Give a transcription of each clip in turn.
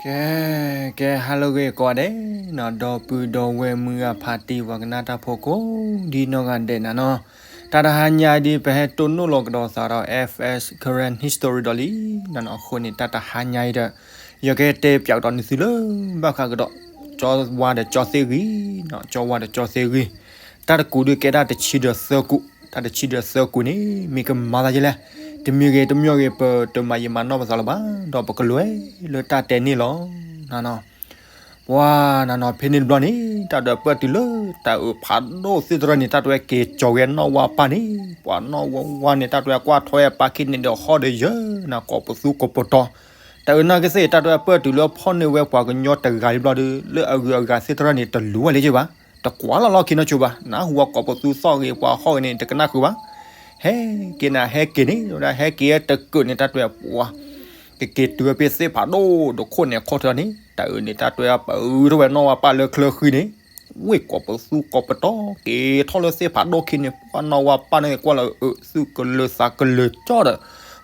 ကဲ ကဲ ဟါလၢအဂ့ၤကိးဂၤဒဲးနီၤ, ဒီပုၢ်ဒီဝဲၢ်မုၢ်ဂၤဖးတံၢ် ပှၤကနၣ်တၢ်ဖိကိးဒ်နီၢ်ဂၤဒဲးနၤနီၤ, တၢ်တဟါညါဒ် ပဟဲတိၢ်နီၣ်လီၤကဒီးသးဒီး F S Karen History ဒီးလံနၤနီၤ, အဃိန့ၣ် တၢ်တဟါညါအံၤဒီး ယကတဲပၠးကဒီးနသုလၢ ဘၣ်ဃးကဒီး ကၠီဝါဒီးကၠီသ့ၣ်ဂံၢ်, ကၠီဝါဒီးကၠီသ့ၣ်ဂံၢ်, တၢ်တကူးဒုးကဲတၢ်တဆံဒီးသၢကူး, တၢ်တဆံဒီးသၢကူးန့ၣ် မ့ၢ်ကမၤသးယဲလဲၣ်, တမံၤဂ့ၤတမံၤဂ့ၤ ပတမၤယံာ်မၤနီၢ်ပသးလၢၤဘၣ်, ဒီးပကလဲၤလၢတၢ်တဲန့ၣ်လီၤနၤနီၤ. ပှၤနၤနီၤ ဖဲန့ၣ်တဘျီန့ၣ် တၢ်ဒွဲၣ်ပၢၢ်တုၤလၢတၢ်အုးဖးဒိၣ်သ့ၣ်တဖၣ်န့ၣ် တၢ်ဒွဲၣ်က့ၤကၠီၤဝဲနီၢ်ဝါပၢ်န့ၣ်, ပှၤနီၢ်ဝါဝါန့ၣ် တၢ်ဒွဲၣ်ကွၢ်ထွဲပၢ်ခံန့ၣ်ဒီးဟီၣ်ဒီးယၢၤနၤ ကိးပသူကိးပတီၤ, တၢ်အုးနာ်က့သ့ၣ် တၢ်ဒွဲၣ်ပၢၢ်တုၤလၢဖီၣ်န့ၢ်ဝဲပှၤကညီတဂၤလံဘျီဒီး လၢအဂုၤအဂၤသ့ၣ်တဖၣ်န့ၣ် တလူၤဝဲလၢၤဘၣ်, တကွၢ်လီၤလီၢ်ခံနီတစိၤဘၣ်, နၢ်ဟူဝဲကိးပသူသီၣ်ဂ့ၤ ပှၤဟီၣ်ဂ့ၤန့ၣ် တကနၣ်ဃုာ်ဘၣ်, ဟဲက့ၤနၤ ဟဲက့ၤန့ၣ် ဝဲဒၣ်ဟဲက့ၤတကုးန့ၣ် တၢ်ဒွဲၣ်ပှၤ ကက့ၤတုၤဝဲဖဲသ့ၣ်ဖးဒိၣ်တခိၣ်န့ၣ် ခိၣ်ထၢန့ၣ် တၢ်အုးန့ၣ် တၢ်ဒွဲၣ်ပၢၢ်ထီၣ်ဝဲနီၢ်ဝါပၢ်လၢချၢဃံန့ၣ်, ဝ့ၢ်ကိးပသူကိးပတီၤ က့ၤထီၣ်လၢသ့ၣ်ဖးဒိၣ်ခံန့ၣ် ပှၤနီၢ်ဝါပၢ်န့ၣ် ကွၢ်လီၤအုး သူၣ်ကလၢၤသးကလၢၤကၠီဒီး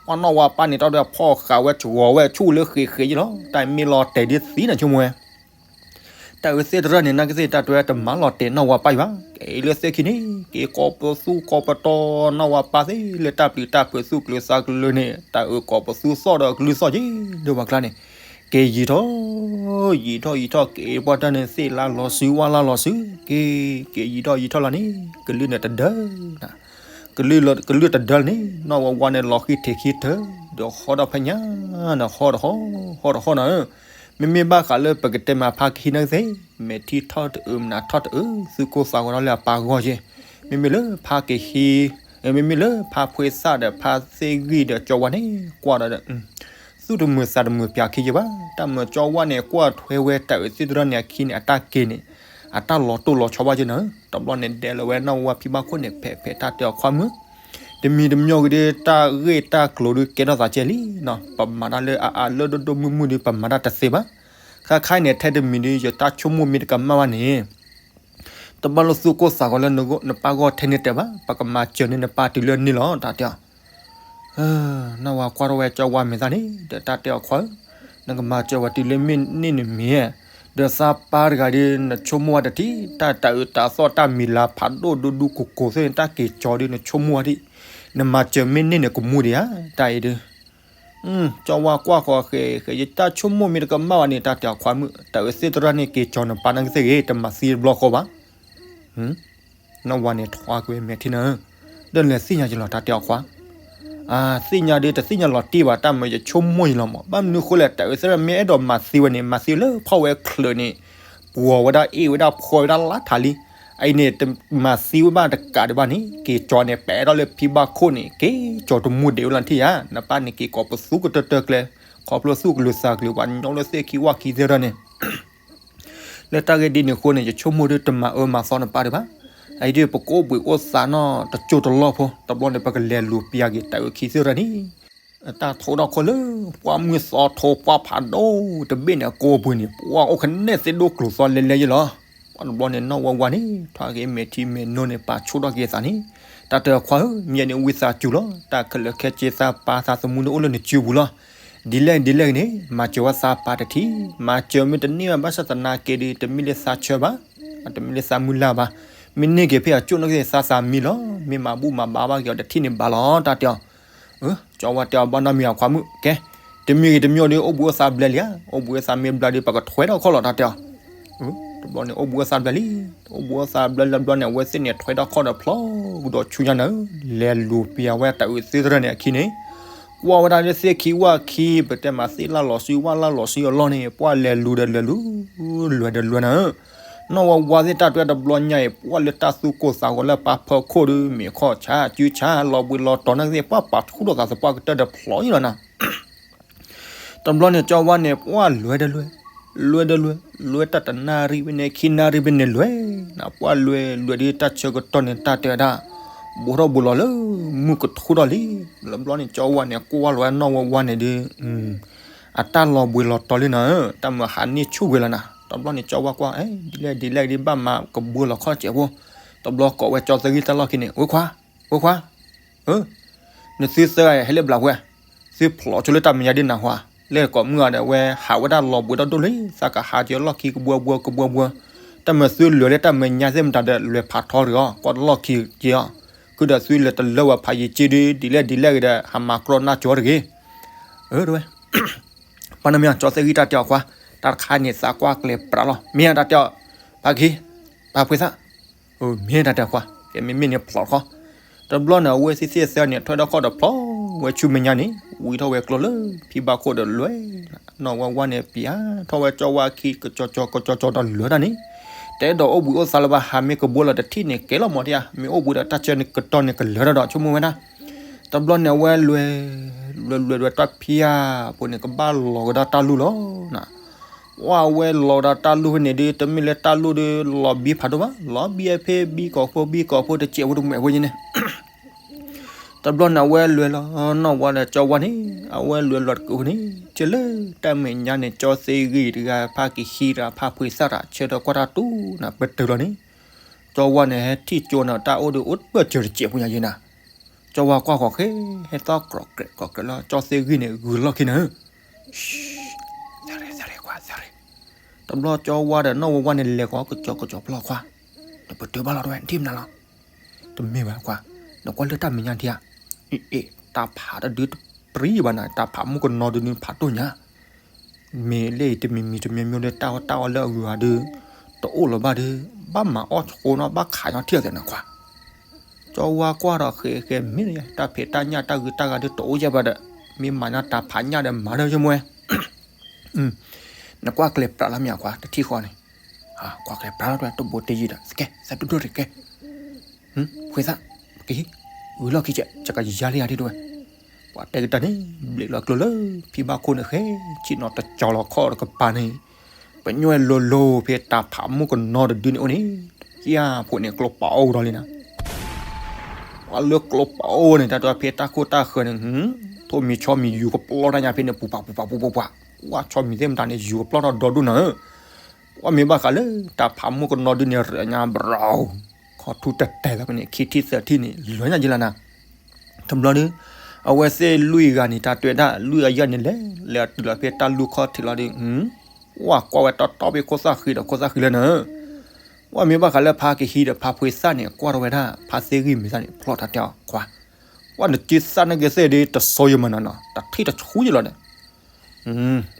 ပှၤနီၢ်ဝါပၢ်န့ၣ် တၢ်ဒွဲၣ်ဖီၣ်ဃာ်ဝဲ ဆှီဝဲဆူၣ်လၢဃ့ဃ့ယလီၤ, တၢ်မ့ၢ်လီၤတဲာ်ဒ်သံနၤဆိကမိၣ်ဝဲ တၢ်အုးသ့ၣ်တဖၣ်န့ၣ် နာ်က့သ့ၣ် တၢ်ဒွဲၣ်တမၤလီၤတဲာ်နီၢ်ဝါပၢ်ယဘၣ်, က့ၤလၢသ့ၣ်ခံန့ၣ် က့ၤကိးပသူကိးပတီၤ နီၢ်ဝါပၢ်သ့ၣ်လၢတၢ်ပျံၤတၢ်ဖုးသူၣ်ကလၢၤသးကလၢၤန့ၣ် တၢ်အုးကိးပသူသီၣ်ဒီးကလုၢ်သီၣ်က့ၤ ဒိၣ်ပှၤကျါန့ၣ် က့ၤယံာ်ထီၣ် ယံာ်ထီၣ်ယံာ်ထီၣ် က့ၤပှၢ်တၢ်န့ၣ် သ့ၣ်လါလီၤစု ဝၣ်လါလီၤစု က့ၤ က့ၤယံာ်ထီၣ်ယံာ်ထီၣ်လီၤန့ၣ် ကလုၢ်န့ၣ်တဒၢနၤ ကလုၢ်လီၤ ကလုၢ်တဒၢလီၤန့ၣ် နီၢ်ဝါဝါန့ၣ် လီၤဃံထံးခံထၢ ဒီးဟီထီၣ်ဖဲညါနၤ ဟီထီၣ်ဟီ ဟီထီၣ်ဟီနၤဧၢ, မ့မ့ၢ်ဘၣ်ဃးလၢပကတဲမးဖါကဟံးနာ်က့သ့ၣ် မဲာ်ထံထီၣ်တအုး မနၤထီၣ်တအုး သုးကိၢ်သးဂီၤထီၣ်လၢအပၢ်ဂီၢ်ယဲ, မ့မ့ၢ်လၢဖါကဟံး မ့မ့ၢ်လၢဖါဖှ့သၣ်ဒီးဖါသ့ၣ်ဂံၢ်ဒီးကၠီဝါန့ၣ် ကွၢ်ဒီး သူၣ်တမုာ်သးတမုာ်ပၠးခံယဲဘၣ်, တၢ်မုာ်ကၠီဝါန့ၣ် ကွၢ်ထွဲဝဲတၢ်အုးသ့ၣ်တဖၣ်န့ၣ်အခံန့ၣ် အတၢ်က့ၤန့ၣ် အတၢ်လီၤတိၢ်လီၤဆီဘၣ်ယဲနၤဧၢ, တဘျီန့ၣ်ဒဲးလီၤဝဲနီၢ်ဝါဖံဘၣ်ခိၣ်န့ၣ် ဖဲးဖဲးတၢ်တဲအီၤခွါမုၣ်, တမံၤတမံၤဂ့ၤဒီး တၢ်ဂ့ၢ်တၢ်ကျိၤဒုးကဲထီၣ်သးကဲလံနီၤ, ပမၤတၢ်လၢအအါလၢဒိၣ်ဒိၣ်မုၢ်မုၢ်ဒီး ပမၤတၢ်တသ့ဘၣ်, ခါခါအံၤန့ၣ် ထဲတမံၤဒီး ယတၢ်ဆိကမိၣ်မ့ၢ်တကမၣ်ဘၣ်န့ၣ် တဘၣ်လၢသူၣ်ကိၢ်သးဂီၤလၢနပၢ်ဂီၢ်ထဲန့ၣ်တဲဘၣ်, ပကမၤစၢၤန့ၢ်နပၢ်တုၤလၢန့ၣ်လီၤ တၢ်တဲအီၤ နီၢ်ဝါကွၢ်ထီၣ်ဝဲကၠီဝါမဲာ်သၣ်န့ၣ် ဒီးတၢ်တဲအီၤခွါဧၢ, နကမၤစၢၤဝဲတုၤလၢမ့ၢ်န့ၢ်နမ့ၢ်, ဒီးသးပၢ်တဂၤဒီး နဆိကမိၣ်ဝဲတထံၣ်, တၢ်တၢ်အုးတၢ်သီၣ်တၢ်မံၤလၤဖးဒိၣ်ဒူဒူကိၢ်ကိၢ်သ့ၣ်န့ၣ် တၢ်က့ၤကၠီဒီး နဆိကမိၣ်ဝဲဒၣ်, နမၤစၢၤမ့ၢ်န့ၢ်န့ၣ်ကမူဒံးဧါ, တၢ်အံၤဒုး ကၠီဝါကွၢ်ဃီဃဲးဃဲး ယတၢ်ဆိကမိၣ်မ့ၢ်တကမၣ်ဘၣ်န့ၣ် တၢ်တဲအီၤခွါမုၣ်, တၢ်အုးသ့ၣ်တဖၣ်န့ၣ် က့ၤကၠီနပၢ်နာ်က့သ့ၣ်ဂ့ၤ တမၤသံတဘျီဃီဘၣ် နီၢ်ဝါန့ၣ်ထွါကွံာ်မဲာ်ထံနၤဧၢ, ဒီးလဲၤသ့ၣ်ညါယလီၤ တၢ်တဲအီၤခွါ, သ့ၣ်ညါဒီးတသ့ၣ်ညါလီၤတံၢ်ဘၣ် တၢ်မၤယဆိကမိၣ်ယလီၤမး, ဘၣ်မနုၤဃိလဲၣ် တၢ်အုးသ့ၣ်တဖၣ်မ့ၢ်အဲၣ်ဒိးမၤသံဝဲန့ၣ် မၤသံလၢဖီၣ်ဝဲချၢးန့ၣ်, ပှီၤဝဲဒၣ်အ့ၣ်ဝဲဒၣ်ဖှီၣ်ဝဲဒၣ်လါထးလံ, အအံၤန့ၣ် တမၤသံဝဲဘၣ်တကးဒံးဘၣ်န့ၣ် က့ၤကၠီန့ၣ် ပဲာ်ထီၣ်လၢဖံဘၣ်ခိၣ်န့ၣ် က့ၤကၠီတမူဒံးဝဲလီၤထံၣ်ဧါ, နပၢ်န့ၣ်က့ၤကိးပသူကတၢၢ်တၢၢ်ကျဲ, ခီဖျိသူၣ်ကလၢၤသးကလၢၤ ပှၤညီလၢသ့ၣ်ခံဝၣ်ခံသ့ၣ်တဖၣ်န့ၣ် လၢတၢ်ဂ့ၢ်ဒ်န့ၣ်အဃိန့ၣ် ယဆိကမိၣ်ဒီးတမၤအၢမၤသီနပၢ်ဒံးဘၣ်, အအံၤဒ်ပကအိၣ်ဘှံးအိၣ်သါနီၢ်တစိၢ်တလီၢ်ဖိ တဘျီန့ၣ် ပကလဲၤလူၤပျၢ်က့ၤတၢ်အုးခံသ့ၣ်တဖၣ်န့ၣ်, တၢ်ထိၣ်ထီၣ်ခီလၢ ပှၢ်မုၢ်သီထိပှၢ်ဖးဒိၣ်တဘ့ၣ်န့ၣ် အကိာ်ပူၤန့ၣ် ပှၢ်အိၣ်ကနဲၣ်သ့ၣ်ဒိၣ်ကျိၤသီလဲလဲယဲလီၤ, ပှၢ်တဘျီန့ၣ် နီၢ်ဝါဝါန့ၣ် ထွါက့ၤမဲာ်ထံမဲာ်နိန့ၣ် ပာ်ဆူၣ်ထီၣ်က့ၤအသးန့ၣ်, တၢ်တဲအီၤခွါဧၢ, မ့ၢ်န့ၣ် ဝံသးစူၤလီၤ, တၢ်ခဲလၢာ်ခဲဆ့သးပၢ်သးသမူန့ၣ်အိၣ်လၢနစုပူၤလီၤ, ဒ်လဲၣ်ဒ်လဲၣ်ဂ့ၤန့ၣ် မၤစၢၤဝဲသးပၢ်တထံၣ်, မၤစၢၤမ့ၢ်တန့ၢ်ဘၣ် ဘၣ်ဆၣ်သနာ်က့ဒီး တမ့ၢ်လၢသးဆၢဘၣ်, တမ့ၢ်လၢသးမုၢ်လၢ်ဘၣ်, မ့ၢ်န့ၢ်က့ၤဖဲအကၠိၣ်နာ်က့သ့ၣ် သးသးမံလီၤ, မ့ၢ်မၤဘူၣ်မၤဘါဘၣ်က့ၤအီၤတထံၣ်န့ၣ်ဘၣ်လီၤ တၢ်တဲအီၤ ကၠီဝါတဲအီၤ ဘၣ်နီတမံၤအခွါမုၣ်, ကဲ, တမံၤဂ့ၤတမံၤဒီး အိၣ်ဘှံးအိၣ်သါဘျဲလံဧါ, အိၣ်ဘှံးအိၣ်သါမ့ၢ်ဘျါဒီး ပကထွဲထီၣ်ခီၣ်လီၤ တၢ်တဲအီၤ, တဘျီန့ၣ် အိၣ်ဘှံးအိၣ်သါဘျဲလံ, အိၣ်ဘှံးအိၣ်သါဘျဲလၢဘျီန့ၣ် အဝဲသ့ၣ်န့ၣ်ထွဲထီၣ်ခီၣ်ဒီးဖျီကဒီးဆူညါနၤဧၢ, လဲၤလူၤပျၢ်ဝဲတၢ်အုးသ့ၣ်တဖၣ်န့ၣ်အခံန့ၣ်, ကွၢ်ဝဲဒၣ်လၢသ့ၣ်ခံဝၣ်ခံ ပတဲမးသ့ၣ်လါလီၤစု ဝၣ်လါလီၤစုအလီၢ်န့ၣ် ပှၢ်လဲၤလူၤဒီးလဲၤလူၤ, လဲၤဒီးလဲၤနၤဧၢ နီၢ်ဝါဝါသ့ၣ်တၢ်တွဲတဘျီညါအံၤ ပှၢ်လၢတၢ်သူၣ်ကိၢ်သးဂီၤလၢပာ်ဖၢခိၣ်ဒီး မ့ၤခီၣ်ဆါ စုဆါ လီၤဘှံးလီၤတီၤနာ်က့သ့ၣ် ပှၢ်ပာ်ဆူၣ်ထီၣ်သးသပှၢ်ကတၢၢ်ဒီးဖျီအံၤလီၤနၤ, တဘျီန့ၣ် ကၠီဝါန့ၣ် ပှၢ်လဲၤဒီးလဲၤ, လဲၤဒီးလဲၤ, လဲၤတၢ်တနၣ်ရံၣ်ဖဲန့ၣ် ခံနၣ်ရံၣ်ဖဲန့ၣ်လဲၤ, ပှၢ်လဲၤလဲၤဒီးတၢ်ဆၢကတီၢ်န့ၣ် တၢ်တဲဝဲဒၣ် ဘူးထီၣ်ဘူးလီၤလၢမုၢ်ကထူထီၣ်လံ, တဘျီန့ၣ် ကၠီဝါန့ၣ် ကွၢ်လီၤဝဲနီၢ်ဝါဝါန့ၣ်ဒီး အတၢ်လီၤဘှံးလီၤတီၤလံနၤဧၢ, တၢ်မၤဟးန့ၢ်ဆူၣ်ဝဲလီၤနၤ, တဘျီန့ၣ် ကၠီဝါကွၢ် ဒ်လဲၣ်ဒ်လဲၣ်ဒ် ဘၣ်မၤကဘှီလီၤခီၣ်စဲးဖိ, တဘျီကိးဝဲကၠီသၢဂံၢ်တၢ်လီၢ်ခံန့ၣ် ဝဲခွါ, ဝဲခွါ, နသုသၢဂၤဟဲလၢဘျးဝဲ, သုဖျိးဆိလၢတၢ်မဲာ်ညါဒ်နၤဟါ လၢကိးမုၢ်ဂၤဒီး အဝဲဟးဝဲဒၣ်လီၤဘှံးဒီဒိၣ်လံ, သးကဟးက့ၤလီၢ်ခံကဘှီဘှီကဘှီဘှီ, တၢ်မၤသုလဲၤလၢတၢ်မဲာ်ညါသ့ၣ်မတၤဒီး လဲၤဖးထီတဂ့ၤအီၤ, ကွၢ်တလီၢ်ခံက့ၤအီၤ, ခုဒီးသုလဲၤတလၢဝဲဖးယံာ်က့ၤဒုး ဒ်လဲၣ်ဒ်လဲၣ်ဂ့ၤဒီး ဟးမၤကြီနၢ်ကၠီတဂ့ၤ. အၢ တဝဲ ပှၤနမ့ၢ်ကၠီသ့ၣ်ဂံၢ်တၢ်တဲအီၤခွါ, တၢ်တခါန့ၣ်သးကွၢ်ကျဲၤပြးလီၤ, မ့ၢ်တၢ်တဲအီၤ, ဖါကဟံး, ဖါဖှ့သၣ်, မ့ၢ်တၢ်တဲအီၤခွါ, ကဲမ့မ့ၢ်န့ၣ်ဖျိးတခီ, တဘျီန့ၣ် အဝဲသ့ၣ်သ့ၣ်သၢန့ၣ် ထွဲဒီးခီၣ်ဒီးဖျိဝဲဆူမဲာ်ညါန့ၣ် ဝံထီၣ်ဝဲကျိလၢဖံဘၣ်ခိၣ်ဒီးလဲၤ, နီၢ်ဝါဝါန့ၣ် ပျၢ်ထီၣ်ဝဲကၠီဝါခံ ကကၠီကၠီကကၠီကၠီဒီးလဲၤတၢ်န့ၣ်, တအဲၣ်ဒိးအိၣ်ဘှံးအိၣ်သါလၢၤဘၣ်, ဟးမ့ၢ်ကဘိလီၤတထံၣ်န့ၣ် ကဲလီၤမီၤတယါ, မ့ၢ်အိၣ်ဘှံးဒီးတၢ်ဆၢန့ၣ်ကတီၢ်န့ၣ်ကလဲၤဒီး ဆိကမိၣ်ဝဲဒၣ်, တဘျီန့ၣ် အဝဲလဲၤ, လဲၤလဲၤဒီးတၢ်ဖံယါဖိန့ၣ် ကဘၣ်လီၤကဒီးတၢ်လူၢ်လီၤ. ဝဲလဲၤဒီးတၢ်လူၢ်ဖဲန့ၣ်ဒုး တမ့ၢ်လၢတၢ်လူၢ်ဒုး လီၤဘံဖးဒိၣ်ဘၣ်, လီၤဘံအဖ့ဘံကီၢ်ဖိဘံကီၢ်ဖိတစဲးဖိတမဲာ်ဖိယဲန့ၣ် တဘျီန့ၣ် အဝဲလဲၤလီၤ, နီၢ်ဝါဒီးကၠီဝါန့ၣ် အဝဲလဲၤလီၤတကုာ်န့ၣ် ဆၢလၢတၢ်မဲာ်ညါန့ၣ် ကၠီသ့ဂံၢ်တဂၤ ဖါကဟံးတဂၤ ဖါဖှ့သၣ်တဂၤ ဆၢထၢၣ်ကွၢ်တၢ်တူၢ်နၤ ပတၢၢ်လီၤန့ၣ်, ကၠီဝါန့ၣ် ဟဲထံၣ်ကၠိန့ၣ် တၢ်အိၣ်ဒုးအိၣ်တပၢၢ်စၢၤတစဲးဖိညါယဲနၤ, ကၠီဝါကွၢ်ဃီၤဃဲ ဟဲသီၣ်ကြိးကြဲးကြိးကြဲးလီၤ ကၠီသ့ဂံၢ်န့ၣ် ဂုၤလီၢ်ခံနၤဧၢ သရ့သရ့ကွၢ်သရ့, တဘျီကၠီဝါဒီးနီၢ်ဝါဝါန့ၣ် လဲၤဃီၤကကၠီကကၠီဖျီၣ်ခွါ, နပတုာ်ဘၣ်လီၤတဝဲ နထံၣ်မနုၤလီၤ, တမ့ၢ်ဘၣ်ခွါ, နကွၢ်လၢတၢ်မဲာ်ညါထံဧါ, အ့ၣ် တၢ်ဖးတဒုတပြံဘၣ်နၤ, တၢ်ဖးမုၢ်ကနီၤဒုးနုၤဖးဒိၣ်ညါ, မ့ၢ်လၢအံၤတမံၤမံၤတမံၤမံၤဒီး တၢ်အီၣ်တၢ်အီလၢအဂုၤအဂၤဒုး တအိၣ်လၢၤဘၣ်ဒီး ဘၣ်မၤအီၣ်ဆိနီၤ ဘၣ်ခးညီထံၣ်အီၤသ့ၣ်နၤခွါ ကၠီဝါကွၢ်ဒီးဃဲဃဲမ့ၢ် တၢ်ဖံးတၢ်ညၣ်တၢ်ဂုၤတၢ်ဂၤဒုးတအိၣ်ယဲၢ်ဘၣ်ဒီး မ့ၢ်မၤန့ၢ်တၢ်ဖးညၣ်ဒီးမၤဒီးယမိၢ်ဝဲ, နကွၢ်ကျဲၤပြးလီၤမ့ၢ်အခွါ တထံၣ်ဃီန့ၣ်, ကွၢ်ကျဲၤပြးလီၤတဝဲ တဘိးတယံၤဒီး ကဲ သးဒိၣ်ဒိၣ်တကဲ ဖှ့သၣ်, ပကဟံး, ဂုၤလီၢ်ခံကဲ ကယါလံယၤဒ်တဝဲ, ပှၤတဲကတၢၢ်န့ၣ် ဘျ့းလီၤကျိလၢ ဖံဘၣ်ခိၣ်န့ၣ်ဃဲ, ဆ့ၣ်နီၤတကၠီၤလီၤခီၣ်တကပၤန့ၣ်, ပညိၣ်ဝဲလိၤလိၤဖဲတၢ်ဖးမုၢ်ကနီၤတဒုန့ၣ်အိၣ်န့ၣ်, ကယါဖိန့ၣ်ကျိပာ်အိၣ်ကဒီးလံနၤ, ပှၤလၢကျိပာ်အိၣ်န့ၣ် တၢ်တဖဲတၢ်ခိၣ်တၢ်ဃၢၤန့ၣ်, ထိၣ်မံၤဆီမံၤယူၤကပျီတၢ်ညါဖဲန့ၣ် ပူၤပာ်ပူၤပာ်ပူၤပူၤပှၤ, ကွၢ်ဆီမံၤသ့ၣ်မတၤန့ၣ် ယူၤကပျီထီၣ်ဒီဒူၣ်နၤဧၢ, ကွၢ်မ့ၢ်ဘၣ်ဃးလၢ တၢ်ဖးမုၢ်ကနီၤဒုန့ၣ် ရၢညါဘြီၤ, ခီထူတတဲာ်လီၤဖဲန့ၣ် ခံထံၣ်သၢထံၣ်န့ၣ် လၢညါယလၢနၤ တဘျီဒုး, အဝဲသ့ၣ်လွံၢ်ဂၤန့ၣ် တၢ်တွဲဒၣ် လွံၢ်အယၢ်န့ၣ်လဲၤ, လဲၤတုၤလီၤဖဲတၢ်လူၢ်ခီၣ်ထံးလီၤဒုး, ဝဲကွၢ်ဝဲတီတီဖဲခိၣ်သၣ်ဃံဒီးခိၣ်သၣ်ဃံလၢနၤ, ဝဲမ့ၢ်ဘၣ်ဃးလၢဖါကဟံးဒီးဖါဖှ့သၣ်န့ၣ် ကွၢ်ထီၣ်ဝဲဒၣ် ဖါသ့ၣ်ဂံၢ်မံၤသၣ်န့ၣ် ဖျီၣ်တၢ်တဲအီၤခွါ, ဝဲနစုသၣ်န့ၣ်က့ၤသ့ၣ်ဒုး တစိယမနၤနီၤ တထံၣ်တဆူယလီၤဒီး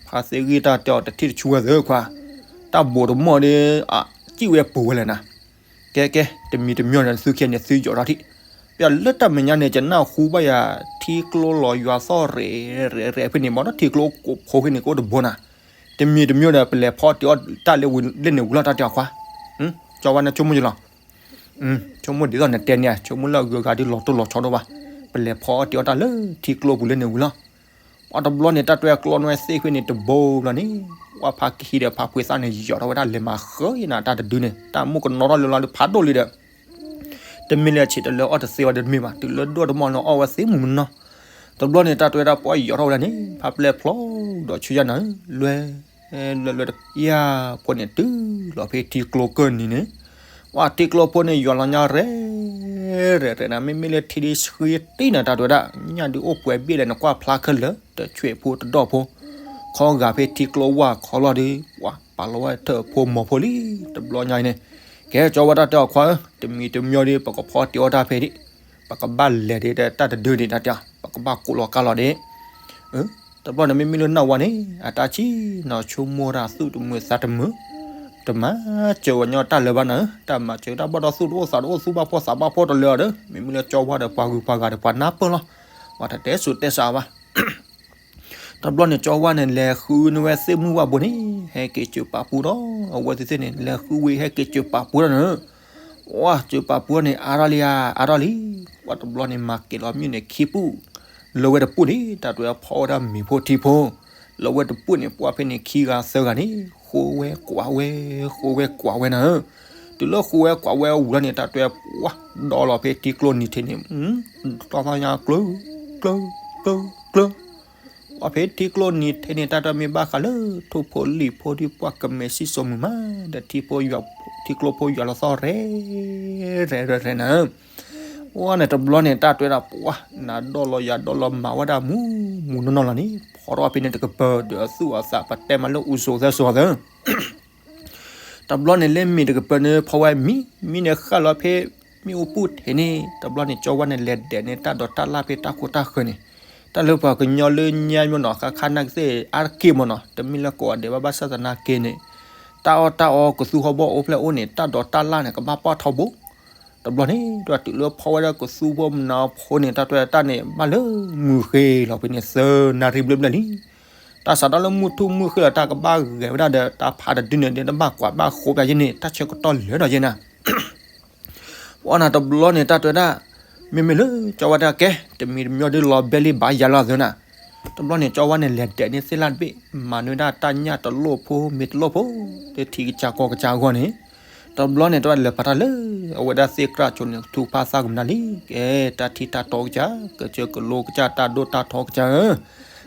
ဖါသ့ၣ်ဂံၢ်တၢ်တဲအီၤ တထံၣ်တဆူဝဲသ့ၣ်ခွါ, တၢ်ဘိးတမီၢ်ဒုး အစံၣ်ဝဲပူၤဝဲလဲၣ်နၤ, ကဲကဲ တမံၤတမံၤဒီး သုခံဂၤန့ၣ် သုယီၤထီၣ်ထံၣ်, ပျၢ်လၢတၢ်မဲာ်ညါန့ၣ် ကနၣ်ဟူဘၣ်ယၤ ထံကျိလီၤယွၤသီၣ်ရဲၣ်ရဲၣ်ရဲၣ်ဖဲန့ၣ် မ့ၢ်ဒီးထံကျိကိးဖိဖဲန့ၣ် ကအိၣ်တဘိနၤ, တမံၤတမံၤဒီး ပလဲၤဖီအီၣ်တ့ၢ်အီၣ်တၢ်လၢဝံၤလၢန့ၣ်ဝံၤလီၤ တၢ်တဲအီၤခွါ, ကၠီဝါန့ၣ်ဆိကမိၣ်ယလီၤ ဆိကမိၣ်ဒ်သိးနတဲန့ၣ် ဆိကမိၣ်လၢအဂုၤအဂၤဒုး လီၤတိၢ်လီၤဆီဒိၣ်ဘၣ်, ပလဲၤဖီအီၣ်တ့ၢ်အီၣ်တၢ်လၢထံကျိပူၤလၢန့ၣ်ဝံၤလီၤ, ပှၤတဘျီန့ၣ် တၢ်တွဲကျိနွဲသ့ၣ်ဃ့န့ၣ် တဘိဘျီန့ၣ်, ဝဲဖါကဟံးဒီးဖါဖှ့သၣ်န့ၣ် ယီၤထီၣ်ဝဲဒၣ်လဲၤမၤဃၢယနၤ တၢ်မုၣ်ကနီၤထီၣ်လၢလီၤဒုး ဖးဒိၣ်လံဒီး တမ့ၢ်လၢဆံးတလၢအီၣ်တသ့ဝဲဒီးတမ့ၢ်ဘၣ် တုၤလၢဒိၣ်တမီၢ်လၢအီၣ်ဝဲသ့မုၢ်မနီၤ, တဘျီန့ၣ် တၢ်တွဲဒၣ်ပှၤယီၤထီၣ်ဝဲဒၣ်န့ၣ် ဖါပျဲၢ်ဖျိဒီးဆူယၤနၤ လွဲ လွဲလွဲတယၢ်ဖိန့ၣ် တုၤလီၤဖဲထံကျိကၢၢ်နံၤန့ၣ်, ဝဲထံကျိဖိန့ၣ် ယွၤလီၤညါရဲၣ် ရဲၣ်ရဲၣ်နၤ မ့မ့ၢ်လၢထံဒ်ဆှံတံၢ်နၤ တၢ်တွဲဒၣ် ညၣ်ဒုးအိၣ်ပှဲၤဘ့ၣ်လဲၣ် နကွၢ်ဖျါခဲလၢာ် တဆွဲးဖိတဒီၣ်ဖိ, ခီဂာ်ဖဲထံကျိဝၢ်ခီလီၤဒုး ပှၤပာ်လီၤဝဲထၢၣ်ဖိမီၤဖိလံ တဘျီညါအံၤန့ၣ်, ကဲကၠီဝဲတၢ်တဲအီၤခွါဧၢ, တမံၤတမံၤဒီး ပကဖီတ့ၢ်အီၣ်တၢ်ဖဲဒၣ်, ပကဘၣ်လဲၤဒ်တၢ်တဒုန့ၣ် တၢ်တဲအီၤ ပကဘၣ်ကိးလီၤကါလီၤဒၣ် တဘျီန့ၣ် မ့မ့ၢ်လၢနီၢ်ဝါန့ၣ် အတၢ်ဆံးနီၤ ဆိကမိၣ်တၢ်သူၣ်တမုာ်သးတမုာ်, တမၤစၢၤဝဲညီတၢ်လၢၤဘၣ်နၤဧၢ, တၢ်မၤစၢၤတၢ်ဘၣ်ဒီးသူၣ်တအိၣ်သးတအိၣ် သူၣ်ဘၣ်ဖှီၣ်သးဘၣ်ဖှီၣ်တလၢာ်ဒီး မ့မ့ၢ်လၢကၠီဝါဒီးပှၤဂုၤပှၤဂၤဒီးပှၤနၢ်ပၢၢ်လီၤ, ပှၤတတဲစိၤတဲစးဘၣ် တဘျီန့ၣ် ကၠီဝါန့ၣ် လဲၤဃုန့ၢ်ဝဲသ့ၣ်မုၢ်ဝၣ်ဘိန့ၣ် ဟဲက့ၤစၢၤပာ်ပူၤဒီး အဝဲသ့ၣ်သ့ၣ်န့ၣ် လဲၤဃုဝံၤဟဲက့ၤစၢၤပာ်ပူၤဒီးနၤ, ဝဲစၢၤပာ်ပူၤန့ၣ် အါထီၣ်လံဧါ အါထီၣ်လံ, ဝဲတဘျီန့ၣ် မၤက့ၤလီၤမ့ၣ်န့ၣ်ခံပူၤ, လၢဝဲတပူၤန့ၣ် တၢ်တွဲဖီဝဲဒၣ်မ့ၤဖိထံဖိ, လၢဝဲတပူၤန့ၣ် ပှၤဖဲန့ၣ်ခံဂၤသၢဂၤန့ၣ် ဃိဝဲကွၢ်ဝဲ, ဃိဝဲကွၢ်ဝဲနၤဧၢ, တုၤလၢဃိဝဲကွၢ်ဝဲဝံၤလီၤန့ၣ် တၢ်တွဲပှၤဒီးလီၤဖဲထံကျိနံၤထဲန့ၣ် တီၢ်သီညါကျၢၤ ကျၢၤ ကျၢၤ ကျၢၤ ပှၤဖဲထံကျိနံၤထဲန့ၣ် တၢ်တမ့ၢ်ဘၣ်ဃးလၢ ထိၣ်ဖိလံၣ်ဖိဒ်ပှၤကမဲာ်စံၣ်စိၤမုာ်မး ဒီးထံဖိ ထံကျိဖိယွၤလီၤသီၣ်ရဲၣ် ရဲၣ်ရဲၣ်ရဲၣ်နၤဧၢ, ပှၤန့ၣ်တဘျီန့ၣ် တၢ်တဲဝဲဒၣ် ပှၤနၤဒီၣ်လီၤယၤဒီၣ်လီၤ မၤဝဲဒၣ်မူမူနီၢ်နီၢ်လီၤန့ၣ် ဖီထီၣ်ဖဲန့ၣ်တကပၤဒီးအသူၣ်အသး ပတဲမးလၢအူစိၤသဲစိၤသၢ တဘျီန့ၣ်လၢမ့ၢ်တကပၤန့ၣ် ဖီဝဲမံ မံန့ၣ်ဃၣ်လီၤဖဲ မ့ၣ်အူပူၤထံးန့ၣ် တဘျီန့ၣ် ကၠီဝါန့ၣ်လဲၤဒဲးန့ၣ် တၢ်ဒိးတၢ်လၣ်ဖဲတၢ်ခိတၢ်ဃၢၤန့ၣ် တၢ်လၢပှၤကညီလၢညါမ့ၢ်နီၤ ဃါခါနာ်က့သ့ၣ် အါတက့ၢ်မ့ၢ်နီၤ တမ့ၢ်လၢကိးဂၤဒဲးဘၣ် ဘၣ်ဆၣ်သနာ်က့န့ၣ် တၢ်အီၣ်တၢ်အီကသူဟီၣ်ဘီၣ်အိၣ်ဖျဲၣ်အိၣ်န့ၣ် တၢ်ဒိးတၢ်လၣ်န့ၣ် ကဘၣ်ပာ်ထီဘိ တဘျီန့ၣ် တၢ်တုၤလၢဖီဝဲဒၣ်ကသူဖိမနုၤဖိန့ၣ် တၢ်တဲတၢ်န့ၣ် ဘၣ်လၢမုၢ်ဃ့လီၤဖဲန့ၣ် သၢနၣ်ရံၣ်ဘျဲၣ်ဘျဲၣ်လံ တၢ်စးထီၣ်လၢမုၢ်ထူၣ်မုၢ်ဃ့လီၤ တၢ်ကဘၣ်ဂဲၤဝဲဒၣ်ဒီး တၢ်ဖးတဒုန့ၣ်ဒီး တဘၣ်ကွၢ်ဘၣ်ဃိးပၠးယဲန့ၣ် တၢ်ဆၢကတီၢ်လၢာ်ဒီးယဲနၤ ပှၤနၤတဘျီန့ၣ် တၢ်တဲဝဲဒၣ် မ့မ့ၢ်လၢ ကၠီဝါတၢ်ကဲ တမံၤတမံၤဒီးလီၤဘဲလံဘၣ်ယၤလီၤသၢနၤ တဘျီန့ၣ် ကၠီဝါန့ၣ် လဲၤဒဲးန့ၢ်သ့ၣ်လၣ်တဘ့ၣ် မၤန့ၢ်ဝဲဒၣ်တၢ်ညၣ်တလိၣ်ဖိမ့ၢ်တလိၣ်ဖိ တထံၣ်ကစၢ်ကီကစၢ်အဂီၢ်န့ၣ် တဘျီန့ၣ် တၢ်လဲၤပာ်တၢ်လၢ အဝဲဒၣ်သ့ၣ်ကြၢ်ဆိန့ၣ် ကထူၣ်ဖးသးကမနၤလံ ကဲ တၢ်ထံၣ်တၢ်တီကစၢ် ကစၢၢ်ကလိကစၢ် တၢ်ဒိၣ်တၢ်ထီကစၢ်ဧၢ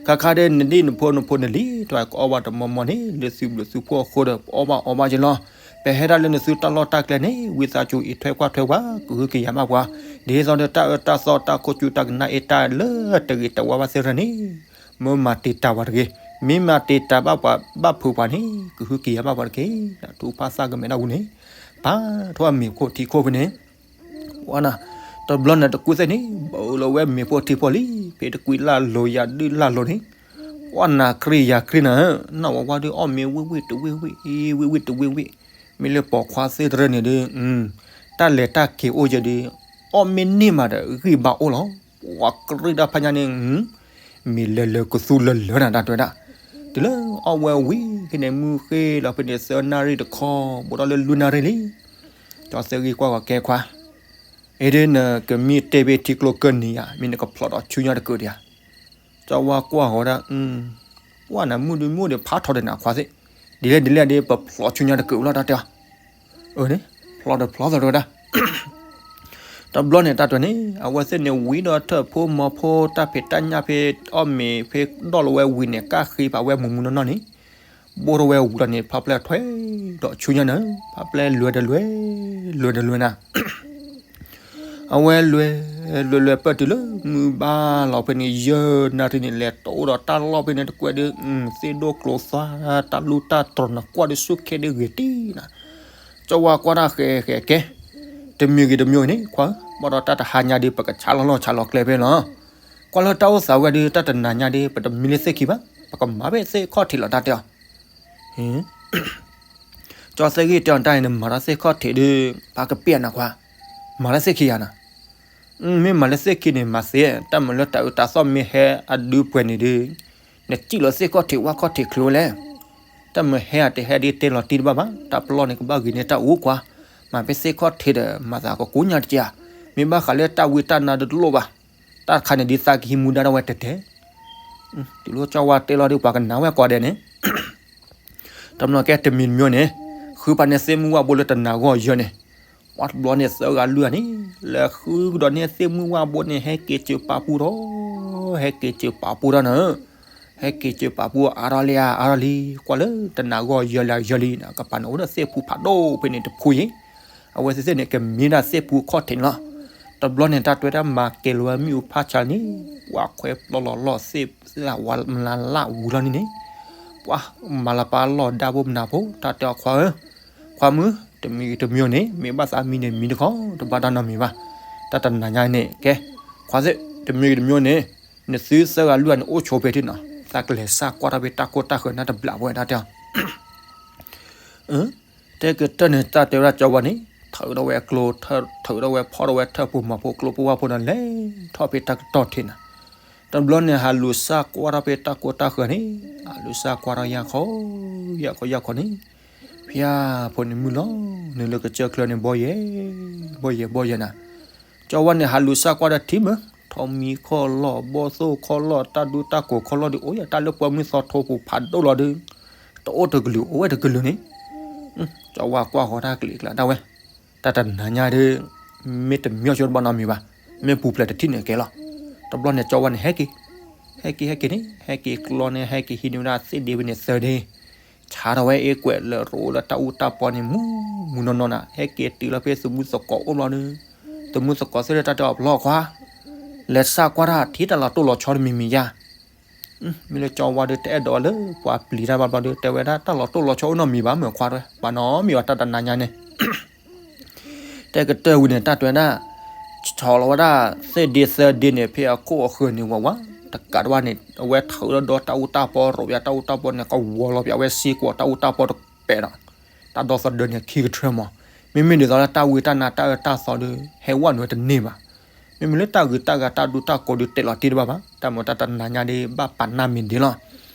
ခါခါဒဲး နဒံၣ်နဖိနဖိနလံၤ တၢ်ကအီၣ်ဘၣ်တမီၤမီၤန့ၣ် လၢသုဘျုးသုဖှိၣ်အဃိဒီး ပအီၣ်ဘၣ်အီဘၣ်ယလီၤ ပဟဲဒၣ်လၢနသုတၢ်လီၢ်တၢ်ကျဲန့ၣ် ဝံသးစူၤအံးထွဲကွၢ်ထွဲပှၤ ကဟုကယာ်ဘၣ်ပှၤ ဒ်သိးဒီးတၢ်အၢတၢ်သီတၢ်ခိၣ်ကူတၢ်ကနၣ်အ့တၢ်လၢတဂ့ၤတဝါဘၣ်သ့ၣ်ရၢန့ၣ် မ့ၢ်မၤတံာ်တာ်ပှၤတဂ့ၤ မ့ၢ်မၤတံာ်တာ်ဘၣ်ပှၤဘၣ်ဖုးပှၤန့ၣ် ကဟုကယာ်ဘၣ်ပှၤတက့ၢ် ထူၣ်ဖးသးကမဲာ်ဒၣ်ဝူန့ၣ် ပာ်ထီၣ်မ့ၤခိၣ်ထံခိၣ်ဖဲန့ၣ် ပှၤနၤ တဘျီန့ၣ်တကူသ့ၣ်န့ၣ် ဘၣ်လီၤဝဲမ့ၤဖိထံဖိလံ ဖဲတကွံလၢ်လိၤယၤဒုၣ်လၢ်လိၤန့ၣ် ပှၤနၤခရံာ်ယၤခရံာ်နၤ နဝဲဝါဒုးအီၣ်မ့ၤဝံၣ်ဝံၣ်တဝံၣ်ဝံၣ် ဝံၣ်ဝံၣ်တဝံၣ်ဝံၣ် မ့ၢ်လၢပိာ်ခွါသ့ၣ်တရၢန့ၣ်ဒီး တၢ်လဲၤတၢ်က့ၤအိၣ်ယဲဒီး အီၣ်မ့ၢ်န့ၢ်မးဒီးဂံၢ်ဘါအိၣ်လီၤ ပှၤကရံၣ်တၢ်ဖးညါန့ၣ် မ့ၢ်လဲၤလၢကသူလၢလၢနၤတၢ်တဲဝဲဒၣ် တုၤလၢအီၣ်ဝဲဝံၤဖဲန့ၣ် မုၢ်ဃ့လီၤဖဲန့ၣ် သၢနၣ်ရံၣ်တခီ ဘူးထီၣ်လၢလွံၢ်နၣ်ရံၣ်လံ ကၠီသ့ၣ်ဂံၢ်ကွၢ်ဂီၤကဲခွါ အ့ဒ့နကမံတဲဖဲထံကျိကၢၢ်နံၤယၤ မ့ၢ်နကဖျိးဒီးဆူညါတကုာ်ဒံးဧါ ကၠီဝါကွၢ်ဂီၤဒၣ် ပှၤနၤမုၢ်ဒုးမုၢ်ဒံးဖးထီၣ်ဒီးနၤခွါသ့ၣ် ဒ်လဲၣ်ဒ်လဲၣ်ဒ် ပဖျိးဆူညါတကုာ်လီၤတၢ်တဲအီၤ အၢန့ၣ် ဖျိးဒီးဖျိးသီးတဝဲဒၣ် တဘျီန့ၣ်တၢ်တဲန့ၣ် အဝဲသ့ၣ်န့ၣ်ဝံၤဒီးထၢၣ်ဖိမီၤဖိတၢ်ဖံးတၢ်ညၣ်ဖဲ အီၣ်မ့ၤဖဲဒီၣ်လီၤဝဲဝံၤန့ၣ် ကၣ်ဃ့ဖးဝဲမူးမူးနီၢ်နီၢ်န့ၣ် ဘိၣ်ထီၣ်ဝဲဝံၤလီၤန့ၣ် ဖးဖျဲၣ်ထွဲဒီးဆူညါန့ၣ် ဖးဖျဲၣ်လွဲဒီးလွဲ လွဲဒီးလွဲနၤ အဝဲလွဲ လွဲလွဲပၢၢ်တုၤလၢမုၢ်ဘၣ်လီၤဖဲန့ၣ် ယဲၢ်နၣ်ရံၣ်န့ၣ် လဲၤတအိၣ်ဒီးတၢ်လီၢ်ဖဲန့ၣ်တကွဲးဒီး သ့ၣ်ဒိၣ်ကျိၤသွါ တၢ်လူၢ်တၢ်တြီၤနကွၢ်ဒီး ဆူၣ်ခဲဒ်ဂ့ၤတံၢ်နၤ ကၠီဝါကွၢ်တၢ်ဃဲးဃဲးကဲ တမံၤဂ့ၤတမံၤဂ့ၤန့ၣ် ခွါ ဘၣ်ဒီးတၢ်တဟါညါဒီး ပကဆါလီၤလီၢ်ဆါလီၤကျဲဖဲလီၤ ကွၢ်လၢတၢ်အိၣ်သးဝဲဒီး တၢ်တနၤညါဒီး ပတမံလၢသ့ၣ်ခံဘၣ် ပကမၤဖဲသ့ၣ်ခီၣ်ထံးလီၤတၢ်တဲအီၤ ကၠီသ့ၣ်ဂံၢ်တဲအီၤတၢ်အံၤန့ၣ် မၤတၢ်သ့ၣ်ခီၣ်ထံးဒီး ပၢ်ကပ့ၢ်နၤခွါ မၤလၢသ့ၣ်ခံယၤနၤ မ့ၢ်မၤလၢသ့ၣ်ခံန့ၣ် မၤသ့ တၢ်မၤလၢတၢ်အၢတၢ်သီမ့ၢ်ဟဲအဒုပှဲၤန့ၣ်ဒီး နစံၣ်လီၤသ့ၣ်ခီၣ်ထံးဝၣ်ခီၣ်ထံးချုးဝဲလဲၣ် တၢ်မၤဟဲအတဟဲဒ်တဲလီၤတံၢ်တဘၣ်ဘၣ် တၢ်ပလီၢ်န့ၣ်ကဘၣ်ဂ့ၤန့ၢ်တၢ်အူကွၢ် မၤဖဲသ့ၣ်ခီၣ်ထံးဒီး မၤသးကကိးညါတက့ၢ်ဧါ မ့ၢ်ဘၣ်ဃးလၢတၢ်ဝံတၢ်နါဒ်တလိၣ်ဘၣ် တၢ်တခါန့ၣ်ဒ်သးကဟံးမူဒါဒၣ်ဝဲတဲတဲ တုၤလၢကၠီဝါတဲလီၤဒီးပှၤကနၣ်ဝဲကိးဂၤဒဲးန့ၣ် တဘျီကဲတမံၤတမံၤန့ၣ် ဃုပာ်န့ၢ်သ့ၣ်မုၢ်ဝၣ်ဘိလၢတနၤဂီၢ်ယဲၢ်န့ၣ် ပှၤတဘျီန့ၣ်သၢဂၤလွံၢ်ဂၤန့ၣ် လဲၤဃုကဒီးန့ၢ်သ့ၣ်မုၢ်ဝၣ်ဘိန့ၣ် ဟဲက့ၤစၢၤပာ်ပူထီၣ် ဟဲက့ၤစၢၤပာ်ပူထီၣ်နၤ ဟဲက့ၤစၢၤပာ်ပူအါထီၣ်လံအါထီၣ်လံ ကွၢ်လၢတနၤဂီၢ်ယဲၢ်လၢယဲၢ်လံ ကပာ်န့ၣ်အိၣ်ဒီးသ့ၣ်ဖူဖးဒိၣ်ဖဲန့ၣ်တဖူယံၤ အဝဲသ့ၣ်သ့ၣ်န့ၣ် ကမ့ၢ်ဒၣ်သ့ၣ်ဖူခီၣ်ထံးန့ၣ်လီၤ. တဘျီန့ၣ် တၢ်တွဲတၢ်မၤကဲၤလီၤဝဲမ့ၣ်အူဖးဆါန့ၣ် ပှၤခွဲးပျီလီၤလီၢ်သ့ၣ်လၢဝဲမလါလၢဝံၤလီၤန့ၣ်န့ၣ် ပှၤမၤလၤပာ်လီၢ်ဒါဘိမနၤဖိ တၢ်တဲအီၤခွါဧၢ, ခွါမုၣ်, တမံၤတမံၤန့ၣ် မ့ၢ်ဘၣ်သးမံန့ၣ်မံတခီ တဘၣ်တၢ်နီတမံၤဘၣ်. တၢ်တနၤညါန့ၣ် ကဲ, ခွါသ့ၣ်, တမံၤတမံၤန့ၣ် နသုသၢဂၤလွံၢ်ဂၤန့ၣ် အိၣ်ဆိးဖဲထံနီၤ, သးကလဲၤစၢ်ကွၢ်ထီၣ်ဖဲတၢ်ကိၢ်တၢ်ဃၢၤနၢ်တဘျီဝဲဒၣ်တဲအီၤ တဲကတၢၢ်န့ၣ် တၢ်တဲဝဲဒၣ်ကၠီဝါန့ၣ် ထုးထီၣ်ဝဲကျိ, ထုးထီၣ်ဝဲဖီၣ်ထီၣ်ဝဲထၢၣ်ပူၤမၤဖိကျိဖိဝၣ်ဖိန့ၣ် လဲၤထီၣ်ဖဲတၢ်ကတီၢ်ထံးနၤ. တဘျီန့ၣ် ဟးလူၤစၢ်ကွၢ်ထီၣ်ဖဲတၢ်ကိၢ်တၢ်ဃၢၤန့ၣ်, ဟးလူၤစၢ်ကွၢ်ထီၣ်ယၢ်ခီ, ယၢ်ခီယၢ်ခီန့ၣ်, ဖၠါဖိန့ၣ်မုၢ်လီၤ, နုာ်လၢကစၢၢ်ချၢန့ၣ် ဘီယဲၢ်, ဘီယဲၢ်ဘီယဲၢ်နၤ. ကၠီဝါန့ၣ် ဟးလူၤစၢ်ကွၢ်ဒီးထံမၢ်, ထိးမံၤခီၣ်လီၢ်, ဘီၣ်သိၣ်ခီၣ်လီၢ်, တၢ်ဒူတၢ်ကိးခီၣ်လီၢ်ဒီး အိၣ်ယဲၢ်တၢ်လၢပှၢ်မုၢ်သီထိပူၤဖးဒိၣ်လီၤဒီး, တအိၣ်တကလုာ် အိၣ်ဝဲတကလုာ်န့ၣ်. ကၠီဝါကွၢ်ဃီၤတၢ်ကလံၤကျါဒၣ်ဝဲ, တၢ်တနၤညါဒီး မ့ၢ်တမံၤအီၤဆိတဘၣ်နီတမံၤဘၣ်, မ့ၢ်ပူၤဖျဲးတထံၣ်န့ၣ်ကဲလီၤ. တဘျီန့ၣ် ကၠီဝါန့ၣ် ဟဲက့ၤ, ဟဲက့ၤဟဲက့ၤန့ၣ် ဟဲက့ၤကျီန့ၣ် ဟဲက့ၤဟံးန့ၢ်ဝဲဒၣ်သ့ၣ်ဒ့ဝဲန့ၣ်သၢဒ့, ဆါထီၣ်ဝဲအ့ၣ်ကွဲးလၢရိလၢတၢ်အူတၢ်ပီန့ၣ် မူမူနီၢ်နီၢ်နၤ, ဟဲက့ၤတုၤလီၤဖဲသမူသကိးအိၣ်ဘျီဒီး, သမူသကိးသ့ၣ်လၢတၢ်တဲအီၤပလီၢ်ခွါ, လဲၤစၢ်ကွၢ်တၢ်ထံၣ်တၢ်လီၤတိၢ်လီၤဆီတမံၤမံၤယါ. မ့ၢ်လၢကၠီဝါဒီးတအဲၣ်ဒိးလၢပှၤပျံၤတၢ်ဘၣ်ဘျီဒီး တဲဝဲဒၣ်တၢ်လီၤတိၢ်လီၤဆီအိၣ်နီတမံၤဘၣ် မ့ၢ်ခွါတဲဝဲ ဘၣ်နီတမံၤဘၣ်တၢ်တနၤညါန့ၣ် တဲကတၢၢ်ဝံၤန့ၣ် တၢ်တဲဝဲဒၣ် ဆီလီၤဝဲဒၣ် သ့ၣ်ဒ့သၢဒ့န့ၣ် ဖဲအခိၣ်အဃၢၤန့ၣ်ဝဲဝဲ တကးဒံးဘၣ်န့ၣ် အဝဲထုးဒီးတၢ်အူတၢ်ပီ ရိးပၠးတၢ်အူတၢ်ပီန့ၣ် ကဝီၤလီၤပၠးဝဲစ့ကွီးတၢ်အူတၢ်ပီတပဲာ်ဒီး တၢ်ဒီသဒၢန့ၣ်ခံကထၢမး. မ့မ့ၢ်ဒ်သိးလၢတၢ်ဝံတၢ်နါတၢ်အၢတၢ်သီဒီး ဟဲဝဲနုာ်တန့ၢ်ဘၣ်. မ့မ့ၢ်လၢတၢ်ဂ့ၤတၢ်ဂၤတၢ်ဒူတၢ်ကိးဒီးတဲလီၤတ့ၢ်တဘၣ်ဘၣ် တၢ်မၤတၢ်တနၤညါဒီးဘၣ်ပာ်နၢ်မ့ၢ်ဒ်လီၤ.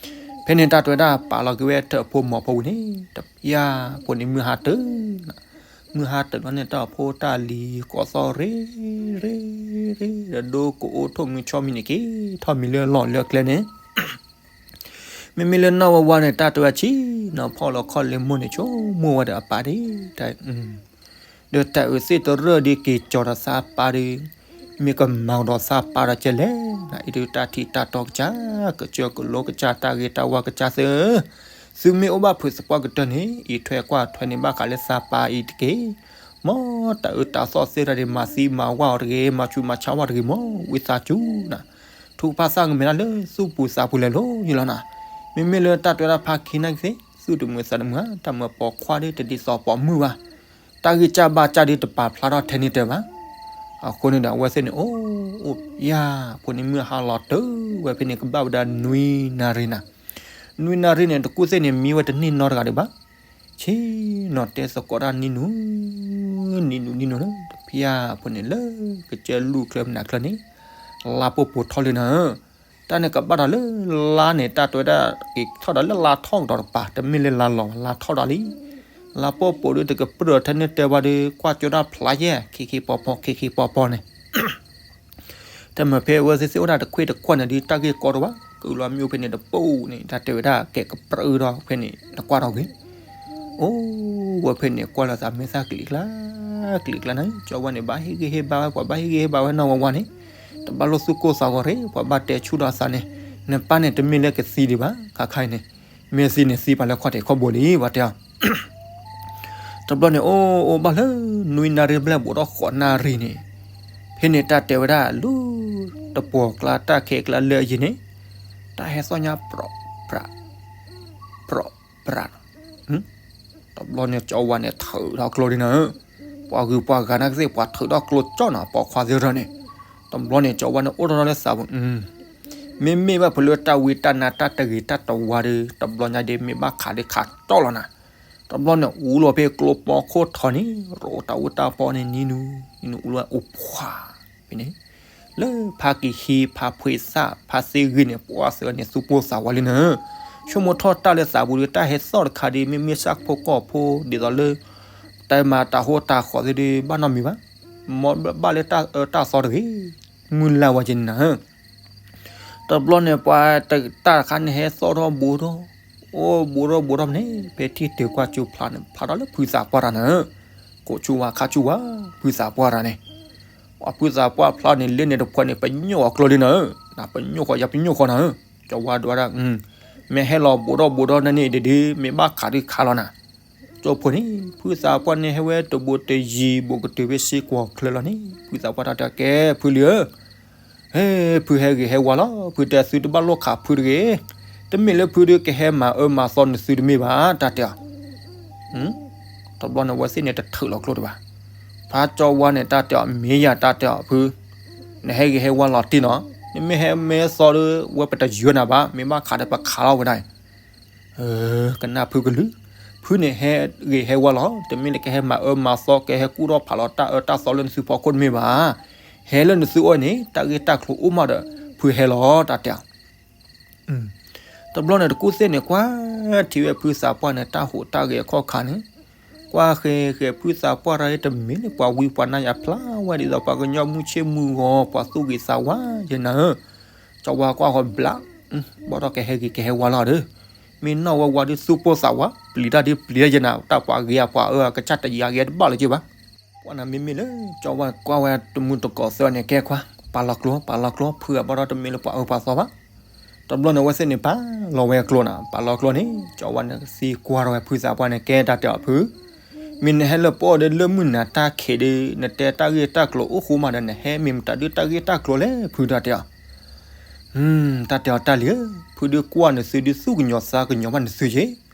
ဖဲန့ၣ်တၢ်တဲဝဲဒၣ်ပာ်လီၤက့ၤဝဲထၢၣ်ဖိမီၤဖိဝံၤန့ၣ် တပျၢ်ဖိန့ၣ်မုၢ်ဟါတၢၢ် မုၢ်ဟါတၢၢ်ဘျီန့ၣ် တၢ်ဖိတၢ်လံၤကိးသီၣ်ရ့ ရ့ ရ့ ဒီးဒိကအိၣ်ထိၣ်မံဆီမံန့ၣ်က့ၤ ထီၣ်မံလၢလီၢ်လၢကျဲန့ၣ် မ့မ့ၢ်လၢနီၢ်ဝဲဝါန့ၣ် တၢ်တဲဝဲဆံးနီၤ ဖီၣ်လီၤခီၣ်လ့မိၢ်န့ၣ် ဆိကမိၣ်ဝဲဒီးအပၢ်ဒ် တၢ် ဒီးတၢ်အုးသ့ၣ်တရၢၣ်ဒ်က့ၤကၠီၤဒီးသးပၢ်ဒီး မ့ၢ်ကမၤကဒီးသးပၢ်ဒီးကဲလဲၣ် အံၤဒုးတၢ်ထံၣ်တၢ်တီကစၢ် ကစၢၢ်ကလိကစၢ် တၢ်ဂ့ၤတၢ်ဝါကစၢ်သ့ၣ်ဧၢ, သုမ့ၢ်အိၣ်ဘၣ်ဖုးသပှၢ်ကတၢၢ်န့ၣ် အံးထွဲကွၢ်ထွဲန့ၣ်ဘၣ်ဃးလၢသးပၢ်အံၤတက့ၢ်. မ်တၢ်အုးတၢ်သီၣ်သ့ၣ်တဖၣ်န့ၣ် မၤသံမၤဝၢ်အီၤတဂ့ၤ, မၤဆူးမၤဆါဝၢ်တဂ့ၤ မ်ဝံသးစူၤနၤ ထုကဖၣ်သၣ်ကမဲာ်တၢ်လၢသူၣ်ပူၤသးပူၤလဲၤလိၤယံၤလီၤနၤ. မ့မ့ၢ်လၢတၢ်တဲဝဲဒၣ်ဖါခံနၢ်ကသ့ၣ် သူၣ်တမုာ်သးတမုာ်ဧါ, တၢ်မၤပိာ်ခွါဒီးတဒ်သိးပိာ်မုၣ်ဘၣ်. တၢ်ဂံၢ်စၢ်ဘါစၢ်ဒီးတပာ်ဖျါထီၣ်ထဲန့ၣ်တၢ်ဘၣ်. အဃိန့ၣ်ဒီးအဝဲသ့ၣ်န့ၣ် အိၣ်အိၣ်ယၢ် ဖိန့ၣ်မုၢ်ဟါလီၤတၢၢ်ဝဲဖဲန့ၣ် ကဘၣ်ဝဲဒၣ်နွံနၣ်ရံၣ်နၤ. နွံနၣ်ရံၣ်န့ၣ် တကူၣ်သ့ၣ်န့ၣ် မံဝဲတန့ၢ်နီတဂၤဒံးဘၣ်. ဆ့ၣ်နီၤတဲသကိးတၢ်နံၤနူၤ နံၤနူၤနံၤနူၤလၢ တဖျၢၣ်ဖိန့ၣ်လၢကစၢၢ်လူၢ်ချၢမနုၤချၢန့ၣ် လါပိၢ်ပိာ်ထီၣ်လံနၤဧၢ. တၢ်န့ၣ်ကဘၣ်ဒီးလၢလါန့ၣ် တၢ်တဲဝဲဒၣ်က့ၤထီၣ်ဒီးလၢလါထီၣ်ကဒီးတပၤ တမ့ၢ်လၢလါလီၤ လါထီၣ်ဒီးလံ. လါပိၢ်ပိာ်ဒီးတကပြုၢ်ဒီးထဲန့ၣ်တဲဝဲဒီး ကွၢ်ကၠိတၢ်ဖျါယဲၢ် ခံခံပီၤပီၤ ခံခံပီၤပီၤန့ၣ် တမ့ၢ်ဖဲအဝဲသ့ၣ်သ့ၣ်အိၣ်ဒၣ်တခွ့ၣ်တခွါန့ၣ်ဒီး တၢ်ဂ့ၢ်ကီတဘၣ် ကုၢ်လီၤမ့ၢ်အိၣ်ဖဲန့ၣ်တပိၢ်န့ၣ် တၢ်တဲဝဲဒၣ်ကဲကပြုၢ်ဒီးဖဲန့ၣ် နကွၢ်ထီၣ်ဂ့ၤ အိၣ်ဝဲဖဲန့ၣ် ကွၢ်လီၤသးမဲာ်သၣ်ကလံၤကျါ ကလံၤကျါန့ၣ် ကၠီဝါန့ၣ် ဘၣ်ဟ့ၣ်ဂံၢ်ဟ့ၣ်ဘါဝဲ ပှၤဘၣ်ဟ့ၣ်ဂံၢ်ဟ့ၣ်ဘါဝဲနီၢ်ဝဲဝါန့ၣ် တဘၣ်လိၣ်သူၣ်ကိၢ်သးဂီၤရ့ၣ် ပှၤဘၣ်တဲဆူၣ်ဒီးသးန့ၣ် နပၢ်န့ၣ်တမ့ၢ်လၢကသံဒံးဘၣ် ခါခါအံၤန့ၣ် မ့ၢ်သံန့ၣ်သံပှၤလၢခီၣ်ထံးခီၣ်ဘိလံ ပှၤတဲအီၤ တဘျီန့ၣ် အိၣ်အိၣ်ဘၣ်လၢ နွံနၣ်ရံၣ်ဘျဲၣ်ဘူးထီၣ်ဃိးနၣ်ရံၣ်န့ၣ် ဖဲန့ၣ်တၢ်တဲဝဲဒၣ် လူတပှီၤကျါတၢ်ခဲကျါလၢအယံၤန့ၣ် တၢ်ဟဲသီၣ်ညါ ပြး ပြး ပြး တဘျီန့ၣ် ကၠီဝါန့ၣ်ထုးထီၣ်ကျိဒ်နၤဧၢ, ပှၤဂုၤပှၤဂၤနာ်က့သ့ၣ် ပှၤထုးထီၣ်ကျိကၠီနၤ ပိာ်ခွါသ့ၣ်တဖၣ်န့ၣ်, တဘျီန့ၣ် ကၠီဝါန့ၣ်အိၣ်ထီၣ်ထီၣ်လၢသးပူၤ, မ့မ့ၢ်ဘၣ်ဖုးလၢတၢ်ဝံတၢ်နါတၢ်တဂ့ၤတၢ်တဝါဒီး တဘျီညါဒ်မ့ၢ်ဘၣ်ခးဒ်ခးကၠီလီၤနၤ, တဘျီန့ၣ် အူလီၤဖဲကျိပီခိၣ်ထီန့ၣ် ရိးတၢ်အူတၢ်ပီန့ၣ် နံၤနူၤ နံၤနူၤအူလီၤအိၣ်ဖှါ ဖဲန့ၣ် လၢဖါကဟံဖါဖှ့သၣ်ဖါသ့ဂ့ၤန့ၣ် ပှၤသ့ၣ်န့ၣ် သူၣ်ပိၢ်သးဝးလံနၤ, ဆိကမိၣ်ထီၣ်တၢ်လၢသးပူၤဒီး တၢ်ဟဲသီၣ်တခါဒီး မ့မ့ၢ်ဆၣ်ဖိကီၢ်ဖိ ဒ်သိးလၢ တၢ်မၤတၢ်ဟိတၢ်ဃီၤသ့ၣ်ဒီး ဘၣ်နီတမံၤဘၣ်, မ်ဘၣ်လၢတၢ်အၢတၢ်သီတဂ့ၤ, မုၢ်လၢ်ဝဲက့ၤနၤဧၢ တဘျီန့ၣ် ပှၤတၢ်တခါန့ၣ်ဟဲသီၣ်ထီၣ်ဘူးထီၣ်, အိၣ်ဘူးထီၣ်ဘူးထီၣ်န့ၣ် ဖဲထံၣ်တုၤကွၢ်ကၠိဖျါန့ၣ် ဖျါထီၣ်လၢဖုသးပှၢ်တၢ်နၤဧၢ, ကိးဆူၣ်ဝါခါဆူၣ်ဝါ ဖုသးပှၢ်တၢ်န့ၣ်, ပှၤဖုသးပှၢ်ဖျါန့ၣ် လၢန့ၣ်တဖှဲးန့ၣ် ပညိၣ်အီၤကျိလံနၤဧၢ, နပညိၣ်ဃီယပညိၣ်ဃီနၤဧၢ, ကၠီဝါဒွးဒၣ်, မ့ၢ်ဟဲလီၤဘူးထီၣ်ဘူးထီၣ်န့ၣ်န့ၣ်ဒ်ဒ် မ့ၢ်ဘၣ်ခးဒုးခးလီၤနၤ ကၠိဖိန့ၣ် ဖုသးပှၢ်န့ၣ်ဟဲဝဲတဘူးတယံၤဘူးကတုၤဖဲစ့ကွီၤချၢလီၤန့ၣ် ဖုသးပှၢ်တၢ်တဲကဲ ဖုလံဧၢ, ဟဲ ဖုဟဲဂ့ၤဟဲဝါလီၤ ဖုတဲသုတဘၣ်လိၣ်ခးဖုတဂ့ၤ, တမ့ၢ်လၢဖုဒုးကဟဲမၤအၢမၤသီနသုတမ့ၢ်ဘၣ် တၢ်တဲအီၤ, တဘျီန့ၣ် အဝဲသ့ၣ်န့ၣ်တထုးလီၤကျိဒံးဘၣ်, ဖါကၠီဝါန့ၣ် တၢ်တဲအီၤ မ့ၢ်ယၤတၢ်တဲအီၤဖု, နဟဲဂ့ၤဟဲဝါလီၤတံၢ်နီၤ, နမ့ၢ်ဟဲမ့ၢ်သီဒီး ဝဲပတယၢၤနၤဘၣ်, မ့ၢ်ဘၣ်ခးဒီးပခးလီၤဝဲဒၣ်အံၤ ကနၣ်ဖုကလုၢ်, ဖုန့ၣ်ဟဲဂ့ၤဟဲဝါလီၤ, တမ့ၢ်လၢကဟဲမၤအၢမၤသီ ကဟဲကူၣ်ထီၣ်ဖးလီၤတၢ်အၢတၢ်သီလၢနသုဖီခိၣ်တမ့ၢ်ဘၣ်, ဟဲလၢနသုအိၣ်န့ၣ် တၢ်ဂ့ၢ်တၢ်ကျိၤအိၣ်မးဒီး ဖုဟဲလီၤ တၢ်တဲအီၤ, တဘျီန့ၣ်တကူၣ်သ့ၣ်န့ၣ် ကွၢ်ထံၣ်ဝဲဖုသးပှၢ်န့ၣ် တၢ်ဟူးတၢ်ဂဲၤအခီၣ်ခါန့ၣ်, ကွၢ်ဃဲၤဃဲၤဖုသးပှၢ်တၢ်အံၤ တမ့ၢ်လၢပှၤဝံပှၤနါယၤဖျါဝဲဒ်သိး ပှၤကညီမုၢ်ဆ့ၣ်မုၢ်ဂီၤ ပှၤသူၣ်ဂ့ၤသးဝါယဲနၤဧၢ, ကၠီဝါကွၢ်ဃီဘျး, ဘၣ်ဒီးကဟဲဂ့ၤကဟဲဝါလီၤဒီး, မ့ၢ်နီၢ်ဝဲဝါဒီးသူၣ်ပိၢ်သးဝး ပျံၤတၢ်ဒ်ပျံၤတၢ်ယဲနၤ တၢ်ပှၤဂ့ၤအပှၤအၢအကစၢ်တယံၤအဂ့ၤတဘၣ်လၢၤက့ဘၣ်, ကွၢ်နၤမ့မ့ၢ်လၢ ကၠီဝါကွၢ်ဝဲတမုၢ်တကိးသၢန့ၣ် ကဲခွါ, ပာ်လီၤကျိ ပာ်လီၤကျိ ဖုအဘၣ်ဒီးတမ့ၢ်လၢပှၤအၢပှၤသီဘၣ် တဘျီန့ၣ် အဝဲသ့ၣ်န့ၣ် ပာ်လီၤဝဲကျိနၤ, ပာ်လီၤကျိန့ၣ် ကၠီဝါန့ၣ်သံကွၢ်ထီၣ်ဝဲဖုသးပှၢ်န့ၣ် ကဲတၢ်တဲအီၤဖု, မ့ၢ်နဟဲလၢပအီၣ်ဒီးလၢမုၢ်နၤတၢ်ခံးဒီး နတဲတၢ်ဂ့ၢ်တၢ်ကျိၤအိၣ်ဃိမးဒီး နဟဲမ့ၢ်မတၤဒုးတၢ်ဂ့ၢ်တၢ်ကျိၤလဲၣ် ဖုတၢ်တဲအီၤ. တၢ်တဲအီၤတၢ်လံၤဧၢ, ဖုဒုးကွၢ်နသုဒုးသူၣ်ကညီၤသးကညီၤဘၣ်နသုက့ၤ.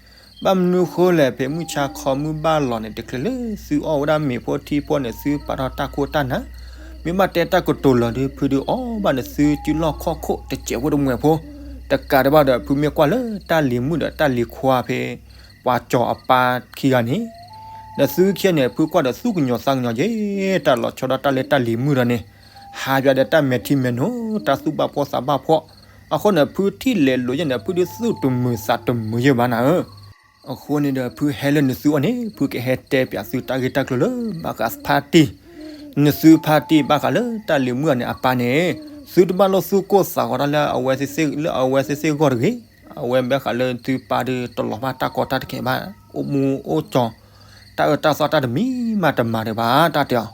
ဘၣ်မနုၤဃိလဲၣ် ဖဲမုၢ်ဆါခီမုၢ်ဘၣ်လီၤန့ၣ် တချုးလၢသုအီၣ်ဝဲဒၣ်မ့ၤဖိထံဖိန့ၣ် သုပာ်ထီၣ်တၢ်ခိၣ်တၢ်နၢ်, မ့ၢ်ဘၣ်တဲတၢ်ကတိၤလီၤဒီး ဖုဒုးအီၣ်ဘၣ်နသုစုလီၢ်ခီၣ်ခိၣ်တစဲးဖိတမှဲးဖိ, တကးဒံးဘၣ်ဒီး ဖုမ့ၢ်ကွၢ်လၢတၢ်လံၤမုၣ်ဒီးတၢ်လံၤခွါဖဲ ပှၤကၠီၤအပၢ်ခံဂၤန့ၣ် ဒီးသုခံဂၤန့ၣ် ဖုကွၢ်ဒီးသူၣ်ကညီၤသးကညီၤက့ၤ, တၢ်လီၤဆီဒၣ်တၢ်လၢတၢ်လံၤမုၣ်ဒီးန့ၣ် ဟးပၠးဒီးတၢ်မဲာ်ထံမဲာ်နိ, တၢ်သူၣ်ဘၣ်ဖှီၣ်သးဘၣ်ဖှီၣ်, အဃိန့ၣ် ဖုထံၣ်လဲၤလိာ်ယဲၢ်န့ၣ် ဖုဒုးသူၣ်တမုာ်သးတမုာ်ယဲၢ်ဘၣ်နၤဧၢ. အဃိန့ၣ်ဒီး ဖုဟဲလၢနသုအအိၣ်န့ၣ် ဖုကဟဲတဲပၠးသုတၢ်ဂ့ၢ်တၢ်ကျိၤလၢဘၣ်ဃးဖါတံၢ်, နသုဖါတံၢ်ဘၣ်ဃးလၢတၢ်လံၤမုၣ်အန့ၣ်အပၢ်န့ၣ်, သုတဘၣ်လိၣ်သူၣ်ကိၢ်သးဂီၤတၢ်လၢအဝဲသ့ၣ်သ့ၣ်ဂီၢ်တဂ့ၤ. အဝဲဘၣ်ဃးလၢသုပၢ်ဒီးတလီၤဘၣ်တၢ်ကီတၢ်တခဲဘၣ်, အိၣ်မူအိၣ်ကၠီၤ, တၢ်အၢတၢ်သီတၢ်တမံၤမးတမၤဒံးဘၣ် တၢ်တဲအီၤ.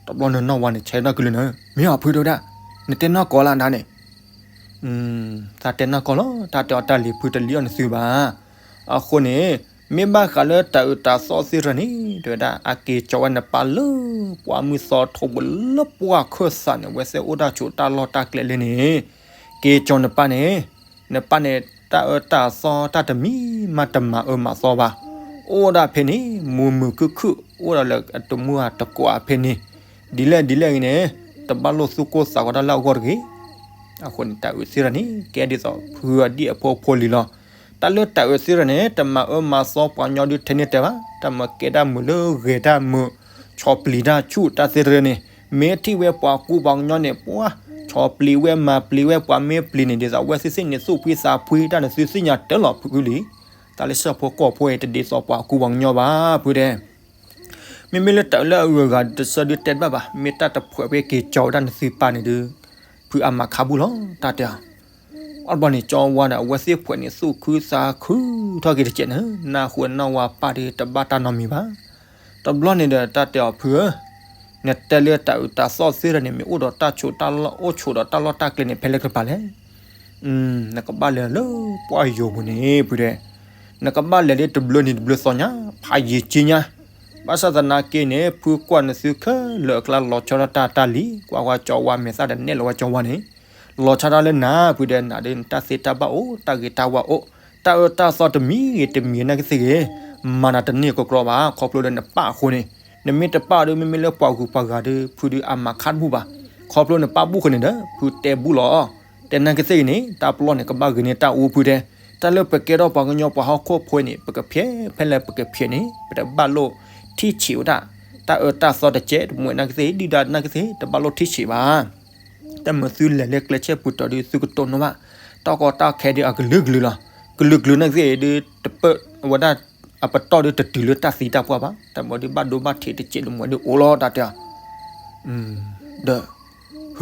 တဘျီန့ၣ်နီၢ်ဝါန့ၣ် ဆဲးနီၢ်ကလုၢ်န့ၣ်, မ့ၢ်အီၤဖုဒိၣ်ဒၣ်, နတဲနီၢ်ကီးလၢနၤန့ၣ် သးတဲနီၢ်ကီၢ်လီၤ, တၢ်တဲအီၤတၢ်လံၤဖုတလံၤအီၣ်နသုဘၣ်. အဃိန့ၣ် မ့ၢ်ဘၣ်ဃးလၢတၢ်အၢတၢ်သီသ့ၣ်တဖၣ်န့ၣ် တဲဝဲဒၣ် အက့ၤကၠီၤဝဲနပၢ်လၢ ပှၢ်မုၢ်သီထိးပူၤလၢပှၢ်ခၢၣ်သးန့ၣ် အဝဲသ့ၣ်အိၣ်တၢ်ဆိးတၢ်လီၢ်တၢ်ကျဲလဲၣ်န့ၣ်, က့ၤကၠီၤနပၢ်န့ၣ်, နပၢ်န့ၣ် တၢ်အၢတၢ်သီတၢ်တမံၤမးတမၤအၢမၤသီဘၣ်. အိၣ်ဒၣ်ဖဲန့ၣ် မုာ်မုာ်ခုၣ်ခုၣ် အိၣ်ဒၣ်လၢအတမုၢ်အတကိးဖဲန့ၣ်, ဒ်လဲၣ်ဒ်လဲၣ်ဂ့ၤန့ၣ် တဘၣ်လိၣ်သူၣ်ကိၢ်သးဂီၤတၢ်လၢအဂီၢ်တဂ့ၤ. အဃိန့ၣ် တၢ်အၢသ့ၣ်တဖၣ်န့ၣ် ကဲဒ်သိးဖုအဒံၣ်အဖိအဖိလံၤလီၤ. တၢ်လၢတၢ်အၢသ့ၣ်တဖၣ်န့ၣ် တမၤအၢမၤသီပှၤကညီဒုးထဲန့ၣ်တဲဘၣ်, တၢ်မၤကဲတၢ်မုာ်လၢဂဲၤတၢ်မုာ်, ဆီၣ်ပျံၤတၢ်ဆူၣ်တၢ်သ့ၣ်တဖၣ်န့ၣ်, မ့ၢ်ထံၣ်ဝဲပှၤကူပှၤကညီန့ၣ် ပှၤဆီၣ်ပျံၤဝဲမၤပျံၤဝဲပှၤမ့ၢ်ပျံၤန့ၣ် ဒ်သိးအဝဲသ့ၣ်သ့ၣ်န့ၣ် သူၣ်ဖှံသးဖှံတၢ်န့ၣ် သုသ့ၣ်ညါတၢ်လီၤဖုလံ. တၢ်လၢဆၣ်ဖိကီၢ်ဖိအံၤ တဒ်သိးပှၤကူပှၤကညီဘၣ် ဖုတဲ မ့မ့ၢ်လၢတၢ်အၢလၢအဂုၤအဂၤတဆၢဒုးတဲတဘၣ်ဘၣ်, မ့ၢ်တၢ်တဖှဲးဖဲက့ၤကၠီၤဝဲဒၣ်နသုပၢ်န့ၣ်ဒီး ဖုအမၤခါဘူၣ်လီၤ တၢ်တဲအီၤ. အဘျီန့ၣ် ကၠီဝါဒီး အဝဲသ့ၣ်ဖှဲးန့ၣ် သူၣ်ခုသးခုထီၣ်က့ၤတကဲးန့ၣ်, နၢ်ဟူနီၢ်ဝါပၢ်ဒီး တဘၣ်တၢ်နီတမံၤဘၣ်. တဘျီန့ၣ်ဒီး တၢ်တဲအီၤ ဖုဧၢ, နတဲလၢတၢ်အၢတၢ်သီသ့ၣ်တဖၣ်န့ၣ် မ့ၢ်အိၣ်ဒီးတၢ်ဆိးတၢ်လီၢ် အိၣ်ဆိးဒီးတၢ်လီၢ်တၢ်ကျဲန့ၣ် ဖဲလဲၣ်ကပၤလဲၣ်. နကဘၣ်လဲၤလၢပှၢ်ယိာ်ပူၤန့ၣ် ဖုတဲ, နကဘၣ်လဲၤဒ်တဘျီနံၤတဘျီသီညါ, ဖးယံာ်က့ညါ. ဘၣ်ဆၣ်သနာ်က့န့ၣ် ဖုကွၢ်နသုခဲလၢာ်အကျါ လီၤဆီဒၣ်တၢ်တၢ်လံၤ, ကွၢ်ကွၢ်ကၠီဝါမဲာ်သၣ်ဒီးနဲၣ်လီၤဝဲကၠီဝါန့ၣ်, လီၤဆီဒၣ်လၢနၤ ဖုတဲ, နၤဒီး နတၢ်သ့တၢ်ဘၣ်အိၣ်, တၢ်ဂ့ၤတၢ်ဝါအိၣ်, တၢ်အၢတၢ်သီတမံၤဂ့ၤတမံၤနာ်က့သ့ၣ်ဂ့ၤ, မၤနၤတန့ၢ်ကကြီဘၣ် ခီဖျိလၢနပၢ်အဃိန့ၣ်. နမ့ၢ်တပၢ်ဒီး မ့မ့ၢ်လၢပှၤဂုၤပှၤဂၤဒီး ဖုဒီးအမၤခါတဘူၣ်ဘၣ်. ခီဖျိနပၢ်ဘူၣ်ဃိန့ၣ်ဒီး ဖုတဲဘူၣ်လီၤ. တဲနာ်က့သ့ၣ်ဂ့ၤန့ၣ် တၢ်ပလီၢ်န့ၣ် ကဘၣ်ဂ့ၤန့ၢ်တၢ်အူဖုတဲ. တၢ်လၢပကဲထီၣ်ပှၤကညီပှၤဟီၣ်ခိၣ်ဖိန့ၣ် ပကဖျဲးဖဲလဲၣ်ပကဖျဲးန့ၣ် ပတဘၣ်လိၣ်ထံၣ်ဆံးဝဲဒၣ် တၢ်အၢတၢ်သီတကဲးတမှဲးနာ်က့သ့ၣ် ဒုၣ်ဒါနာ်က့သ့ၣ် တဘၣ်လိၣ်ထံၣ်ဆံးဘၣ်. တၢ်မၤသုလဲၤလၢကျဲဆဲပူၤတီၤဒီး သုကတိၢ်နီၣ်ဘၣ် တၢ်ကီတၢ်ခဲဒီးအကလုာ်ကလုာ်လီၤ. ကလုာ်ကလုာ်နာ်က့သ့ၣ်ဒီး တပၢၢ်ဝဲဒၣ်အပတီၢ်ဒီးတတုၤလၢတၢ်သံတၢ်ပှၢ်ဘၣ်. တၢ်မၤဒီးဘၣ်ဒိဘၣ်ထံးတစဲးတမှဲးဒီးအိၣ်လီၤ တၢ်တဲအ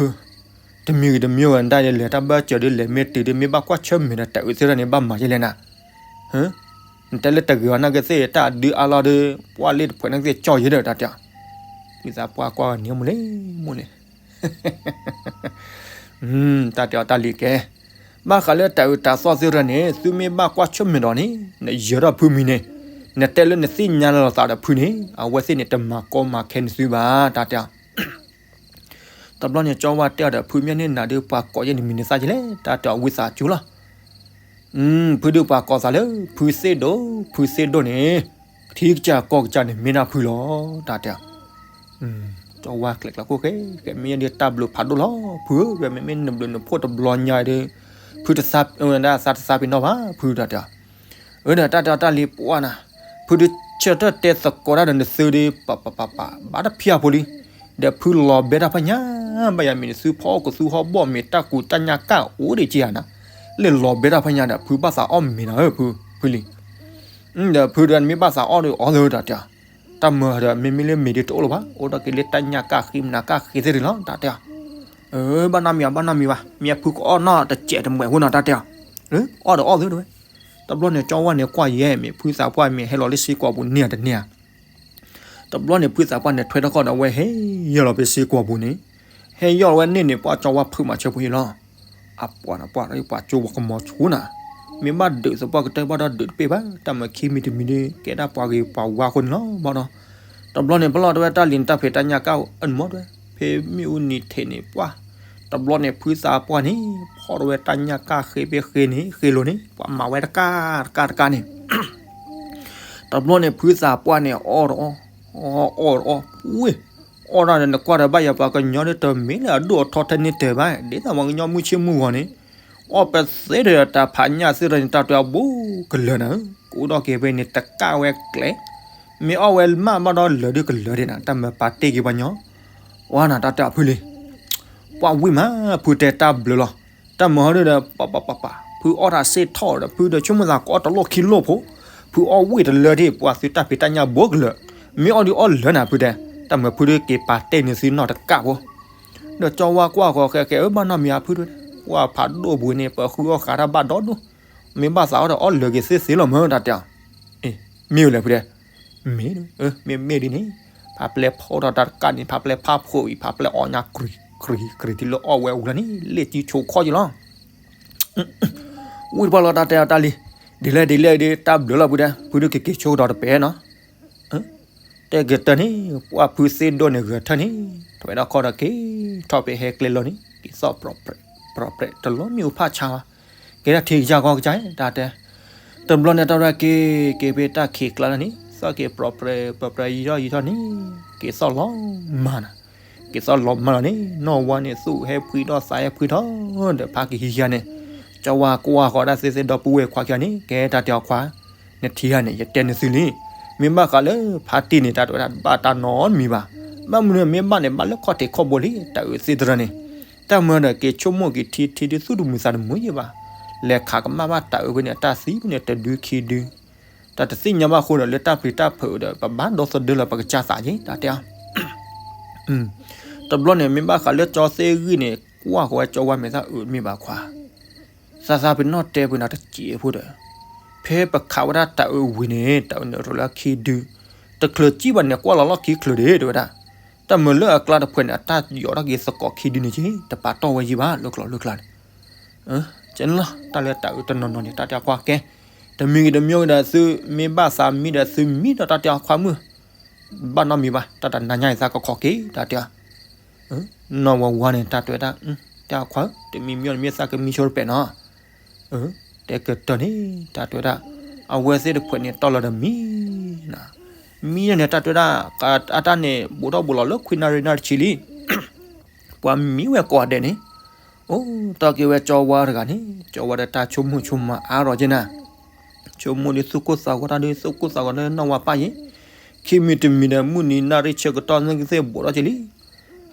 ီၤ. ဒီး တမံၤဂ့ၤတမံၤဂ့ၤ နတၢ်လဲၤတၢ်ဘၢၣ်စၢၤဒီး လဲၤမ့ၢ်တုၤဒီး မ့ၢ်ဘၣ်ကွၢ်ဆၢၣ်မဲာ်ဒီး တၢ်အၢသ့ၣ်တဖၣ်န့ၣ် ဘၣ်မၤယဲလဲၣ်နၤ. နတဲလၢတဂ့ၤအီၤနာ်က့သ့ၣ် တၢ်အဒုအါလီၤဒီး ပှၢ်လ့ၣ်တဖှဲးနာ်က့သ့ၣ် ကၠီၣ်ယဲဒီး တၢ်တဲအီၤ. ဝံသးပှၢ်ကွၢ်ဂၤန့ၣ် မိၢ်လ့ၣ် မိၢ်လ့ၣ် တၢ်တဲအီၤတၢ်လံၤကဲ, ဘၣ်ဃးလၢတၢ်အၢတၢ်သီသ့ၣ်တဖၣ်န့ၣ် သုမ့ၢ်ဘၣ်ကွၢ်ဆၢၣ်မဲာ်ဒီးန့ၣ် နယၢၤထီၣ်ဖုမံၤန့ၣ်, နတဲလၢနသ့ၣ်ညါလီၤသးဒီးဖုန့ၣ် အဝဲသ့ၣ်န့ၣ် တမၤကီမၤခဲနသုဘၣ် တၢ်တဲအီၤ. တဘျီန့ၣ် ကၠီဝါတဲအီၤဒီး ဖုမ့ၢ်န့ၢ်နၤဒီး ပှၤကိးယဲၢ်နမံၤန့ၣ်သးကလဲၣ် တၢ်တဲအီၤ ဝံသးစူၤလီၤ. ဖုဒုးပှၤကိးသးလၢ ဖုသ့ၣ်ဒိၣ် ဖုသ့ၣ်ဒိၣ်န့ၣ် ထံကစၢ်ကီၢ်ကစၢ်န့ၣ် မ့ၢ်ဒၣ်ဖုလီၤ တၢ်တဲအီၤ. ကၠီဝါကျဲးကျိးခိၣ်ဃဲ ကဲမ့ၢ်ယဲဒုးတၢ်ဘျုးဖးဒိၣ်လီၤ ဖုဧၢ, မ့မ့ၢ်နဘျုးနဖှိၣ်တဘျီညါဒီး ဖုတသးပ့ၤနီၣ်ဘၣ် ဖုတၢ်တဲအီၤ. အၢ ဒီးတၢ်တဲအီၤတၢ်လံၤပှၢ်နၤ, ဖုဒုးဆၢထၢၣ်တဲသကိးတၢ်ဒီးနသုဒီး ပပပပ ဘၣ်တဖျါဖိလံ. ဒီးဖုလီၤဘဲတၢ်ဖၣ်ညါ ဘၣ်ယၤမ့ၢ်နသုဖီကသူဟီၣ်ဘီၣ်မ့ၢ်တၢ်ကူတၢ်ညၣ်ကၣ်အိၣ်ဒံးက့ဧါနၤ, လၢလီၤဘဲတၢ်ဖၣ်ညါဒီး ဖုဘၣ်သးအီၣ်မ့ၤနၤဧၢ ဖု ဖုလံ. ဒီးဖုဒီးနမ့ၢ်ဘၣ်သးအီၣ်ဒီး အီၣ်လၢတၢ်တဲအီၤ. တၢ်မၤဒီး မ့မ့ၢ်လၢမ့ၤဒီးတအိၣ်လၢၤဘၣ်, အိၣ်ဒီးက့ၤလၢတၢ်ညၣ်ကၣ်ဃံမနၤကၣ်ဃံသ့ၣ်တဖၣ်လီၤ တၢ်တဲအီၤ. ဘၣ်နီတမံၤဘၣ် ဘၣ်နီတမံၤဘၣ်, မ့ၢ်ဖုကအီၣ်နီၢ်တစဲးတမှဲးဖိနီၤ တၢ်တဲအီၤ. အီၣ်ဒီးအီၣ်သ့တဝဲ. တဘျီန့ၣ် ကၠီဝါန့ၣ်ကွၢ်ယဲၢ်မ့ၢ်ဖုသးပှၢ်မ့ၢ်ဟဲလီၤလၢစ့ကွီၤပူၤန့ၢ်ဧါတန့ၢ်ဧါ. တဘျီန့ၣ် ဖုသးပှၢ်န့ၣ်ထွဲထီၣ်ခီၣ်ဒီး အဝဲဟဲယီၢ်လီၤဖဲစ့ကွီၤပူၤန့ၣ်, ဟဲယီၢ်လီၤဝဲန့ၣ်န့ၣ် ပှၢ်ကၠီဝါဖုးမၤဆၢဖိအံၤလီၤ. အပှၤနပှၢ်ပှၤကၠိဝဲကမီၤဆူနၤ, မ့ၢ်ဘၣ်ဒုးသပှၢ်ကတၢၢ်ဘၣ်ဒီးဒုးတပ့ၢ်ဘၣ်, တၢ်မၤခံမံၤတမံၤဒီး ကဲဒၣ်ပှၤဂ့ၤပှၤဝါအဃိန့ၣ်လီၤဘၣ်ဒီး, တဘျီန့ၣ် ပလီၢ်တဝဲတၢ်လံၤန့ၣ် တၢ်ဖံးတၢ်ညၣ်ကၣ်အၢနမီၢ်တဝဲ, ဖဲမ့ၣ်အူနံၤထံးန့ၣ်ပှၢ်, တဘျီန့ၣ် ဖုသးပှၢ်န့ၣ် ဖီၣ်တဝဲတၢ်ညၣ်ကၣ်ဃ့ဖဲဃ့န့ၣ် ဃ့လိၤန့ၣ် ပှၤမၤဝဲတကၣ်တကၣ်တကၣ်န့ၣ် တဘျီန့ၣ် ဖုသးပှၢ်န့ၣ် အီၣ်တအီၣ်, အီၣ်တအီၣ်, ဝ့ၢ်, အီၣ်ဒၣ်ဒီးနကွၢ်ဒီးဘၣ်ယၤပှၤကညီဒီးတမ့ၢ်လၢအဒိၣ်အထီထဲန့ၣ်တၢၤဘၣ်, ဒ်သိးပှၤကညီမုၢ်ဆ့ၣ်မုၢ်ဂီၤန့ၣ်, အီၣ်ပသ့ဒီးတၢ်ဖးညၣ်သ့ၣ်ဒီးန့ၣ် တၢ်တဲအဘိကလၢၤနၤ, ကအိၣ်ဒီးက့ၤဖဲန့ၣ်တကၣ်ဝဲကျဲ, မ့ၢ်အီၣ်ဝဲမးဘၣ်ဒီးလၢာ်ဒုးကလၢာ်ဒံးနၤ, တၢ်မၤပာ်တ့ၢ်က့ၤပှၤညီ, ဝါနၤတၢ်တဲအဖုလံ ပှၤဝံၣ်မး ဖုတဲတၢ်ဘျုးလီၤ. တၢ်မၤဟီဒုဒီး ပပပပ, ဖုအီၣ်တၢ်စ့ၢ်ထီၣ်ဒီး ဖုဒီးဆိကမိၣ်သးကအီၣ်တလိၣ်ခံလိၣ်ဖိ, ဖုအီၣ်ဝံၣ်တလၢဒံး ပှၤသုတၢ်ဖံးတၢ်ညၣ်ဘိကလၢာ်, မ့ၢ်အီၣ်ဒုးအီၣ်လၢာ်နၤဖုတဲ, တၢ်မၤဖုဒုက့ၤပာ်တ့ၢ်န့ၢ်သုနီၢ်တကၣ်ဖိ, ဒီးကၠီဝါကွၢ်ဃီၤဃဲဃဲ အၢ ဘၣ်နီတမံၤဧါဖုတဲ, ကွၢ်ဖးဒိၣ်ပူၤန့ၣ် ပဃုအီၣ်ဃးတၢ်ဘၣ်ဒီဒိၣ်, မ့ၢ်ဘၣ်သးအီၣ်ဒီးအီၣ်လၢာ်က့ၤသ့သ့လီၤမၢတၢ်တဲအီၤ, မ့ၢ်ဝဲလဲၣ်ဖုတဲ မ့ၢ်, မ့မ့ၢ်ဒ်န့ၣ်, ဖးပျဲဖီၣ်ထီၣ်တၢ်တကၣ်န့ၣ် ဖးပျဲဖးဖှိၣ်အံၤ ဖးပျဲအီၣ်ညါကြံၤကြံၤကြံၤတုၤလၢအီၣ်ဝဲအူလၢန့ၣ် လ့ၣ်စုဆိးခီၣ်က့ၤလီၤ. ဝံၣ်တပှၢ်လီၤတၢ်တဲအီၤတၢ်လံ, ဒ်လဲၣ်ဒ်လဲၣ်ဒ်တၢ်ဘျုးလီၤဖုတဲ, ဖုဒုးက့ၤက့ၤဆိကဒီးတပဲနီၤ, တဲကတၢၢ်န့ၣ် ပှၢ်ဖုသ့ၣ်ဒိၣ်န့ၣ်ဂဲၤထၢၣ်န့ၣ်, ထီၣ်ဝဲဒၣ်ခီဒီးက့ၤထီၣ်ဖဲဟဲကျဲလီၤန့ၣ် က့ၤသီၣ်ပြီၣ်ပြီၣ် တလီၤမ့ၣ်အူဖးဆါဘၣ်, ကဲဒၣ်ထံကစၢ်ကီကစၢ်တၢ်တဲ တဘျီန့ၣ် တၢ်ရဲၣ်က့ၤက့ၤဖဲတၢ်ခံးကျါလီၤန့ၣ် သီၣ်က့ၤပြီၣ်ပြီၣ်ပြီၣ်ပြီၣ် ယံာ်ထီၣ်ယံာ်ထီၣ်န့ၣ် က့ၤသီၣ်လီၤမၢ်နၤ, က့ၤသီၣ်လီၤမၢ်လီၤန့ၣ် နီၢ်ဝါန့ၣ် သူၣ်ဟဲဖှံထီၣ်သးဟဲဖှံထီၣ်ဒီးဖးကဟံးယၤန့ၣ်, ကၠီဝါကွၢ်ဃီၤဒၣ်သ့ၣ်သ့ၣ်ဒီပုၢ်ဝဲၢ်ခွါခံဂၤန့ၣ် ကဲတၢ်တဲအီၤခွါ, နထံၣ်ဧါန့ၣ် ယတဲနသုလံ, မ့ၢ်ဘၣ်ဃးလၢဖါတံၢ်န့ၣ် တၢ်တဲဝဲဒၣ် ဘၣ်တၢ်နီတမံၤဘၣ်, ဘၣ်မနုၤမ့ၢ်ဘၣ်န့ၣ် ဘၣ်လၢခီၣ်ထံးခီၣ်ဘိလံ တၢ်အုးသ့ၣ်တရၢန့ၣ်, တၢ်မၢဒီးက့ၤဆိကမိၣ်က့ၤထံထံဒုးသူၣ်တမုာ်သးတမုာ်ယဲဘၣ်, လဲၤခးကမၣ်ဘၣ်တၢ်အုးဖဲန့ၣ် အတၢ်သံဖဲန့ၣ်တဒုခံဒု, တၢ်တသ့ၣ်ညါဘၣ်အဃိဒီး လၢတၢ်ပျံၤတၢ်ဖုးဒီး ပဘၣ်ဒီသဒၢလီၤပကစၢ်သးက့ၤ တၢ်တဲအီၤ တဘျီန့ၣ် မ့ၢ်ဘၣ်ဃးလၢကၠီသ့ၣ်ဂံၢ်န့ၣ် ကွၢ်ဃီၤဝဲကၠီဝါမဲာ်သၣ်အုးမ့ၢ်ဘၣ်ခွါ, သးသးပ့ၤနီၣ်တဲပှၤနၤတစဲးဖိဒီး, ဖဲပခးဝဲဒၣ်တၢ်အုးဝံၤန့ၣ် တၢ်အုးန့ၣ်အိၣ်လၢခံဒု, တချုးစံၣ်ဘၣ်န့ၣ် ကွၢ်လီၤလီၢ်ခံချုးဒံး တဲဝဲဒၣ်, တၢ်မုာ်လၢအကျါတဖှဲးန့ၣ် အတၢ်ယီၤထီၣ်က့ၤသကိးခံဒုန့ၣ်က့ၤ တပာ်တီၢ်ဝဲယံၤဘၣ် လၢကျိၤလၢကျါန့ၣ် ကဲန့ၣ်လီၤ တၢ်လၢတၢ်အုးတနီၤနီၤန့ၣ် တၢ်တဲအီၤခွါကဲ, တမံၤဂ့ၤတမံၤဂ့ၤဒီး သုမ့ၢ်ဘၣ်သးမံဒီးသုမံဒီးတၢ်တဲအီၤခွါမုၣ်, ဘၣ်နီတမံၤဘၣ် တၢ်တနၤညါအံၤသးကခီက့ၤ တၢ်တဲအီၤ, နီၢ်ဝဲဝါန့ၣ် တၢ်တဲဝဲဒၣ်, တဲအီၤခွါဧၢ တမံၤမံၤဂ့ၤတမံၤသးကမံဆိတပဲာ်နီၤ, တဲကတၢၢ်န့ၣ် တၢ်တဲဝဲဒၣ်, အဝဲသ့ၣ်တဖှဲးန့ၣ် တီၢ်လီၤဒီးမံနီၤ, မံန့ၣ် တၢ်တဲဝဲဒၣ်, အတၢ်န့ၣ် ဘူးထီၣ်ဘူးလီၤလၢခွံနၣ်ရံၣ်နၣ်ရံၣ်ဆံလံ ပှၤမံဝဲကိးဂၤဒဲးန့ၣ်, အိၣ်တီၢ်က့ၤဝဲကၠီဝါတဂၤန့ၣ် ကၠီဝါဒီးတၢ်ဆိကမိၣ်ဆိကမးအါထီၣ်က့ၤနၤ, ဆိကမိၣ်ဒ်သူၣ်ကိၢ်သးဂီၤတၢ်ဒ်သူၣ်ကိၢ်သးဂီၤလၢနီၢ်ဝါပၢ်ယ့ၣ်, ခံမံၤတမံၤဒီး မုၢ်နံၤနၣ်ရံၣ်ဆၢကတီၢ်သ့ၣ်ကသ့ၣ်ဘူးထီၣ်က့ၤလံ,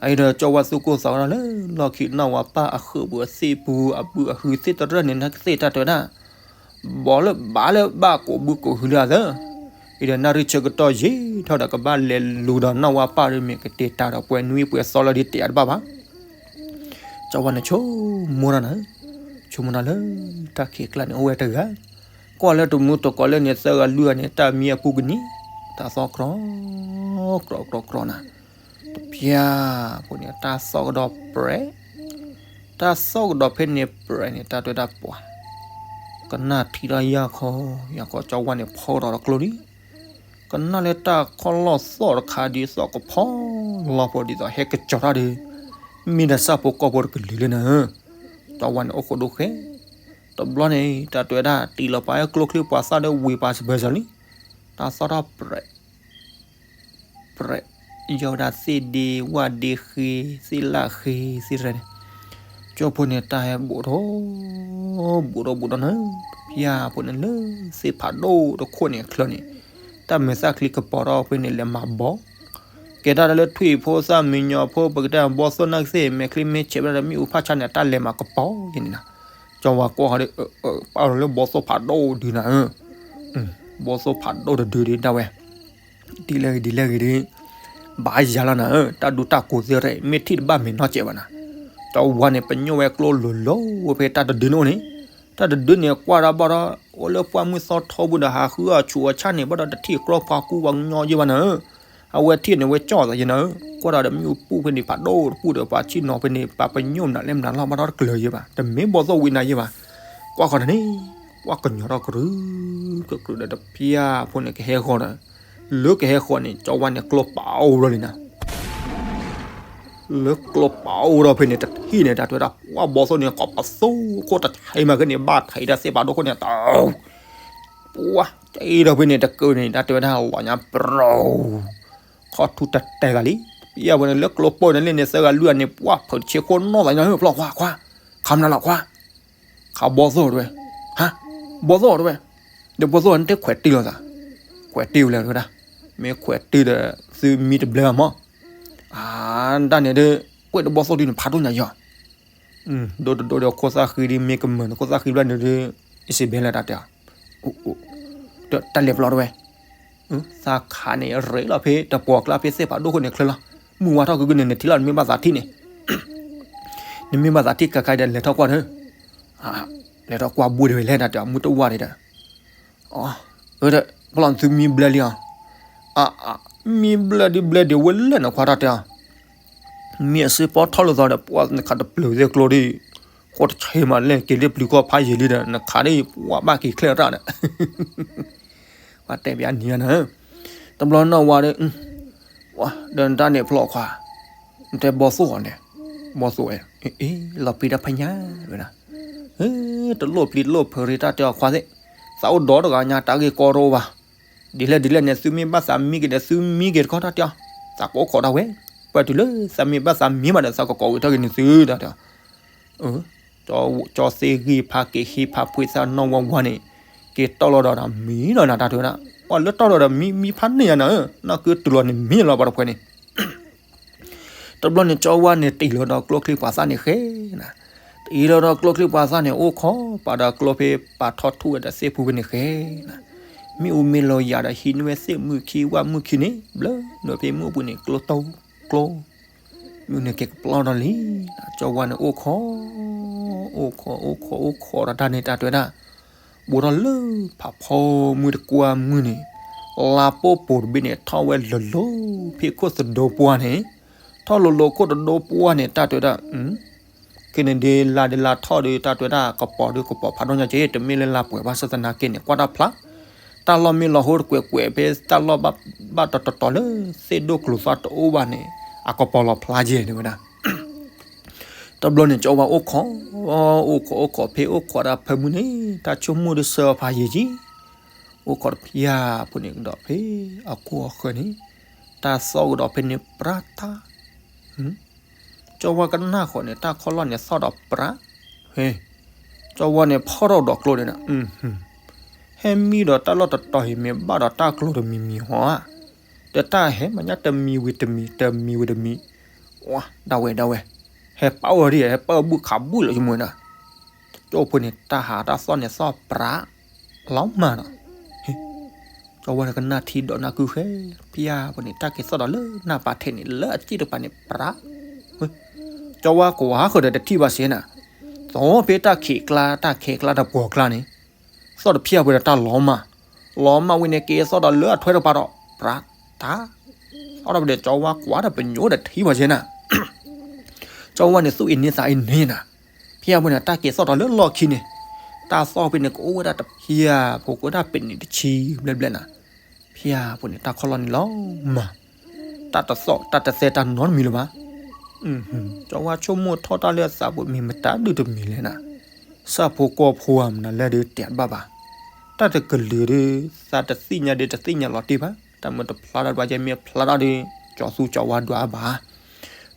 အအံၤဒီးကၠီဝါသူၣ်ကိၢ်သးဂီၤတၢ်လၢလီၢ်ခံနီၢ်ဝါပၢ်အဃုာ်ပူၤအသ့ၣ်ပူၤအဘုအဟုသ့ၣ်တရၢၣ်န့ၣ် နကသ့ၣ်တၢ်တဲဝဲဒၣ် ဘီလၢဘၣ်လၢဘၣ်ကိးဘုကိးဟုလၢအသၢ, အံၤဒီးနၣ်ရံၣ်ဆၢကတီၢ်ယံာ်ထီၣ်ဒီးကဘၣ်လဲၤလူၤဒီးနီၢ်ဝါပၢ်ဒီးမ့ၢ်ကတ့ၤတၢ်ဒီးပှဲၤနွံပှဲၤသီလၢဒ်တဲအတဘၣ်ဘၣ်, ကၠီဝါန့ၣ်ဆိကမိၣ်တၢ်နၤ, ဆိကမိၣ်တၢ်လၢ တၢ်ခံးကျါန့ၣ်အိၣ်ဝဲတဂၤ, ကွၢ်လၢတမူတကိးလၢန့ၣ်သၢဂၤလွံၢ်ဂၤန့ၣ် တၢ်မံအပူၤကနံၤ, တၢ်သီၣ်ကြီ, ကြီကြီကြီနၤ, တပျၢ်ဖိန့ၣ် တၢ်သီၣ်ကဒီးပြဲး တၢ်သီၣ်ကဒီးဖဲန့ၣ်ပြဲးန့ၣ် တၢ်တဲဝဲဒၣ်ပှၤ, ကနၣ်ထံၣ်ဒီးယၢ်ခီ, ယၢ်ခီကၠီဝါန့ၣ်ဖီကဒီးတကျိလံ, ကနၣ်လၢတၢ်ခီၣ်လီၢ်သီၣ်တခါဒ်သိးကဖီလီၤဖိဒ်သိးဟဲကစီၤတၢ်ဒီး, မ့ၢ်ဒီးစၢ်ဖိကီၢ်ဖိတကလုာ်လၢနၤဧၢ, ကၠီဝါန့ၣ်အိၣ်ဃိဒိၣ်ဃဲ, တဘျီန့ၣ် တၢ်တဲဝဲဒၣ်တံၢ်လီၤပာ်ကျိချံပှၤသၣ်ဒီးဝံၤပာ်စၢၤပၢၢ်စၢၤလံ, တၢ်သီၣ်ထီၣ်ပြဲး ပြဲး, ယီၢ်ဝဲဒၣ်သ့ၣ်ဒ့ဝၣ်ဒ့ဃ့ သ့ၣ်လၣ်ဃ့သ့ၣ်ရဲၣ်န့ၣ်, ကၠီဖိန့ၣ်တၢ်ဟဲဘူးထီၣ်, ဘူးထီၣ်ဘူးထီၣ်နၤ, တပျၢ်ဖိန့ၣ်လၢသ့ၣ်ဖးဒိၣ်တခိၣ်န့ၣ်အချၢန့ၣ်, တၢ်မဲာ်သၣ်ချံကပီၤထီၣ်ဖဲန့ၣ်လဲၤမၤဘီ, ကဲတၢ်လၢထွံၣ်ဖိသၣ်မံညီၤဖိ ပကတဲဘီသိၣ်နၢ်ကသ့ၣ် မဲာ်ချံမဲာ်ဆဲးဘၣ်ဒီးမ့ၣ်အူဖးဆါန့ၣ် တၢ်လဲၤမၤကပီၤယဲန့ၣ်နၤ, ကၠီဝါကွၢ်ဃီဒီး ပာ်လီၤလၢဘီသိၣ်ဖးဒိၣ်ဒုနၤဧၢ ဘီသိၣ်ဖးဒိၣ်တဒုဒ်ဒၣ်ဝဲ, ဒ်လဲၣ်ဂ့ၤဒ်လဲၣ်ဂ့ၤဒ်, ဘၣ်ယၤလီၤနၤဧၢ, တၢ်ဒူတၢ်ကိးသ့ၣ်ရဲၣ် မ့ၢ်ထံၣ်တဘၣ်မဲာ်နီၢ်စဲးဘၣ်နၤ, ကၠီဝါန့ၣ် ပညိၣ်ဝဲကျိလိၤလိၤဖဲတၢ်တဒုန့ၣ်အိၣ်န့ၣ်, တၢ်တဒုန့ၣ်ကွၢ်ဒၣ်ဘၣ်ဒီး အိၣ်လၢပှၢ်မုၢ်သီထီပူၤဒီးဟးဃုအီၣ်ဆူးအီၣ်ဆၣ်န့ၣ် ဘၣ်ဒီးတထံၣ်ကြီပှၤကူပှၤကညီယဲဘၣ်နၤဧၢ, အဝဲထံၣ်န့ၣ်ဝဲကၠီၣ်သးယဲနၤဧၢ, ကွၢ်ဒီးမ့ၣ်အူပူၤဖဲန့ၣ်ဖးဒိၣ်တပူၤဒီး ပှၤဆ့ၣ်နီၤဖဲန့ၣ် ပှၤပညိၣ်မနုၤလဲၣ်မနုၤလီၤဘၣ်ဒီးတကျၢၤယဲဘၣ်, တမ့ၢ်ဘီသိၣ်ဝံၤနၤယဲဘၣ်, ကွၢ်ဃီန့ၣ်န့ၣ် ပှၤကညီၤထီၣ်ကရု ကရုဒီးတဖၣ်ဖိန့ၣ်ကဟဲဃီၤဒီး လၢကဟဲဃီၤန့ၣ် ကၠီဝါန့ၣ်ကျိပာ်အိၣ်ဒီးလံနၤ လၢကျိပာ်အိၣ်ဒီးဖဲန့ၣ် တထံၣ်န့ၣ် တၢ်တဲဝဲဒၣ် ပှၤဘီသိၣ်န့ၣ် ကိးပသူခိၣ်တဆဲးမးက့န့ၣ် ဘၣ်ထံးတၢ်သ့ၣ်ဖးဒိၣ်ခိၣ်န့ၣ် တ ပှၤတဲဒီးဖဲန့ၣ် တကၢန့ၣ် တၢ်တဲဝဲဒၣ်လီၤညါပရိ ခီၣ်ထူတတဲဂၤလံ ပယဲၢ်ဝဲန့ၣ် လၢကျိပိၢ်န့ၣ်လံန့ၣ် သၢဂၤလွံၢ်ဂၤန့ၣ် ပှၤဖုးတဆ့ခိၣ်နီၢ်သးညီ ဖျီၣ်ခွါ ခွါ ခးမနုၤလီၤခွါ ခးဘီသိၣ်တဲဝဲ ဟါ ဘီသိၣ်တဲဝဲ ဒီးဘီသိၣ်နတဲခွဲးတ့ၢ်လိာ်သး ခွဲးတ့ၢ်ဝဲလဲၣ်တဲဝဲဒၣ် မ့ၢ်ခွဲးတ့ၢ်ဒီး သုမံတဘျၢဘၣ်မး အတၢ်န့ၣ်ဒီး ကွဲးဒီးဘီသိၣ်ဒ်န့ၣ် ဖးဒိၣ်ညါယီၤ ဒိၣ်တဒိၣ်ဒီးခိၣ်သၣ်ဃံဒီး မ့ၢ်ကမၢၢ်နခိၣ်သၣ်ဃံဘျီန့ၣ်ဒီး အ့စ့ဘဲလၢတၢ်တဲအီၤ တၢ်လဲၤပျီတဲဝဲ သးခးန့ၣ် ရ့လီၤဖဲတပှီၤကျါဖဲသ့ၣ်ဖးဒိၣ်ခိၣ်န့ၣ်ချၢလီၤ မုၢ်ဝါထီၣ်ကုကုန့ၣ် နထံၣ်လီၤ နမ့ၢ်ဘၣ်သးထံၣ်န့ၣ် နမ့ၢ်ဘၣ်သးထံၣ်ကါကါဒီး လဲၤထီၣ်ကွၢ်ဒီး လဲၤထီၣ်ကွၢ်ဘိၣ်ဒံးဝဲလဲၣ်တၢ်တဲအီၤ မုၢ်တဝါဒံးဒီး အၢ ပလီၢ်သုမံဘျၢလံအီၤ အ မံဘျၢဒံးဘျၢဒံးဝဲလဲၣ်နခွါတၢ်တဲအီၤ မ့ၢ်အစုပီထီၣ်လိာ်သးဒီး ပှၤနခးတပျုာ်သ့ၣ်ကျိဒီး ဃိတဆဲးမးလဲၣ် က့ၤလၢပျုၤကီၢ်ဖးယံာ်လံဒီး နခးဒီး ပှၤဘၣ်က့ၤချဲၣ်ရၣ်ဒီး ပှၤတဲဘၣ်နံၤနၤ တဘျီနီၢ်ဝါဒီး ဒီးနတၢ်န့ၣ်ဖျီၣ်ခွါ နတဲဘီသိၣ်အီၤန့ၣ် ဘီသိၣ်ဝဲ အ့ လီၤပျံၤတၢ်ဖဲညါဝဲဒၣ် တလိၣ်ပျံၤတလိၣ်ဖုးရ့တၢ်တဲအီၤခွါသ့ၣ် သးအိၣ်ဒီတဂၤညါတၢ်ဂ့ၢ်ကီတအိၣ်ဘၣ် ဒ်လဲၣ်ဒ်လဲၣ်န့ၣ် သုမ့ၢ်ဘၣ်သးမံက့ၤဒီး သုမံက့ၤတခီတၢ်တဲအီၤ သးကအိၣ်ခိးဒၣ်ဝဲ ပှၤတုၤလၢသးမ့ၢ်ဘၣ်သးမံဘၣ်ဒီး သးကကိးဝံၤထီၣ်က့ၤန့ၣ်သုတၢ်တဲအီၤ ကၠီသ့ၣ်ဂံၢ်ဖးက့ၤဟံးဖးဖှံသးနီၢ်ဝါဝါန့ၣ် က့ၤတီၢ်လီၤဒီးမံဒီးနၤတၢ်တဲဝဲဒၣ် ပှၤလၢတီၢ်လီၤဒီးမံ မံဖးန့ၢ်ယၤနၤဧၢ နီၢ်ကုတုၤလီၤန့ၣ်မံလီၤပှၤတဖှဲးန့ၣ် တဘျီန့ၣ် ကၠီဝါန့ၣ်တ့ၢ်လီၤဒီးကျိချံပှၤသၣ်န့ၣ်ဃဲနၤ, တ့ၢ်လီၤဒီးကျိချံပှၤသၣ်န့ၣ် အိၣ်ခိးပာ်ဒီးကျိဖဲပာ်ထီၣ်ထူၣ်ဝဲဒီးသ့ၣ်ဖူဖဲန့ၣ်ဃဲနၤ, မ့ၣ်အူမ့ၢ်လီၤယၤဒီးဟံးန့ၢ်ဝဲသ့ၣ်မုၢ်ခံဝၣ်မုၢ်ခံန့ၣ် ဘျၢနုာ်ဖဲမုၢ်အပူၤန့ၣ် ကျိတိကျိ မ့ၣ်အူန့ၣ်က့ၤကပျီဒီးလံ, ကၠီဝါန့ၣ်အိၣ်ခိး အိၣ်ခိး အိၣ်ခိး အိၣ်ခိးဒီးတၢ်န့ၣ်တၢ်တဲဝဲဒၣ် ဘူးထီၣ်လၢဖးဖီမုၢ်တကွၢ်မုၢ်န့ၣ်, လါပိၢ်ပိၤတဘ့ၣ်န့ၣ် ထီၣ်ဝဲလိၤလိၤဖဲခိၣ်သဒိပှၢ်န့ၣ်, ထီၣ်လိၤလိၤခိၣ်သဒိပှၢ်န့ၣ် တၢ်တဲဝဲဒၣ်, ခဲန့ၣ်ဒ်လါဒ်လါထီၣ်ဒီး တၢ်တဲဝဲဒၣ် ကပီၤဒီးကပီၤဖးဒိၣ်ညါက့ တမ့ၢ်လၢလါပှဲၤဘၣ် စသနာ်က့န့ၣ် ကွၢ်တၢ်ဖျါ, တၢ်လီၢ်မ့ၢ်လီၤဟိတကွဲးကွဲး ဖဲတၢ်လီၢ်ဘၣ်တတီၤတီၤလၢသ့ၣ်ဒိၣ်ကျိၤသီတအိၣ်ဘၣ်န့ၣ် အကပီၤလီၤဖျါက့ၤတဲဝဲဒၣ် တဘျီန့ၣ် ကၠီဝါအိၣ်ခိး, အိၣ်ခိး အိၣ်ခိး ဖဲအိၣ်ခိးဒၣ်ဖၢမုၢ်န့ၣ် တၢ်ဆိကမိၣ်ဒ်ဆၢဖးယံာ်ကံ, အိၣ်ခိးတဖျၢၣ်ဖိန့ၣ်ကဒီး ဖဲအခိၣ်အဃၢၤန့ၣ်, တၢ်သီၣ်ကဒီးဖဲန့ၣ်ပြးတၢ်, ကၠီဝါကနၣ်ဃီန့ၣ် တၢ်ခီၣ်လီၢ်န့ၣ်သီၣ်ဒီးပြး, ဟဲ, ကၠီဝါန့ၣ်ဖီၣ်ထီၣ်ဒီးကျိန့ၣ်, ဟဲမံဒီးတၢ်လီၢ်တတီၤအံၤ မ့ၢ်ဘၣ်ဒီးတၢ်ကျိတမံၤမံၤဟီဧါ, ဒီးတၢ်ဟဲမၤညါတမံၤဝံၤတမံၤ တမံၤဝံၤတမံၤ, ဝါ ဒၣ်ဝဲဒၣ်ဝဲ, ဟဲပာ်ဝဲဒၣ် ဟဲပာ်ဘူၣ်ခးဘူၣ်လီၤယမူနၤ, ကၠီဖိန့ၣ် တၢ်ဟးတၢ်သီၣ်န့ၣ်သီၣ်ပြး လီၤမၢ်ဒီး, ကၠီဝါန့ၣ်ကနၣ်ထံဒီးနၢ်ကုဃဲ, ဖျၢၣ်ဖိန့ၣ် တၢ်က့ၤသီၣ်ဒီးလၢနၢ်ပၤထဲန့ၣ် လၢအစ့ၣ်တပၤန့ၣ်ပြး, ကၠီဝါကွၢ်ဃုာ်ဒီးတထံၣ်ဘၣ်စ့ၢ်နၤ, သီၣ်ဖဲတၢ်ခံးကျါ တၢ်ခံးကျါတပှီၤကျါန့ၣ် သီၣ်တဖျၢၣ်ဖိဒီးတၢ်လီၤမၢ်, လီၤမၢ်ဝံၤန့ၣ် က့ၤသီၣ်ဒီးလၢအထွဲတပၤဒီး ပြးတၢ်, အီၣ်ဒီးပဒဲး ကၠီဝါကွၢ်ဒီးပညိၣ်ဒီးထံၣ်ဘၣ်စ့ၢ်နၤ, ကၠီဝါန့ၣ်သူၣ်အ့န့သးအ့န့နၤ, ဖျၢၣ်ဖိန့ၣ် တၢ်က့ၤသီၣ်ဒီးလၢလီၢ်ခံန့ၣ်, တၢ်သီၣ်ဖဲန့ၣ် ကအိၣ်ဝဲဒၣ်တဖျၢၣ်ဖိ ကအိၣ်ဝဲဒၣ်ပနံးတဆံဘျဲၣ်ဘျဲၣ်နၤ, ဖျၢၣ်ဖိန့ၣ် တၢ်ခီၣ်လီၢ်န့ၣ်လီၤမၢ်, တၢ်တသီၣ်တၢ်တသဲတၢ်နီတမံၤလၢၤဘၣ်, ကၠီဝါဆိကမိၣ်ထီၣ်တၢ်လၢအသးပူၤ မ့ၢ်မတၤဒုးတမံၤလဲၣ်နၤ, ဆၣ်ဖိကီၢ်ဖိဧါမနုၤလဲၣ်ဒီးတဲတဘၣ်ဘၣ်, တၢ်တကလုာ်ဒီး သးတသ့ၣ်ညါဒီးတသ့ၣ်ညါလီၤတံၢ်ဘၣ်, တၢ်မ့ၢ်တဖျါတၢ်တဘၣ်ကဲ မ့ၢ်ဖျါတၢ်ဒီး ကၠီသူကၠီဝါဒွးဘၣ်,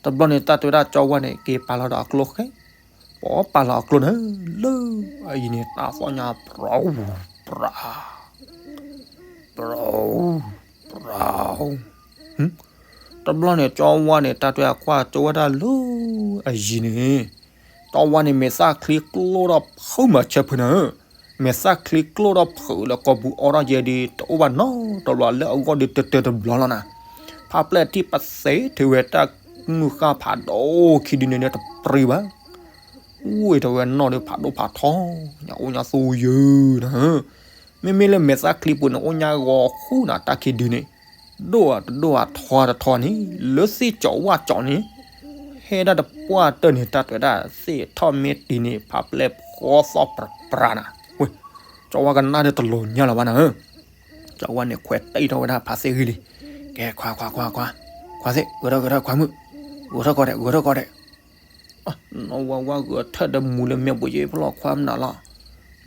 တဘျီန့ၣ် တၢ်တဲဝဲဒၣ်ကၠီဝါန့ၣ် က့ၤပာ်လီၤဒီးအကျိဃဲ, ပီၤပာ်လီၤအကျိန့ၣ် လၢအအံၤန့ၣ် တၢ်သီၣ်ညါပြး ပြး ပြး တဘျီန့ၣ် ကၠီဝါန့ၣ် တၢ်တဲအကွၢ်ကၠီဝဲဒၣ်လၢအယံၤန့ၣ်, ကၠီဝါန့ၣ် မဲာ်သၣ်ချံကျိဒီးဖုးမၤဆၢဖုးနၤဧၢ, မဲာ်သၣ်ချံကျိဒီးဖုးလၢကိာ်ပူၤအီထီၣ်ယဲဒီး တအိၣ်ဘၣ်နီတဘျီလၢအဂီၢ်ဒီးတတၢတဘျီလီၤနၤ, ဖးဖျဲၣ်ထံၣ်ပသ့ထဲဝဲတၢ်မုၢ်ဃၢ်ဖးဒိၣ်ခံဒု န့ၣ်န့ၣ်တပြံဘၣ် ဝံၤတဲဝဲနီၢ်ဒီးဖးဒိၣ်ဖးထီ, ညၣ်အိၣ်ညါသူယုာ်နၤ, မ့မ့ၢ်လၢမဲာ်သၣ်ချံပူၤန့ၣ် အိၣ်ညါဂီၤဃူနၤ တၢ်ခံဒုန့ၣ်, ဒိၣ်အတဒိၣ်အထီတထီန့ၣ် လၢသ့ၣ်ကၠီဝါကၠီန့ၣ်, ဟဲဒၣ်တပှၢ်တၢၢ်န့ၣ် တၢ်တဲဝဲဒၣ်သ့ၣ်ထီၣ်မ့ၢ်တံၤန့ၣ် ဖးဖျဲၣ်ဖီသီၣ်ပြးပြးနၤ, ဝဲ ကၠီဝါကနၣ်ဒီးတလီၤညါလၢၤဘၣ်နၤဧၢ, ကၠီဝါန့ၣ်ခွဲးတံၢ်ထီၣ်ဝဲဒၣ်ဖါသ့ၣ်ဂံၢ်လံ, ကဲခွါခွါခွါခွါ, ခွါသ့ၣ် ဂဲၤထီၣ်ဂဲၤထီၣ်ခွါမုၣ်, ဂဲၤထီၣ်ကီးဒဲး ဂဲၤထီၣ်ကီးဒဲး, နီၢ်ဝါဝါဂဲၤထၢၣ်ဒီးမူလၢမဲာ်ဘိးယဲၢ်ဖျီၣ်ခွါမနုၤလီၤ,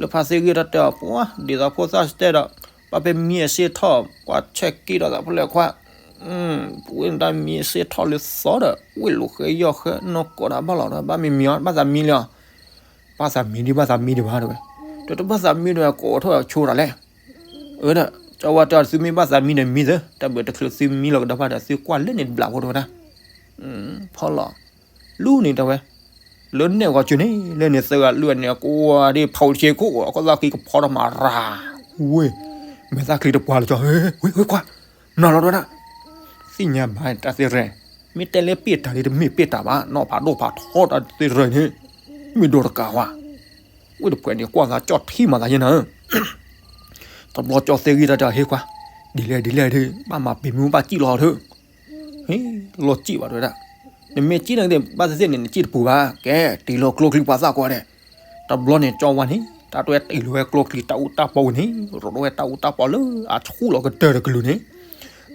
လၢဖါသ့ၣ်ဂံၢ်တၢ်တဲအီၤ ပှၤဒ်သိးဖိသၣ်စတဲဒီး ဘၣ်ဖဲမံအစ့ၣ်ထီၣ် ပှၤဆဲးက့ၤဒီးသးဖိလဲၣ်ခွါ, ပဝဲဒၣ်မံအစ့ၣ်ထီၣ်လၢသီဒီး ဝ့ၢ်လိာ်ဃဲယီၢ်ဃဲနီၢ်ကီးဒၣ်ဘၣ်လီၤဒီး ဘၣ်မံမံအီၤ ဘၣ်သးမံလံအီၤ, ဘၣ်သးမံဒံး ဘၣ်သးမံဒံးဘၣ်တဲဝဲ, ဒီးတဘၣ်သးမံဒီးကိးထီၣ်ဆိတၢ်လဲၣ်, အၢဒီး ကၠီဝါတဲအီၤ သုမ့ၢ်ဘၣ်သးမံဒီးမံသု, တၢ်ဘၣ်တချုးသုမံလီၤကဒီးဘၣ်ဒီး သုကွၢ်လၢန့ၣ်တဘျီဖိတဲဝဲဒၣ်, ဖီလီၤ လူန့ၣ်တဲဝဲ, လၢန့ၣ်ဂီၤကၠူန့ၣ် လၢန့ၣ်သၢဂၤလွံၢ်ဂၤန့ၣ် ကိးဒံးဖီတဆ့ခိၣ် အခီၣ်သၣ်ခံကဖီထီၣ်မၤရၤ, ဝ့ၢ် မဲာ်သၣ်ချံတပှၤလၢကၠီ ဝ့ၢ် ဝ့ၢ်ခွါ, မၤလီၤတဲဝဲဒၣ်, သ့ၣ်ညါဘၣ်တၢ်သ့ၣ်ရဲၣ်, မ့ၢ်တဲလၢပ့ၢ်တၢ်လံတမ့ၢ်ပ့ၢ်တၢ်ဘၣ် နီၢ်ဖးဒိၣ်ဖးထီတၢ်သ့ၣ်ရဲၣ်န့ၣ်, မ့ၢ်ဒိးတကးဝဲ, ဝ့ၢ်တဖှဲးန့ၣ်ကွၢ်သးကၠီၣ်ထံမၤသးယဲၢ်နၤဧၢ တဘျီကၠီသ့ၣ်ဂံၢ်တၢ်တဲအီၤ ဟ့ၣ်ခွါ, ဒ်လဲၣ်ဒ်လဲၣ်ဒုး ဘၣ်မၤပ့ၤမ့ၢ်ဘၣ်စံၣ်လီၤထၢၣ်, ဟ့ၣ် လီၤစံၣ်ဘၣ်တဲဝဲဒၣ်, နမ့ၢ်စံၣ်န့ၣ်ကသ့ၣ် ဘၣ်သ့ၣ်သ့ၣ်န့ၣ် နစံၣ်တပူၤဘၣ် ကဲ တ့ၢ်လီၤကျိချံပှၤသၣ်ကွၢ်ဒဲး, တဘျီန့ၣ် ကၠီဝါန့ၣ် တၢ်တဲဝဲတ့ၢ်လီၤဝဲကျိချံတၢ်အူတၢ်ပီဝဲန့ၣ် ရိးထီၣ်ဝဲတၢ်အူတၢ်ပီလၢအဆူၣ်လီၤကတၢၢ်တကလုာ်န့ၣ်,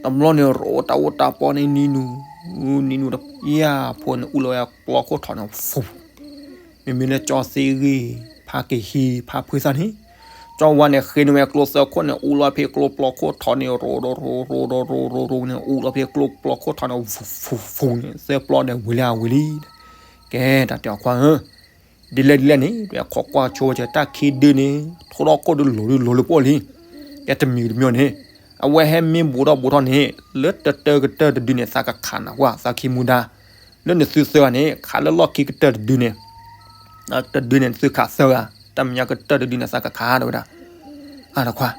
တဘျီန့ၣ် ရိးဝဲတၢ်အူတၢ်ပီန့ၣ် နံၤနူၤ, နံၤနူၤတယၢ်ဖိန့ၣ် အူလီၤဝဲကျိခိၣ်ထီၣ်န့ၣ် ဖူ မ့မ့ၢ်လၢကၠီသ့ၣ်ဂံၢ် ဖါက့ၤဟံးဖါဖုသၣ်န့ၣ်, ကၠီဝါန့ၣ်ဃ့န့ၢ်ဝဲကျိသၢခိၣ်န့ၣ် အူလီၤဖဲကျိပျီခိၣ်ထီၣ်န့ၣ် ရိးရိးရိးရိးရိးရိးန့ၣ် အူလီၤဖဲကျိပျီခိၣ်ထီၣ်န့ၣ် ဖူဖူန့ၣ် သၢပျီန့ၣ်ဝံၤလံအဝံၤလံ, ကဲတၢ်တဲအီၤခွါဧၢ, ဒ်လဲၣ်ဒ်လဲၣ်န့ၣ် တဝဲခိးကွၢ်ဆိဝဲတၢ်ခံဒုန့ၣ် ထိၣ်ထီၣ်ခိၣ်ဒုးလိၤဒုးလိၤလၢပှီၢ်လံ, ကဲတမံၤတမံၤန့ၣ် အဝဲဟဲမ့ၢ်ဘူးထီၣ်ဘူးထီၣ်န့ၣ် လၢတတၢကတၢၢ်တဒုန့ၣ် သးကခးနၤကွၢ်သးခံမူဒါ, လၢနသုသၢဂၤန့ၣ် ခးလၢလီၢ်ခံကတၢၢ်တဒုန့ၣ် တဒုန့ၣ် သုခးသၢဂၤ တၢ်မဲာ်ညါကတၢၢ်တဒုန့ၣ် သးကခးတဲဝဲဒၣ်, အတခွါ,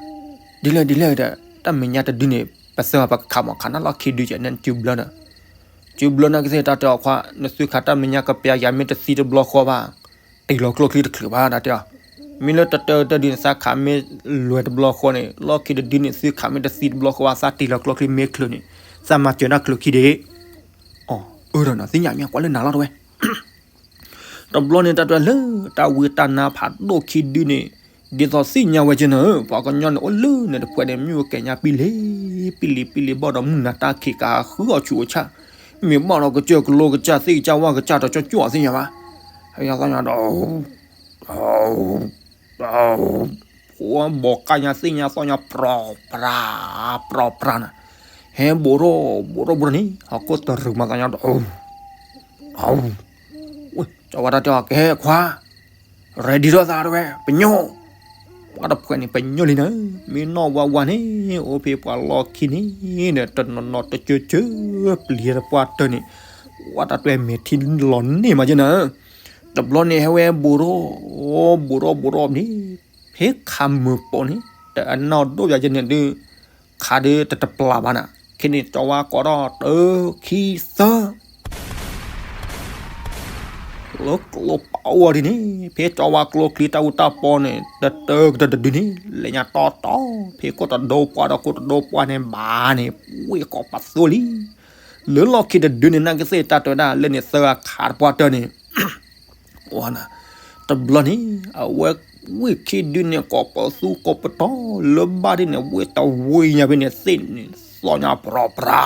ဒ်လဲၣ်ဒ်လဲၣ်ဒီး တၢ်မဲာ်ညါတဒုန့ၣ် ပသၢဂၤပကခးမး ခးနၤလီၢ်ခံဒုကဲန့ၣ် နစုဘျၢဒီး, စုဘျၢနာ်ကသ့ၣ်တၢ်တဲအီၤခွါ နသုခးတၢ်မဲာ်ညါကပျၤယၤမ့ၢ်တသံတဘျီဃီဘၣ်, တ့ၢ်လီၤကျိချံတချုးဘၣ် တၢ်တဲအီၤ, မ့ၢ်လၢတတၢတဒုန့ၣ် သးခးမ့ၢ်လွဲၢ်တဘျီဃီန့ၣ် လီၢ်ခံတဒုန့ၣ် သုခးမ့ၢ်တသံတဘျီဃီဘၣ် သးတ့ၢ်လီၤကျိချံမ့ၢ်ချုးန့ၣ် သးမၤစၢၤတၢ်ချုးခံဒံး, အၢ အၢဒီးနၤသ့ၣ်ညါမ့ၢ်ကွၢ်လၢနၤလီၤတဲဝဲ တဘျီန့ၣ် တၢ်တဲလၢတၢ်ဝံတၢ်နါဖးဒိၣ်ခံဒုန့ၣ် ဒ်သိးသ့ၣ်ညါဝဲက့ၤနၤဧၢ ပှၤကညီန့ၣ်အိၣ်လၢန့ၣ်တဖှဲးန့ၣ် မ့ၢ်ဝဲကဲညါပံလံ, ပံလံပံလံဘၣ်ဒီးမုၢ်နၤတၢ်ခံးကဃုအီၤဆူးအီၤဆၣ်, မ့ၢ်ဘၣ်ဒီးကစၢၢ်ကလိကစၢ်သ့ၣ်ကစၢ်ဝၣ်ကစၢ်ဒီးကၠီကၠီသ့ၣ်ညါဘၣ်, ဟဲသီညါဒီး ဖိဘီးကါညါသ့ၣ်ညါသီညါ ပြီပြါ ပြီပြါနၤ, ဟဲဘူးထီၣ်ဘူးထီၣ်ဘူးထီၣ်န့ၣ် ဟီၣ်ခိၣ်တရံးမၤသးညါဒီး ကၠီဝါတၢ်တဲအီၤ ကဟဲခွါ, ready ထီၣ်သးတဝဲ ပညိၣ်, ပှၤတဖှဲးန့ၣ် ပညိၣ်လံနၤ, မ့ၢ်နီၢ်ဝါဝါန့ၣ် အိၣ်ဖဲပှၤလီၢ်ခံန့ၣ်ဒီး တနီၤနီၤတကၢကၢ ပျံၤတပှၢ်တၢၢ်န့ၣ်, ဝဲတၢ်တွဲမ့ၢ်ထံလီၤန့ၢ်မးက့နၤ, တဘျီန့ၣ်ဟဲဝဲဘူးထီၣ်, ဘူးထီၣ်ဘူးထီၣ်န့ၣ်, ဖဲခးမုာ်ပိာ်န့ၣ် တအနီၢ်ဒိၣ်ယၤက့န့ၣ်ဒုး ခးဒုးတတပျၢ်ဘၣ်နၤ, ခဲန့ၣ် ကၠီဝါကိးထီၣ်တၢ ခံ သၢ လၢကျိပာ်အိၣ်ဒ်န့ၣ် ဖဲကၠီဝါကျိချံတၢ်အူတၢ်ပီန့ၣ် တတၢကတၢၢ်တဒုန့ၣ် လဲၤညါတီတီ ဖဲကိၣ်တဒိပှၢ်ဒီးကိၣ်တဒိပှၢ်န့ၣ်ဘၣ်န့ၣ် ဝ့ၢ်ကိးပသူလံ. လၢလီၢ်ခံတဒုန့ၣ် နာ်က့သ့ၣ်တၢ်တဲဝဲဒၣ် လၢန့ၣ်သၢဂၤခးတပှၢ်တၢၢ်န့ၣ် တဘျီန့ၣ် အဝဲဝ့ၢ်ခံဒုန့ၣ် ကိးပသူကိးပတီၢ် လၢဘၣ်ဒ်န့ၣ် ဝ့ၢ်တဝ့ၢ်ညါဖဲန့ၣ်သ့ၣ်န့ၣ် သီၣ်ညါပြီပြါ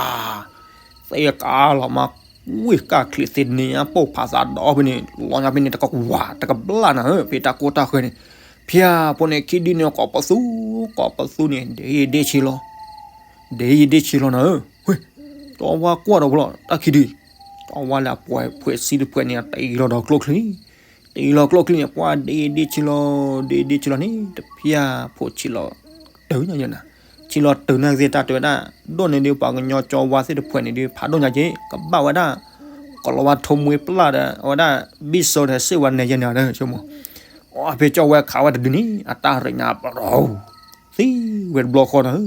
သ့ၣ်ကါလီၤမး ဝ့ၢ်ကၢ်ချံးသ့ၣ်န့ၣ် ပိၢ်ဖးသးဒီဖဲန့ၣ် လီၤညါဖဲန့ၣ် တကဝၤတကဘျၣ်နၤဧၢ ဖဲတၢ်ကိၢ်တၢ်ဃၢၤန့ၣ် ဖၠၣ်ဖိန့ၣ် ခံဒုန့ၣ် ကိးပသူ ကိးပသူန့ၣ် ဒ့ဒ့ဆံးလီၤ ဒ့ယဒ့ဆံးလီၤနၤဧၢ ဝ့ၢ် ကၠီဝါကွၢ်ဒီးဝဲလီၤ တၢ်ခံဒု ကၠီဝါလၢအပှဲၤဖှဲးစံတဖှဲးန့ၣ် တ့လီၤဒီးကျိချံ တ့လီၤကျိချံန့ၣ် ပှၤဒ့ဒ့ဆံးလီၤ ဒ့ဒ့ဆံးလီၤန့ၣ် တဖၠၣ်ဖိဆံးလီၤ တုၤညါယဲနၤ ဆံးလီၤတုၤနာ်က့သ့ၣ်တၢ်တဲဝဲဒၣ် ဒိၣ်န့ၢ်ဒုး ပှၤကညီကၠီဝါသ့ၣ်တဖှဲးန့ၣ်ဒုး ဖးဒိၣ်ညါက့ ကဘၣ်ဝဲဒၣ် ကလီၤဝါထိးမှ့ပျၢ်ဒီး အဝဲဒၣ် ဘံၣ်စိန့ၣ် စ့ၢ်ဝဲနဲၤယဲနၤဒီး ဆိကမိၣ် အဖဲကၠီဝါခးဝဲတဒုန့ၣ် အတၢ်ရ့ၣ်ညါပရီ သံဝဲတဘျီဃီနၤဧၢ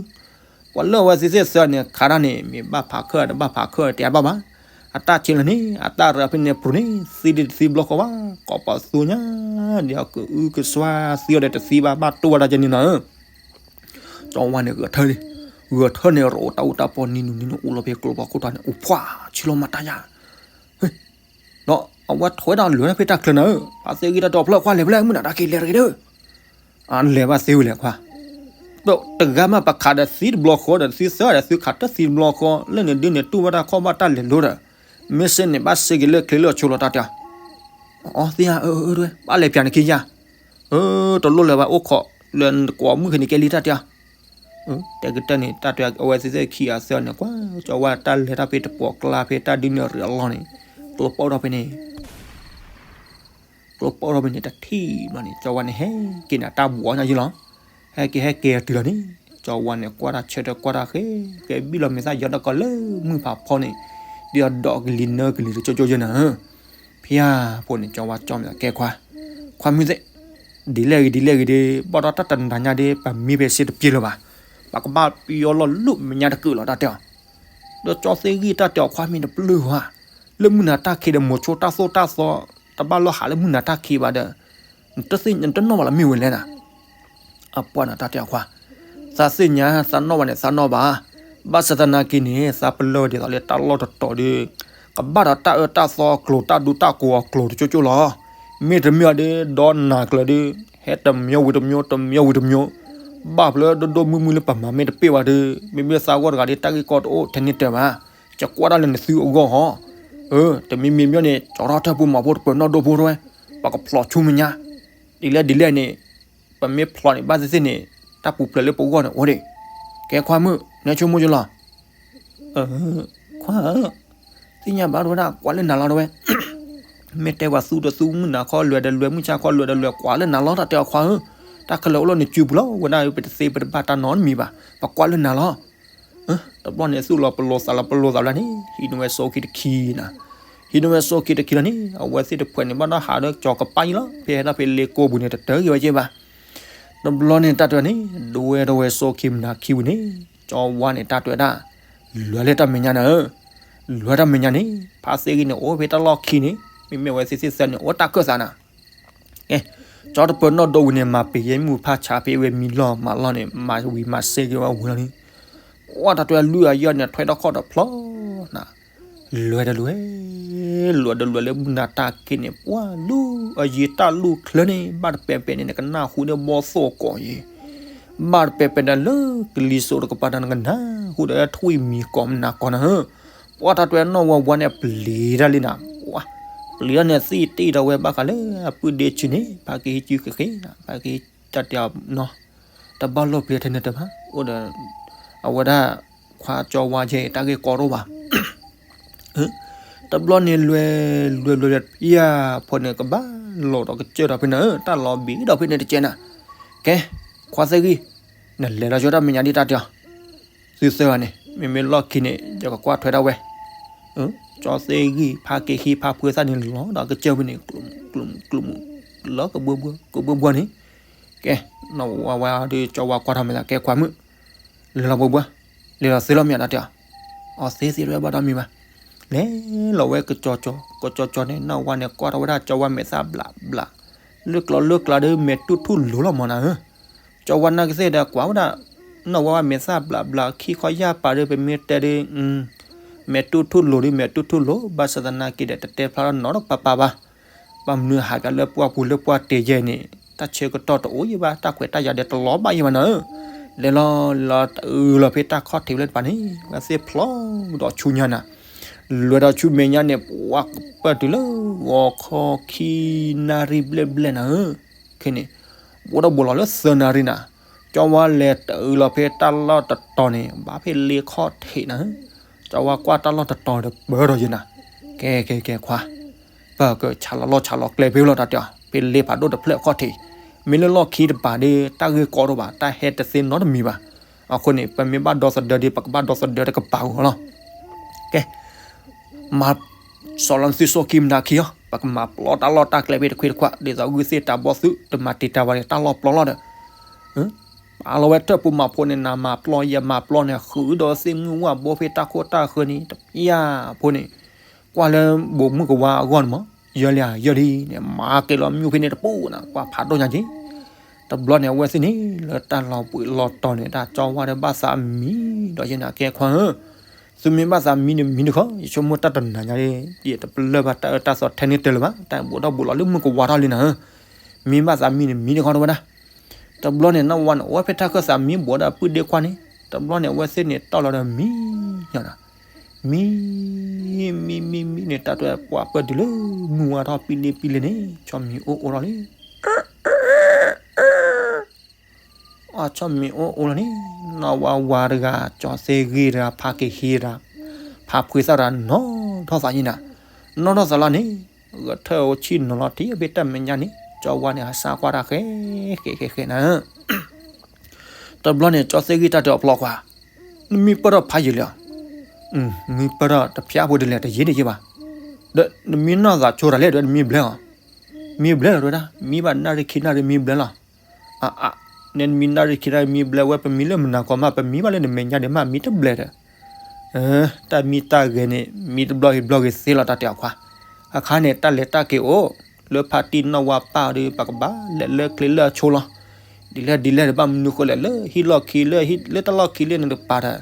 ပှၤလၢအဝဲသ့ၣ်သ့ၣ်သၢန့ၣ် ခးတၢ်န့ၣ် မ့ၢ်ဘၣ်ဖးခၢၣ်တဘၣ်ဖးခၢၣ်တဲဘၣ်ဘၣ် အတၢ်ဆံးလီၤန့ၣ် အတၢ်ရ့ၣ်ဖဲန့ၣ်ပူၤန့ၣ် သံဒုးတသံဘျီဃီဘၣ် ကိးပသူညါ ဒ်အကအုကစွါသံအီၤဒီးတသံဘၣ် ဘၣ်တိၢ်ဝဲဒၣ်ကဲန့ၣ်နၤဧၢ ကၠီဝါန့ၣ်ဂဲၤထၢၣ်လံ ဂဲၤထၢၣ်န့ၣ် ရိးတၢ်အူတၢ်ပီနံၤနုၤနံၤနုၤ အိၣ်လီၤဖဲကျိဖးခိၣ်ထီၣ်န့ၣ် အိၣ်ဖှၣ်ဆံးလီၤမၤတၢ်ယၤ ဒီးအဝဲထွဲဒၣ်လၢာ်ဖဲတၢ်ချၢနၤဧၢ ဖါသ့ၣ်ဂံၢ်တၢ်တဲအီၤဖျၢၣ်ခွါလဲၤဖဲလဲၣ် မုၢ်နၤတၢ်က့ၤလဲၤတဂ့ၤဒီး လဲၤဘၣ်သ့ဝံၤလဲၣ်ခွါ, တဂၤမ့ၢ်ပခးဒီးသံတဘျီဃီဒီး သံသၢဒီး သုခးတသံတဘျီဃီ လၢန့ၣ်ဒ်န့ၣ် တူၢ်ဘၣ်တၢ်ခီၣ်ဘၣ်တၢ်လဲၤလိၤဒီး မ့ၢ်စ့ၢ်န့ၣ် ဘၣ်စ့က့ၤလၢချ့လၢအဆိလီၤတၢ်တဲအီၤ, အသ့ဧါ, အၢ အၢ ဘၣ်လဲၤပၠးန့ၣ်ခံယါ, အၢ တလိၣ်လၢၤဘၣ် အိၣ်ခိးလၢနကိးမုၣ်ဃ့န့ၣ်ကဲလံတၢ်တဲအီၤ, တဲကတၢၢ်န့ၣ် တၢ်တဲအဝဲသ့ၣ်ခံဂၤသၢဂၤန့ၣ် ကွၢ်ကၠီဝါတၢ်လဲၤတၢ်ဖဲတပိာ်ကျါဖဲတၢ်ဒုးနုာ်ရံၣ်အလီၢ်န့ၣ်, ကျိပိၢ်ထီၣ်ဖဲန့ၣ် ကျိပိၢ်ထီၣ်ဖဲန့ၣ် တထံၣ်ဘျီန့ၣ် ကၠီဝါန့ၣ်ဟဲက့ၤန့ၣ်တၢ်ဘှီညါယံလီၤ, ဟဲက့ၤဟဲက့ၤတုၤလီၤန့ၣ် ကၠီဝါန့ၣ် ကွၢ်တၢ်ဆၢထၢၣ်ကွၢ်တၢ်ဃဲ ဃဲဘံၣ်လီၤမဲာ်သၣ်ယီၤတၢ်ကီလၢမုၢ်ဖးဖီန့ၣ်, ဒ်အဒိးကလံၤနၢကလံၤတကၠိကၠိယဲနၤ, ဖဲဖိန့ၣ် ကၠီဝါကၠီမဲာ်သၣ်ကဲခွါ, ခွါမုၣ်သ့ၣ်, ဒ်လဲၣ်ဂ့ၤဒ်လဲၣ်ဂ့ၤဒ် ဘၣ်ဒီးတၢ်တနၤညါဒ် ပမ့ၢ်ဖဲစ့တပျ့ၤလၢၤဘၣ်, ပကဘၣ်ပယီၤလီၤလိၣ်မဲာ်ညါတကုာ်လီၤတၢ်တဲအီၤ, ဒီးကၠီသ့ၣ်ဂံၢ်တၢ်တဲအီၤ ခွါမ့ၢ်တပျုၢ်ဧါ, လၢမုၢ်နၤတၢ်ခံးဒီး မိၤဆိတၢ်သိၣ်တၢ်သီ တဘၣ်လီၤဟးလၢမုၢ်နၤတၢ်ခံးဘၣ်ဒီး နတနီၣ်ဘၣ်လီၤမ့ၢ်ဝဲလဲၣ်နၤ, အပှၢ်နၤတၢ်တဲအီၤခွါ, သးသ့ၣ်ညါသးနီၣ်ဘၣ်န့ၣ်သးနီၣ်ဘၣ်, ဘၣ်ဆၣ်သနာ်က့န့ၣ် သးပလၢၢ်ဝဲဒ်သိးလၢတၢ်လီၢ်တတီၤဒီး ကဘၣ်ဒီးတၢ်အၢတၢ်သီအကျိၤတၢ်ဒူတၢ်ကိးအကျိၤတကၠိကၠိလီၤ, မ့တမ့ၢ်ဒီး ဒီနၤကျၢၤဒီး ဟဲတမံၤဝံၤတမံၤ တမံၤဝံၤတမံၤ, ဘၣ်ဖျၢၣ်ဒိၣ်ဒိၣ်မုၢ်မုၢ်လၢပမၤမ့ၢ်တပ့ၢ်ဘၣ်ဒီး မ့မ့ၢ်သးဂီၢ်တဂၤဒီး တၢ်ဂ့ၢ်ကီတအိၣ်ထဲန့ၣ်တၢ်ဘၣ်, ယကွၢ်တၢ်လၢနသုအဂီၢ်ဟီ, အၢ တမံၤမံၤမ့ၢ်န့ၣ် ကၠီထီၣ်ထၢၣ်ပူၤမၤဖိတပၢၤနီၣ်ဒိၣ်ဖိတဝဲ, ပကဖျိးဆူမဲာ်ညါ, ဒ်လဲၣ်ဒ်လဲၣ်န့ၣ် ပမ့ၢ်ဖျိးန့ၣ် ဘၣ်သ့ၣ်သ့ၣ်န့ၣ် တၢ်ပူၤဖျဲးလၢပဂီၢ်န့ၣ်အိၣ်ဒံး, ကဲခွါမုၣ် နဲဆိကမိၣ်ယလီၤ, ခွါဧၢ, သ့ၣ်ညါဘၣ်တဝဲဒၣ် ကွၢ်လၢနၤလီၤတဝဲ, မ့ၢ်တဲပှၤသူတသူမုၢ်နၤခီလွဲၤဒီးလွဲၤ မုၢ်ဆါခီလွဲၤဒီးလွဲၤ ကွၢ်လၢနၤလီၤ တၢ်တဲအီၤခွါဧၢ, တၢ်ခဲလၢာ်အိၣ်လၢနစုပူၤလီၤ ဝဲဒၣ်ပတသ့ပတဘၣ်တၢ်နီတမံၤဘၣ်, ပကွၢ်လၢနၤလီၤ တဘျီန့ၣ် သူၣ်လီၤပလိာ်သးလီၤပလိာ်သးဘျီန့ၣ် ဟံးန့ၢ်ဝဲစိခံတခံနၤ, ဟံးန့ၢ်ဝဲစိခံတခံလီၤန့ၣ် အဝဲသ့ၣ်တဖှဲးန့ၣ် ဘၣ်ဒီးဟးဒီးကၠီၤကပၣ်အံၤလီၤ ဖဲဟဲထီၣ်ဖဲလ့ကိပူၤန့ၣ် တတၢၢ်ဂ့ၤဝဲက့ဘၣ်. တဘျီန့ၣ် တၢ်တဲန့ၣ် ဒွဲၣ်ထီၣ်ဝဲစိခံမနၤခံဝံၤန့ၣ် ကၠီဝါန့ၣ် တၢ်တဲဒၣ် လဲၤလၢတၢ်မဲာ်ညါနၤဧၢ, လဲၤတၢ်မဲာ်ညါန့ၣ် ဖါသ့ၣ်ဂံၢ်န့ၣ် အိၣ်ဖဲတၢ်လီၢ်ခံန့ၣ် မ့မ့ၢ်အဝဲသ့ၣ်သ့ၣ်သၢန့ၣ် အိၣ်တၢ်ခၢၣ်သးနၤ ကဲ, ကၠီတပၢၤနီၣ်ဒိဝံၤန့ၣ် မၤပံၤယဲမုၢ်ဖးဆါဖဲဝဲမံလီၢ်မၤလီၢ်န့ၣ် မၤဝံၤမၤစ့က့ၤဝဲဝံၤလီၤန့ၣ်, ပှၢ်တၢ်တဲလွံၢ်အယီၢ်န့ၣ် ထွဲထီၣ်ခီၣ်ဒီးဖျီနၤ, လဲၤဒီးလဲၤ, လဲၤဒီးလဲၤလၢမုၢ်နၤတၢ်ခံးန့ၣ် ပှၢ်လူၤအယံၤတၢ်လူၤချၢန့ၣ် ဘၣ်တပဲာ်ပဲာ်န့ၣ် နကနၢ်ဟူန့ၣ်ဘီသိၣ်ကိးယံၤ, ဘၣ်တပဲာ်ပဲာ်န့ၣ်လၢကလံၤစိးတကပၤန့ၣ် နကနၢ်ဟူဒီးထွံၣ်မံၤကိးမနၤကိးနၤဧၢ, ပှၢ်တၢ်တဲနီၢ်ဝဲဝါန့ၣ် ပျံၤတၢ်လံနၤ, ပျံၤတၢ်န့ၣ်သံတ့ၢ်ဒီးဝဲဘၣ်ဃးလၢအပုၢ်ဒ့ဆံးန့ၣ် ဖါကဟံးစုဃ့ဃ့, ဖါကဟံးတၢ်တဲအီၤနီၤ, တဘၣ်လိၣ်ပျံၤထဲန့ၣ်တမး, အိၣ်ဒီး အဝဲဒၣ် ခွါကၠီဝါယဲအံၤ တၢ်ဂ့ၢ်ကီတအိၣ်ဘၣ် တဘျီန့ၣ်လွဲၤ လွဲၤလွဲၤလွဲၤ ဖံယၤဖိန့ၣ် ကဘၣ်လီၤဒီးကစၢၢ်ဒီးဖဲန့ၣ် တၢ်လီၤဘံၣ်ဒီးဖဲန့ၣ်တကဲနၤ, ကဲ, ခွါသ့ၣ်ဂံၢ်, နလဲၤလီၤကၠီတၢ်မဲာ်ညါဒ်တၢ်တဲအီၤ, သုသၢဂၤန့ၣ် မ့မ့ၢ်လီၢ်ခံန့ၣ် ယကကွၢ်ထွဲဒၣ်ဝဲ, ကၠီသ့ၣ်ဂံၢ် ဖါက့ၤဟံးဖါဖုသၣ်န့ၣ် လီၤဒီးကစၢၢ်ဖဲန့ၣ် ကျိၤမုၣ်ကျိၤမုၣ် လီၤကဘှီဘှီ ကဘှီဘှီန့ၣ်, ကဲ, နီၢ်ဝါဝါဒီးကၠီဝါကွၢ်ထီၣ်မဲာ်သး ကဲခွါမုၣ်, လဲၤလီၤဘှီဘှီ, လဲၤလီၤသ့လီၤမ့ၢ်ဒၣ်တဲအီၤ, အီသ့သ့တဝဲဘၣ်ဒီးမံၤဘၣ်, လဲၤလီၤဝဲကကၠီကၠီ, ကကၠီကၠီန့ၣ် နီၢ်ဝါန့ၣ် ကွၢ်ထီၣ်ဝဲဒၣ်ကၠီဝါမဲာ်သၣ်ဘျးဘျး, လၢကျီလၢကျါဒီး မဲာ်တူၢ်ထူၣ်လိၤလီၤမၢ်နၤဧၢ, ကၠီဝါနာ်က့သ့ၣ်ဒီး ကွၢ်ဝဲဒၣ် နီၢ်ဝါဝါမဲာ်သၣ်ဘျးဘျး ခံခီယၢ်ပာ်ဒီး ပမ့ၢ်တဲဒီး မဲာ်တူၢ်ထူၣ်လိၤဒီး မဲာ်တူၢ်ထူၣ်လိၤ ဘၣ်ဆၣ်သနာ်က့ဒီး တတဲဖျါထီၣ်နီတပၤပၤဘၣ်, ဘၣ်မနုၤဟးပၠးလၢပှၢ်ပူၤလၢပှၢ်တ့ၢ်ယဲၢ်န့ၣ် တၢ်ဆၢကတီၢ်တအိၣ်ယံၤဘၣ် တၢ်ခွဲးတၢ်ယာ်ဒီးတလီၤဘၣ်ယံၤဘၣ်နၤဧၢ, လဲၤလီၤလီၤတအုးလီၤဖဲတၢ်ခီၣ်ထံးလၢတပၤန့ၣ် ဝဲသ့ၣ်ဖျီဒီးဆူညါနၤ, လဲၤဒီးဆူမဲာ်ညါန့ၣ် ပှၤကပၢၢ်တုၤလၢ ဂီၤခီခံနၣ်ရံၣ်ဘျဲၣ်ဘျဲၣ်နၤဧၢ, ခဲန့ၣ် ဘူးဒီးဘူးလီၤလၢသၢနၣ်ရံၣ်နၤ, ကၠီဝါလဲၤတအုးလီၤဖဲတၢ်လီၢ်တတီၤန့ၣ် ဘၣ်ဖဲလ့ခီၣ်ထံးနၤဧၢ, ကၠီဝါကွၢ်တၢ်လီၢ်တတီၤဒီးပၢၢ်ဒီးယဲၢ်နၤ, ကဲကဲကဲခွါ ပကဆးလီၤလီၢ်ဆးလီၤကျဲဖဲလီၤတၢ်တဲအီၤ ဖဲလ့ဖးဒိၣ်တဖျၢၣ်အခီၣ်ထံး, မ့ၢ်လၢလီၢ်ခံတပၤဒီး တၢ်ဂ့ၢ်ကီတအိၣ်ဘၣ် တၢ်ဟဲတသ့နီတမံၤဘၣ်, အဃိန့ၣ် ပမ့ၢ်ဘၣ်ဒီသဒၢဒီး ပကဘၣ်ဒီသဒၢတကပၤဧိၤလီၤ, ကဲ မၤ စီၤလီၤသုစိခံမနၤခံအီၤ ပကမၤပျီတၢ်လီၢ်တၢ်ကျဲဖဲတခွ့တခွး ဒ်သိးဂုၢ်သ့ၣ်တၢ်ဘီၣ်သုး တမၤတံာ်တာ်ဝဲန့ၣ် တၢ်လီၢ်ပျီလီၤဒီး ပာ်လီၤဝဲထၢၣ်ပူၤမၤဖိန့ၣ် နၤမၤပျီ ယမၤပျီန့ၣ် ဃုာ်ဒီးသ့ၣ်မုၢ်ဝၣ်ဘိဖဲတၢ်ခိၣ်တၢ်ဃၢၤန့ၣ် တပျၢ်ဖိန့ၣ် ကွၢ်လၢဘိးမုၢ်ကဝါအဂီၢ်န့ၣ်မး ယၢလံဧါယၢလံန့ၣ် မၤက့ၤလီၤမၠူၣ်ဖဲန့ၣ်တပူၤနၤ ကွၢ်ဖးဒိၣ်ညါက့ၤ တဘျီန့ၣ် အဝဲသ့ၣ်န့ၣ် လၢတၢ်လီၤဘှံးလီၤတီၤန့ၣ် တၢ်ကၠီဝါဒီးဘၣ်သးမံဒီးယဲၢ်နၤ ကဲခွါဧၢ, သုမ့ၢ်ဘၣ်သးမံန့ၣ်မံတခီ ယဆိကမိၣ်တၢ်တနၤညါ ယတပလၢၢ်ဘၣ်တၢ်အၢတၢ်သီထဲန့ၣ်တၢ်လၢၤဘၣ် တၢ်ဘူးဒီးဘူးလီၤလၢမုၢ်ကဝါထီၣ်လံနၤဧၢ, မ့ၢ်ဘၣ်သးမံန့ၣ်မံတခီတဝဲဒၣ်, က တဘျီန့ၣ် နီၢ်ဝါန့ၣ် အိၣ်ဝဲဖဲတၢ်ခၢၣ်သး မံဘိးဒၣ်ပုၢ်ဒ့ခွါန့ၣ် တဘျီန့ၣ် အဝဲသ့ၣ်န့ၣ် တီၢ်လီၤဒီးမံ ညါဒီး မံ မံ မံ မံန့ၣ် တၢ်တဲပှၤပၢၢ်တုၤလၢ မုၢ်ဝါထီၣ်ပံလ့ပံလ့န့ၣ် ဆီမံၤအိၣ်အိၣ်ထီၣ်လံ အဆီမံၤအိၣ်အိၣ်လီၤန့ၣ် နီၢ်ဝါဝါတဂၤ ကၠီသ့ဂ့ၤတဂၤ ဖါက့ၤဟံးတဂၤ ဖါဖှ့သၣ်တဂၤ နီၣ်ထီၣ်သးယံၤနၤ နီၣ်ထီၣ်သးလီၤန့ၣ် ဂဲၤထၢၣ်အိၣ်ဆံၣ်နီၤလီၤထံအဘ့ၣ်တၢ်မဲာ်ညါန့ၣ် ကၠီဝါန့ၣ် ဟးစၢ်ကွၢ်တၢ်ဃဲ ဃဲဃဲဃဲနၤ တဘျီန့ၣ် ကၠီသ့ဂ့ၤတၢ်တဲအီၤဖျီခွါ နမံပၢၢ်ထီၣ်ဖးယံာ်လံဧါ မံပၢၢ်ထီၣ်တဖျါဖိဒ်လဲၣ် တယံာ်တယံာ်ဘၣ် ဒီးနမံနီၢ်သးဆိတၢ်လဲၣ်ဒီး နမံဘျဲၣ်အီၤ မံဘျဲၣ်လီၤတဲဝဲဒၣ် မံဘၣ်နၣ်ရံၣ်ခံနၣ်ရံၣ်မံဘျဲၣ်လီၤ အအ နဲနမံနၣ်ရံၣ်ခံနၣ်ရံၣ်မံဘျဲၣ်ဝဲ ပမံလၢမုၢ်နၤခီမး ပမံဘၣ်လၢနမဲာ်ညါဒံးမး မံတဘျဲၣ်ဒီး တၢ်မံတၢ်ဂဲၤန့ၣ် မံတဘျီဂ့ၤဘျီဂ့ၤသ့လီၤ တၢ်တဲအီၤခွါ အခါန့ၣ် တၢ်လဲၤတၢ်က့ၤအိၣ် လၢဖါတံၢ်နီၢ်ဝါပၢ်ဒီး ပကဘၣ်လဲၤလၢချ့လၢအဆိလီၤ ဒ်လဲၣ်ဒ်လဲၣ်ဒီး ဘၣ်မနုၤဃိလဲၣ် လၢဟံၣ်လီၢ်ခံလၢ လၢတၢ်လီၢ်ခံလၢန့ၣ်တပၤဒီး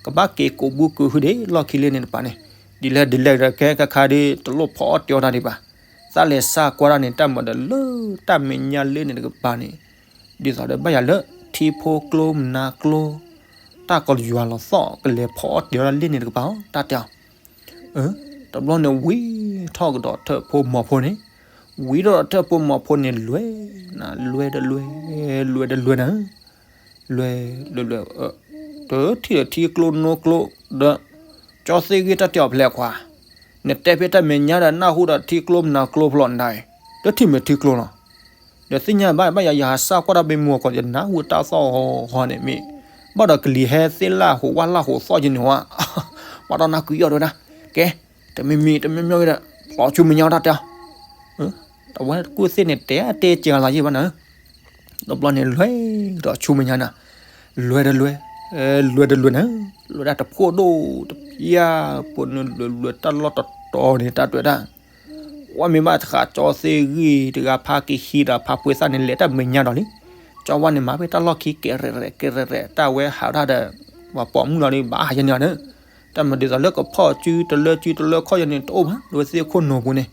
ကဘၣ်က့ၤကိးဘုကိးဟုဒံး လီၢ်ခံလၢန့ၣ်တပၤန့ၣ် ဒ်လဲၣ်ဒ်လဲၣ်ဒီး ကဲခါခါဒီး တလိၣ်ဖီအီၣ်တဲအီၤတၢ်ဒံးဘၣ် သးလဲၤစၢ်ကွၢ်တၢ်န့ၣ် တၢ်မၤဒီးလၢတၢ်မဲာ်ညါလၢန့ၣ်တကပၤန့ၣ် ဒ်သိးဒီးဘၣ်ယၤလၢ ထံဖိကျိမနၤကျိ တၢ်ကယွၤလီၤသီၣ် ကလဲၤဖီအီၣ်တဲအီၤတၢ်လၢန့ၣ်တကပၤအီၤ တၢ်တဲအီၤ တဘျီန့ၣ် ဝံၤထီၣ်ကဒီးထၢၣ်ဖိမီၤဖိန့ၣ် ဝံၤထီၣ်ဒီးထၢၣ်ဖိမီၤဖိန့ၣ် လွဲနၤ လွဲဒီးလွဲ လွဲဒီးလွဲနၤ လွဲဒီးလွဲ တထံၣ်ဒီးထံကျိနိကျိ ဒီး ကၠီသ့ဂ့ၤတၢ်တဲအီၤဖဲလဲၣ်ခွါ နတဲဖဲတၢ်မဲာ်ညါဒီး နၢ်ဟူဒီးထံကျိမနၤကျိဖျီၣ်နၤအံၤ တထံၣ်မ့ၢ်ထံကျိလီၤ ဒီးသ့ၣ်ညါဘၣ် ဘၣ်ယၤ ယဟးစၢ်ကွၢ်တၢ်ဘ့ၣ်မူအကီၢ် ယနၢ်ဟူတၢ်သီၣ်ဟီန့ၣ်မ့ၢ် ဘၣ်ဒီးကလံၤဟဲသ့ၣ်လၢဟူးဝၣ်လၢဟူးသီၣ်ယန့ၣ်ဝဲ ပှၤဒီးနၢ်ကွံာ်အီၤတဲဝဲဒၣ် ကဲ တမံၤမံၤတမံၤမံၤဒီး ဖျီၣ်ဆူမဲာ်ညါတၢ်တဲအီၤ တဝဲကူၣ်သ့ၣ်န့ၣ် တဲတဲကဲလီၤယံၤဘၣ်နၤ တဘျီန့ၣ် လွဲဒီးဆူမဲာ်ညါနၤ လွဲဒီးလွဲ လွဲဒီးလွဲနၤ လွဲဒၣ်တဖှိၣ်ဒိၣ်တဖျါ ဖိန့ၣ်လွဲလွဲတၢ်လီၢ်တတီၤန့ၣ် တၢ်တဲဝဲဒၣ် ဝဲမ့ၢ်ဘၣ်တဃးကၠီသ့ဂ့ၤတဂၤ ဖါက့ၤဟံးဒီးဖါဖှ့သၣ်န့ၣ် လဲၤတၢ်မဲာ်ညါဒီးလံ ကၠီဝါန့ၣ် မၤဖဲတၢ်လီၢ်ခံ ကဲရဲၣ်ရဲၣ် ကဲရဲၣ်ရဲၣ် တၢ်ဝဲဟးဒၣ်ဒီး ပှၤပိာ်မုၣ်လီၤဒီး ဘၣ်ဟးယဲန့ၣ်ဒီး တၢ်မၤဒ်သိးလၢကဖီၣ်စုတလၢစုတလၢခီၣ်ယဲန့ၣ် တအိၣ်ဘၣ် လၢဝဲသ့ၣ်ခိၣ်နူာ်ပူၤန့ၣ်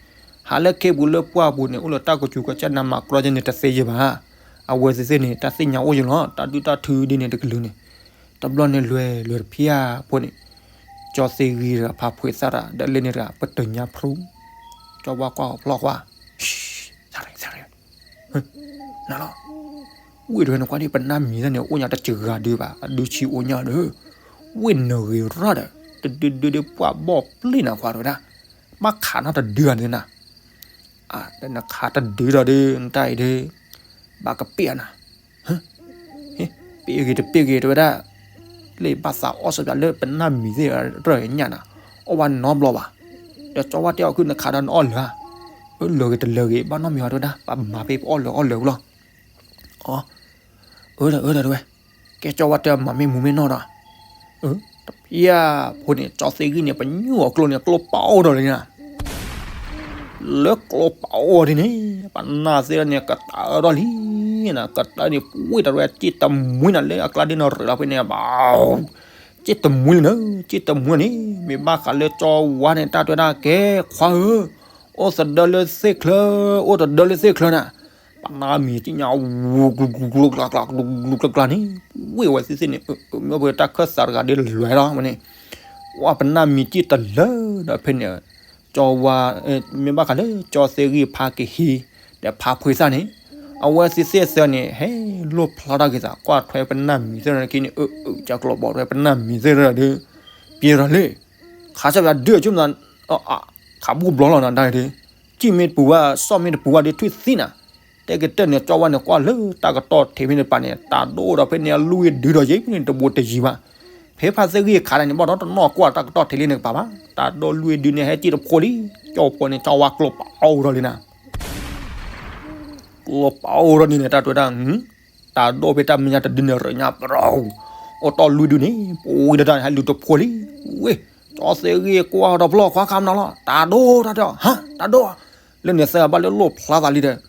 ဟးလၢခ့ပူၤလၢပှၢ်ပူၤန့ၣ် အိၣ်လၢတၢ်ကစူၤကစၢ်နးမၤကြီယဲန့ၣ် တသ့ယဲဘၣ် အဝဲသ့ၣ်သ့ၣ်န့ၣ် တၢ်သ့ၣ်ညါအိၣ်ယဲလီၤ တၢ်ဒုၣ်တၢ်ထုဒ်န့ၣ်တကလုာ်န့ၣ် တဘျီန့ၣ်လွဲလွဲတဖျါဖိန့ၣ် ကၠီသ့ဂ့ၤတဂၤ ဖါဖှ့သၣ်တဂၤ ဒီးလၢန့ၣ်တဂၤ ပတညါဖရူ ကၠီဝါကွၢ်အီၤဖျီၣ်ကွၢ် နၤလီၤ ဝ့ၢ်တဝဲန့ၣ်ကွၢ်ဒ် ပနၢ်မံၤသ့ၣ်န့ၣ် အိၣ်ညါတစှၤဒုဘၣ် အဒုဆံးအိၣ်ညါဒီး ဝ့ၢ်နဂ့ၤရၣ်ဒီး တဒုဒုဒုပှၢ်ဘီၣ်ပျ့ၢ်နၤကွၢ်တဝဲဒၣ် ဘၣ်ခးနီတဒုဂၤန့ၣ်နၤ နခးတဒုဒီးဒု နတၢ်အံၤဒု ဘၣ်ကပ့ၢ်အနၤ ပ့ၢ်ဂ့ၤတပ့ၢ်ဂ့ၤတဝဲဒၣ် လၢဘၣ်သးအီၣ်စၢၤပၠးလၢပနၢ်မံၤသ့ၣ်ရၢၢ်ညၣ်နၤ အီၣ်ဝဲနီတဘျီဘၣ် ဒီးကၠီဝါတဲအီၤခု နခးဒီးနအီၣ်လၢၤဧါ အၢ လၢၤဂ့ၤတလၢၤဂ့ၤ ဘၣ်နီတမံၤအီၤတဝဲဒၣ် ပမၤဖဲပအီၣ်လၢၤအီၣ်လၢၤဝဲလီၤ အၢ အၢ ဒီးတဝဲ ကဲကၠီဝါတဲအီၤမၤမ့ၢ်မူမ့ၢ်နီၢ်ဒီး တဖျါဖိန့ၣ် ကၠီသ့ဂံၢ်န့ၣ် ပညိၣ်အကျိန့ၣ် ကျိပာ်အိၣ်ဒီးလံနၤ လၢကျိပာ်အိၣ်ဒ်န့ၣ် ပနၢ်သ့ၣ်န့ၣ် ကတၢၢ်ထီၣ်လံနၤ ကတၢၢ်န့ၣ် ပှ့ၢ်တရဲၣ် စ့ၢ်တမှံနၤ လၢအကျါဒ်န့ၣ် ရ့းလီၤဖဲန့ၣ် ဘၣ် စ့ၢ်တမှံလံနၤ စ့ၢ်တမှံန့ၣ် မ့ၢ်ဘၣ်ဃးလၢကၠီဝါန့ၣ် တၢ်တဲဝဲဒၣ် ကဲခွါဧၢ အိၣ်သဒၢလၢသ့ၣ်ချၢ အိၣ်သဒၢလၢသ့ၣ်ချၢနၤ ပနၢ်မံၤစ့ၢ်ညါ ဝူၤကျူၤကျူၤကျူၤကျူၤကျူၤကျူၤကျူၤန့ၣ် ဝ့ၢ်ဝဲသ့ၣ်သ့ၣ်န့ၣ် မ့ၢ်ပတၢ်ခၢၣ်သးတဂၤဒ်လဲၤလီၤဝဲန့ၣ် ဝဲပနၢ်မံၤစ့ၢ်တလၢဒီးဖဲန့ၣ် ကၠီဝါ မ့ၢ်ဘၣ်ဃးလၢကၠီသ့ဂံၢ်ဖါက့ၤဟံး ဒီးဖါဖှ့သၣ်န့ၣ် အဝဲသ့ၣ်သ့ၣ်သၢန့ၣ် ဟဲလိၣ်ဖျါထီၣ်က့ၤသး ကွၢ်ထွဲပနၢ်မံၤသ့ၣ်တဖၣ်န့ၣ် အၢ အၢ ကၢ်ကျီၤဘီၣ်ထွဲပနၢ်မံၤသ့ၣ်တဖၣ်ဒီး ပှ့ၤထီၣ်လံ ခးစၢ်ပၠးဒုးအဆိမနၤ ခးဘူၣ်ဘျီလီၤနၤ တၢ်ဂ့ၤဒုး စံၣ်မ့ၢ်တပူၤဘၣ် စီၣ်မ့ၢ်တပူၤဘၣ်ဒီး ထွံၣ်သံနၤ တဲကတၢၢ်န့ၣ် ကၠီဝါန့ၣ် ကွၢ်လၢတၢ်ကတီၢ်ထံးဖဲန့ၣ်တပၤန့ၣ် တၢ်ဒိၣ်ဒီးဖဲန့ၣ် အလွံၢ်ဒုဒီးယဲၢ်ဖဲန့ၣ် တဘိးတယံၤဘၣ် ဖဲဖါသ့ၣ်ဂံၢ်ခးဒၣ်န့ၣ် ဘၣ်ဒီးတနီၢ်ကွၢ်တၢ်ကတီၢ်ထံးလံန့ၣ်ကပၤဘၣ် တၢ်ဒိၣ်လွံၢ်ဒုန့ၣ် ဟဲစံၣ်တဖိလံ ကၠီဖိန့ၣ် ကၠီဝါကျိပာ်အိၣ်ထီၣ်လံနၤ ကျိပာ်အိၣ်ထီၣ်န့ၣ်န့ၣ် တၢ်တဲဝဲဒၣ် တၢ်ဒိၣ်ဖဲတၢ်မဲာ်ညါတဒုန့ၣ် ရ့းညါပရီ အိၣ်တီၢ်လွံၢ်ဒုန့ၣ် ပဝံတၢ်န့ၣ် ဟဲလူၤတဖိလံ ဝ့ၢ် ကၠီသ့ဂံၢ်ကွၢ်ဒီးဖျီၣ်ခွါခါမနုၤလီၤ တၢ်ဒိၣ်တၢ်တဲအီၤ ဟါ တၢ်ဒိၣ် လၢန့ၣ်သၢဂၤဘၣ်လၢလိၣ်ဖျါသးလံဒီး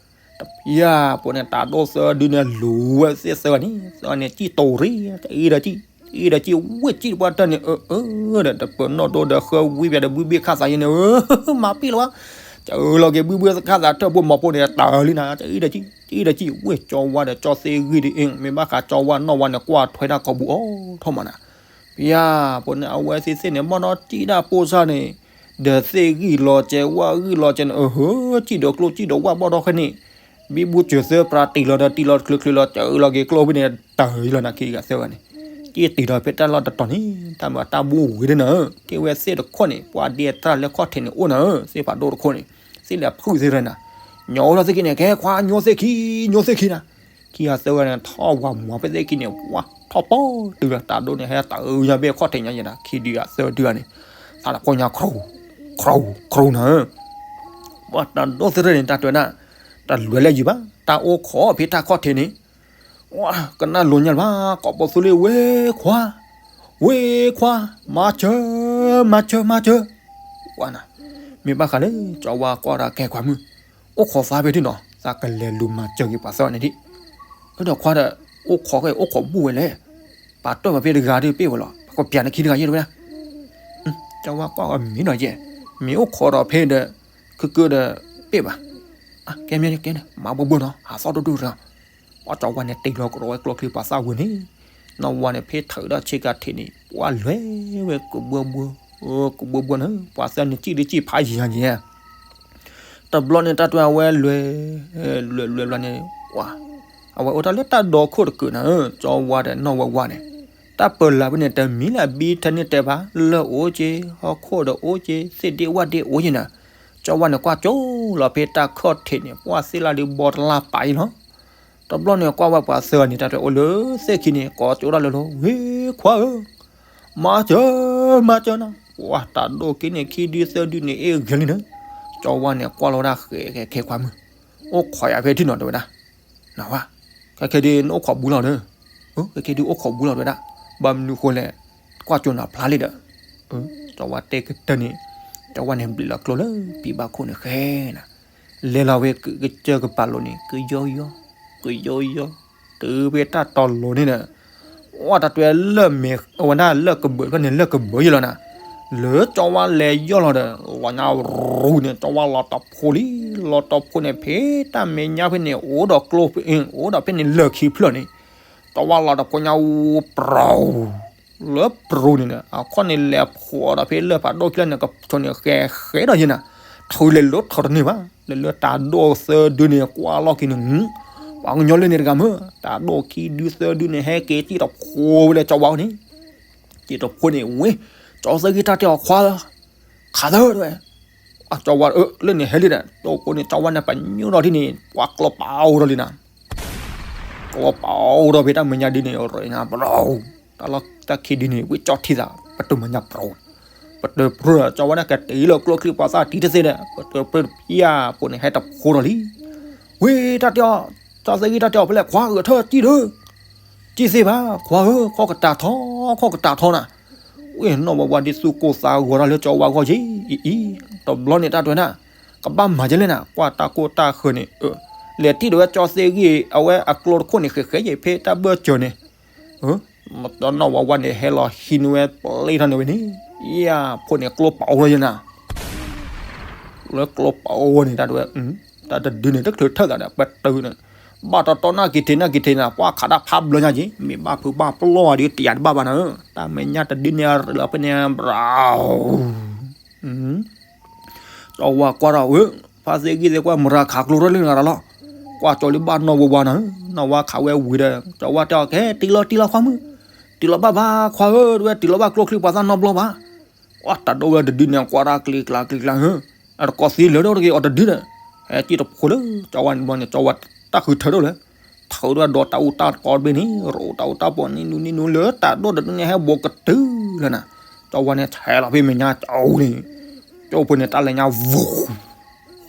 တဖျါဖိန့ၣ် တၢ်ဒိၣ်သၢဒုန့ၣ် လူၤဝဲသ့ၣ်သၢဂၤန့ၣ် သၢဂၤန့ၣ် စံၣ်တိၤရံ တအံၤဒီးစံၣ် အံၤဒီးစံၣ် ဝ့ၢ်စံၣ်တပှၢ်တၢၢ်န့ၣ် အၢ အၢ ဒီးတပၢၤနီၣ်ဒိဒီးဃၢဝံပၠးဒီးဘုဘ့ၣ်ခၣ်သးယဲန့ၣ် အၢ မၤပ့ၢ်လီၤဝဲ စၢလီၤက့ၤဘုဘုခါသးထၢၣ်ဖိမီၤဖိန့ၣ် တၢ်လံနၤ ကအံၣ်ဒီးကံၣ် ကအံၣ်ဒီးကံၣ် ဝ့ၢ်ကၠီဝါဒီးကၠီသ့ဂံၢ်ဒ်အံၤ မ့ၢ်ဘၣ်ဃးကၠီဝါနီၢ်ဝါန့ၣ် ကွၢ်ထွဲတၢ်ကီးဘူးအိၣ်ထီၣ်မးနၤ, ပယါဖိန့ၣ် အဝဲသ့ၣ်သ့ၣ်န့ၣ် ဘီၣ်ဒီးကံၣ်ဒၣ်ပိၢ်စၢ်န့ၣ်, ဒီးသ့ၣ်ဂံၢ်လီၤကဲ ဝၣ်ဂံၢ်လီၤကဲန့ၣ် အဟၢ ကံၣ်ဒီးကျိၣ်ကံၣ်ဒီးဝၣ်ဘီၣ်ဒီးခဲန့ၣ်, ဘံဘူစၢၤသၢပြးတံၢ်လီၤဒီးတံၢ်လီၤတချုးချုးလီၤ စၢလီၤက့ၤကျိၣ်ဖဲန့ၣ် တၢ်လံလီၤနၤ ခံဂၤသၢဂၤန့ၣ်, က့ၤတံၢ်ဒီးဖဲတၢ်လီၢ်တတီၤန့ၣ် တၢ်မၤတၢ်ဘူၣ်ဝံၤဒ်နၤဧၢ က့ၤဝဲသ့ၣ်တခိၣ်န့ၣ် ပှၤဒဲတၢ်လၢခီၣ်ထံးန့ၣ်အိၣ်နၤဧၢ သ့ၣ်ဖးဒိၣ်တခိၣ်န့ၣ်, သ့ၣ်လဲၤဖုၣ်သ့ၣ်ရနၤ, ညီအိၣ်ထီၣ်သ့ၣ်ခံန့ၣ် ကဲခွါညိသ့ၣ်ခံ, ညိသ့ၣ်ခံနၤ, ခံဂၤသၢဂၤန့ၣ် ထီၣ်ဝၤမၤဖဲသ့ၣ်ခံန့ၣ် ဝါထီၣ်ပီတုၤလၢတၢ်ဒိၣ်န့ၣ် ဟဲတၢ်အုညါဘ့ၣ်ခီၣ်ထံးညါယဲနၤ ခံဒုဂၤသၢဒုဂၤန့ၣ်, သးတကိညါခရူ, ခရူ, ခရူနၤဧၢ ပှၤတၢ်ဒိၣ်သ့ၣ်တဖၣ်န့ၣ် တၢ်တဲဝဲဒၣ်, တၢ်လွဲၤလၢယံၤဘၣ် တၢ်အိၣ်ခိးဖဲတၢ်ခီၣ်ထံးန့ၣ်, ဝါ, ကနၣ်လိၤညါလၢၤဘၣ် ကိးပသူလံ ဝ့ခွါ, ဝ့ခွါ, မၤစၢၤ, မၤစၢၤ, မၤစၢၤ, ဝါနၤ, မ့ၢ်ဘၣ်ဃးလၢ ကၠီဝါကွၢ်ဒီးကဲခွါမုၣ်, အိၣ်ခိးသးဖဲဒၣ်နီၤ သးကလဲၤလူၤမၤစၢၤက့ၤပှၤသၢဂၤန့ၣ်ဒၣ်, အၢဒီးခွါဒီး အိၣ်ခိးခဲ အိၣ်ခိးဘူၣ်ဝဲလဲၣ်, ပာ်တၢၢ်ပာ်ဖဲတဂၤဒၣ်ပ့ၢ်ဝဲလီၤ ပကပျးန့ၣ်ခံတဂၤယဲၢ်တဝဲဒၣ် ကၠီဝါကွၢ်အီၤမ့ၢ်နီၤယဲၢ်, မ့ၢ်အိၣ်ခိးဒီးဖဲဒီး ခုကုဒီး ပ့ၢ်ဘၣ်, ကဲမ့ၢ်ကဲန့ၣ် မၤဘၣ်ဘၣ်နီၤ ဟးသီၣ်ဒိၣ်ဒိၣ်တဂၤ, ပှၤကၠီဝါန့ၣ်တ့ၢ်လီၤကရီဝဲကျိချံပှၤသၣ်ဝံၤန့ၣ်, နီၢ်ဝါန့ၣ် ဖဲထၢၣ်ဒီးဆ့ကၤထံးန့ၣ် ပှၤလွဲၤဝဲကဘှၢဘှၢ, ကဘှၢဘှၢန့ၣ် ပှၤသၢန့ၣ်စံၣ်ဒ်စံၣ်ဖးယံၤညါယဲၢ် တဘျီန့ၣ် တၢ်တဲအဝဲလွဲၤ, လွဲၤလွဲၤဘျီန့ၣ်, အဝဲအိၣ်တၢ်လၢတၢ်ဒီခိၣ်တကုာ်နၤဧၢ ကၠီဝါဒီးနီၢ်ဝါဝါန့ၣ်, တၢ်ပၢလၢ်ဖဲန့ၣ် တမံၤလၢအဘံထဲန့ၣ်တဲဘၣ် လၢၢ်အိၣ်က့ၤ ဟီၣ်ခိၣ်ဒီးအိၣ်က့ၤ သ့ၣ်ဒ့ဝၣ်ဒ့အိၣ်က့ၤနၤ, ကၠီဝါန့ၣ် ကွၢ်ကၠိလီၤဖဲတၢ်ခီၣ်ထံးန့ၣ် ပှၤသ့ၣ်လၢဒုးဘီတလၢ်ပာ်အံၤလီၤ တဘျီန့ၣ် ကွၢ်ဝဲပှၤသၢဂၤန့ၣ် တၢ်တဲအိၣ်လၢသ့ၣ်ခံန့ၣ် ကိးကၠိဒၣ်လၢလီၤ ဝ့ခွါဧၢ, မၤစၢၤ, မၤစၢၤနၤ, ပှၤတၢ်ဒိၣ်က့ၤန့ၣ် ခံဒုသၢဒုန့ၣ် အ့ၣ်ဂ့ၤလံနၤ, ကၠီဝါန့ၣ် ကွၢ်လီၤဝဲဒၣ်ဃဲးဃဲးခဲခွါမုၣ်, အိၣ်ခိးယၤဖဲထံၣ်နီၤတဲဝဲဒၣ်, နဝါ, ခဲခဲဒုးနအိၣ်ခိးဘူးလီၤဒီး, ခဲခဲဒုးအိၣ်ခိးဘူးလီၤတဲဝဲဒၣ်, ဘၣ်မနုၤဃိလဲၣ်, ကွၢ်ကၠိနၤဖျါလံဒီး, ကၠီဝါတဲကတၢၢ်န့ၣ်, ကၠီဝါန့ၣ်ဘျံးလီၤကျိလၢပံၤဘၣ်ခိၣ်န့ၣ်ဃဲနၤ လဲၤလီၤဝဲကစၢၢ်ကပၤလိၤန့ၣ် ကယီယီ, ကယီယီ, တုၤဖဲတၢ်တီၤလိၤန့ၣ်ဒီး, ဝဲတၢ်တွဲလၢၢ်မ့ၢ်အဝဲဒၣ်လၢၢ်ကဘၢၣ်ဖဲန့ၣ် လၢၢ်ကဘၢၣ်ယဲလီၤနၤ, လၢကၠီဝါလဲၤယီၢ်လီၤဒီး လီၤညါရူန့ၣ် ကၠီဝါလီၤတဖိလံ, လီၤတဖိန့ၣ် ဖဲတၢ်မဲာ်ညါဖဲန့ၣ် အိၣ်ဒီးကျိ, အိၣ်ဒီးဖဲန့ၣ်လၢၢ်ခံဖျၢၣ်န့ၣ်, ကၠီဝါလီၤတဖိညါဝူပရီၤ လၢပရူၤန့ၣ်ဒီး အခီၣ်န့ၣ်လဲၤဖှီၣ်ဒီးဖဲလၢၢ်ဖးဒိၣ်ခံလၢန့ၣ် ကဆိးန့ၣ်ဃဲဃဲဒီးယဲနၤ, ထုးလဲၤလိၤထုးတန့ၢ်ဘၣ်, လၢလၢတၢ်ဒိၣ်သၢဒုန့ၣ် ကွၢ်လီၢ်ခံန့ၣ်, ပှၤကညီလၢန့ၣ်တဂၤမ့ၢ် တၢ်ဒိၣ်ခံဒုသၢဒုန့ၣ် ဟဲက့ၤစံၣ်တဖိဝဲလၢကၠီဝါန့ၣ်, စံၣ်တဖိန့ၣ်ဝ့ၢ်, ကၠီသၢဂံၢ်တၢ်တဲအီၤခွါဧၢ, ခးသၢတဲဝဲ အကၠီဝါ လၢန့ၣ်ဟဲလံဒီး တိၢ်ဖိန့ၣ် ကၠီဝါန့ၣ် ပညိၣ်ထီၣ်ထံၣ်န့ၣ် ပှၤကျီပာ်အိၣ်ထီၣ်လံနၤ, ကျီပာ်အိၣ်ထီၣ်ဖဲတၢ်မဲာ်ညါဒ်န့ၣ် ရ့နၤ ပရီၤ, တၢ်လီၢ်တၢ်ခံဒ်န့ၣ် ဝံၣ်ကၠီထံသး ပတုာ်မဲာ်ညါပရီၤ, ပတုာ်ပြၢဒီး ကၠီဝါန့ၣ်ကတ့ၢ်လၢကျိချံပှၤသၣ်တံၢ်တသ့ဒီး ပတုာ်ပြၢတဖျၢၣ်ဖိန့ၣ် ဟဲတဖိဒီးလံ, ဝ့ၢ်တၢ်တဲအီၤ, ကၠီသၢဂံၢ်တၢ်တဲအီၤ ဖဲလဲၣ်ခွါဧၢ ထၢၣ်စံၣ်ဒီး စံၣ်သ့ဘၣ် ခွါဧၢ ခီၣ်ကတၢ်ထီ ခီၣ်ကတၢ်ထီနၤ, ဝ့ၢ်နီၢ်ဝဲဝါဒ်သူၣ်ကိၢ်သးဂီၤတၢ်လၢကၠီဝါဂီၢ်ယံၤအံၤအံၤ, တဘျီန့ၣ်တၢ်တဲဝဲဒၣ်, ကဘၣ်မၤယဲလဲၣ်နၤ ကွၢ်တၢ်ကိၢ်တၢ်ဃၢၤန့ၣ်, လဲၤထံၣ်ဒီးဝဲကၠီသ့ဂံၢ် အဝဲအကျိတခိၣ်န့ၣ် ဃဲးဃဲးယဲၢ်ဖဲတၢ်ဘၢၣ်စၢၤန့ၣ်, ဒီးနီၢ်ဝဲဝါန့ၣ်ဟဲလီၤဟံးန့ၢ်ဝဲပျ့ထီၣ်န့ၢ်ဝဲန့ၣ်, ယၤဖိန့ၣ်ကျိပာ်အိၣ်ထီၣ်ယဲနၤ လၢကျိပာ်အိၣ်ဝဲန့ၣ် တၢ်တဲဝဲ, တၢ်တဒုန့ၣ် တချုးထၢၣ်သးဒီး ပတုာ်န့ၣ်, ဘၣ်တတီနၢ်က့ၤထံးနၢ်က့ၤထံးနၤ ပှၤခးတၢ်ဖးဘျၢညါက့ၤ မ့ၢ်ဘၣ်ဖုးဘၣ်ပျီၢ်ဝဲဒ်တယာ်တဘၣ်ဘၣ်နၤဧၢ, တၢ်မဲာ်ညါတဒုန့ၣ်ရ့လီၤဖဲန့ၣ် ဘြၤ ကၠီဝါကွၢ်ထီၣ်ဝဲ, ဖါသ့ဂံၢ်သ့ၣ်ကွၢ်မရၤခးကျိထီၣ်လၢနၤလီၤ, ကွၢ်ကၠီလၢဘၣ်နီၢ်ဝဲဝါနၤဧၢ, နီၢ်ဝါခးဝဲဝံၤဒီး ကၠီဝါတဲအီၤ ကဲ တံၢ်လီၤတံၢ်လီၤခွါမုၣ်, တံၢ်လီၤဘၣ်ဘၣ်ခွါဧၢ တဲဝဲ တံၢ်လီၤဘၣ်ကျိချံပှၤသၣ်နီတဘျီဘၣ်, ကွၢ်တၢ်ဒိၣ်ဝဲတဒုန့ၣ် ကွၢ်တၢ်ကျံၤကျါကျံၤကျါဧၢ, အတကိးသံလၢာ်ဒီးတဂ့ၤအီၤတဒုဒီး, ဟဲစံၣ်တဖိလၢကၠီဝါန့ၣ်ဘျီန့ၣ် ကၠီဝါတၢ်ဃုထၢထီၣ်လၢ ထုးဒီးဒီးတၢ်အူတၢ်ပီတဘ့ၣ်န့ၣ် ရိးတၢ်အူတၢ်ပီန့ၣ်နူၤန့ၣ်နူၤလၢတၢ်ဒိၣ်တဒုန့ၣ် ဟဲဘိးကတုၤလၢနၤ, ကၠီဝါန့ၣ် ဆဲးလီၤဖဲမဲာ်ညါကၠီအူန့ၣ်, ကၠီဖိန့ၣ် တၢ်လဲၤညါဝူၤ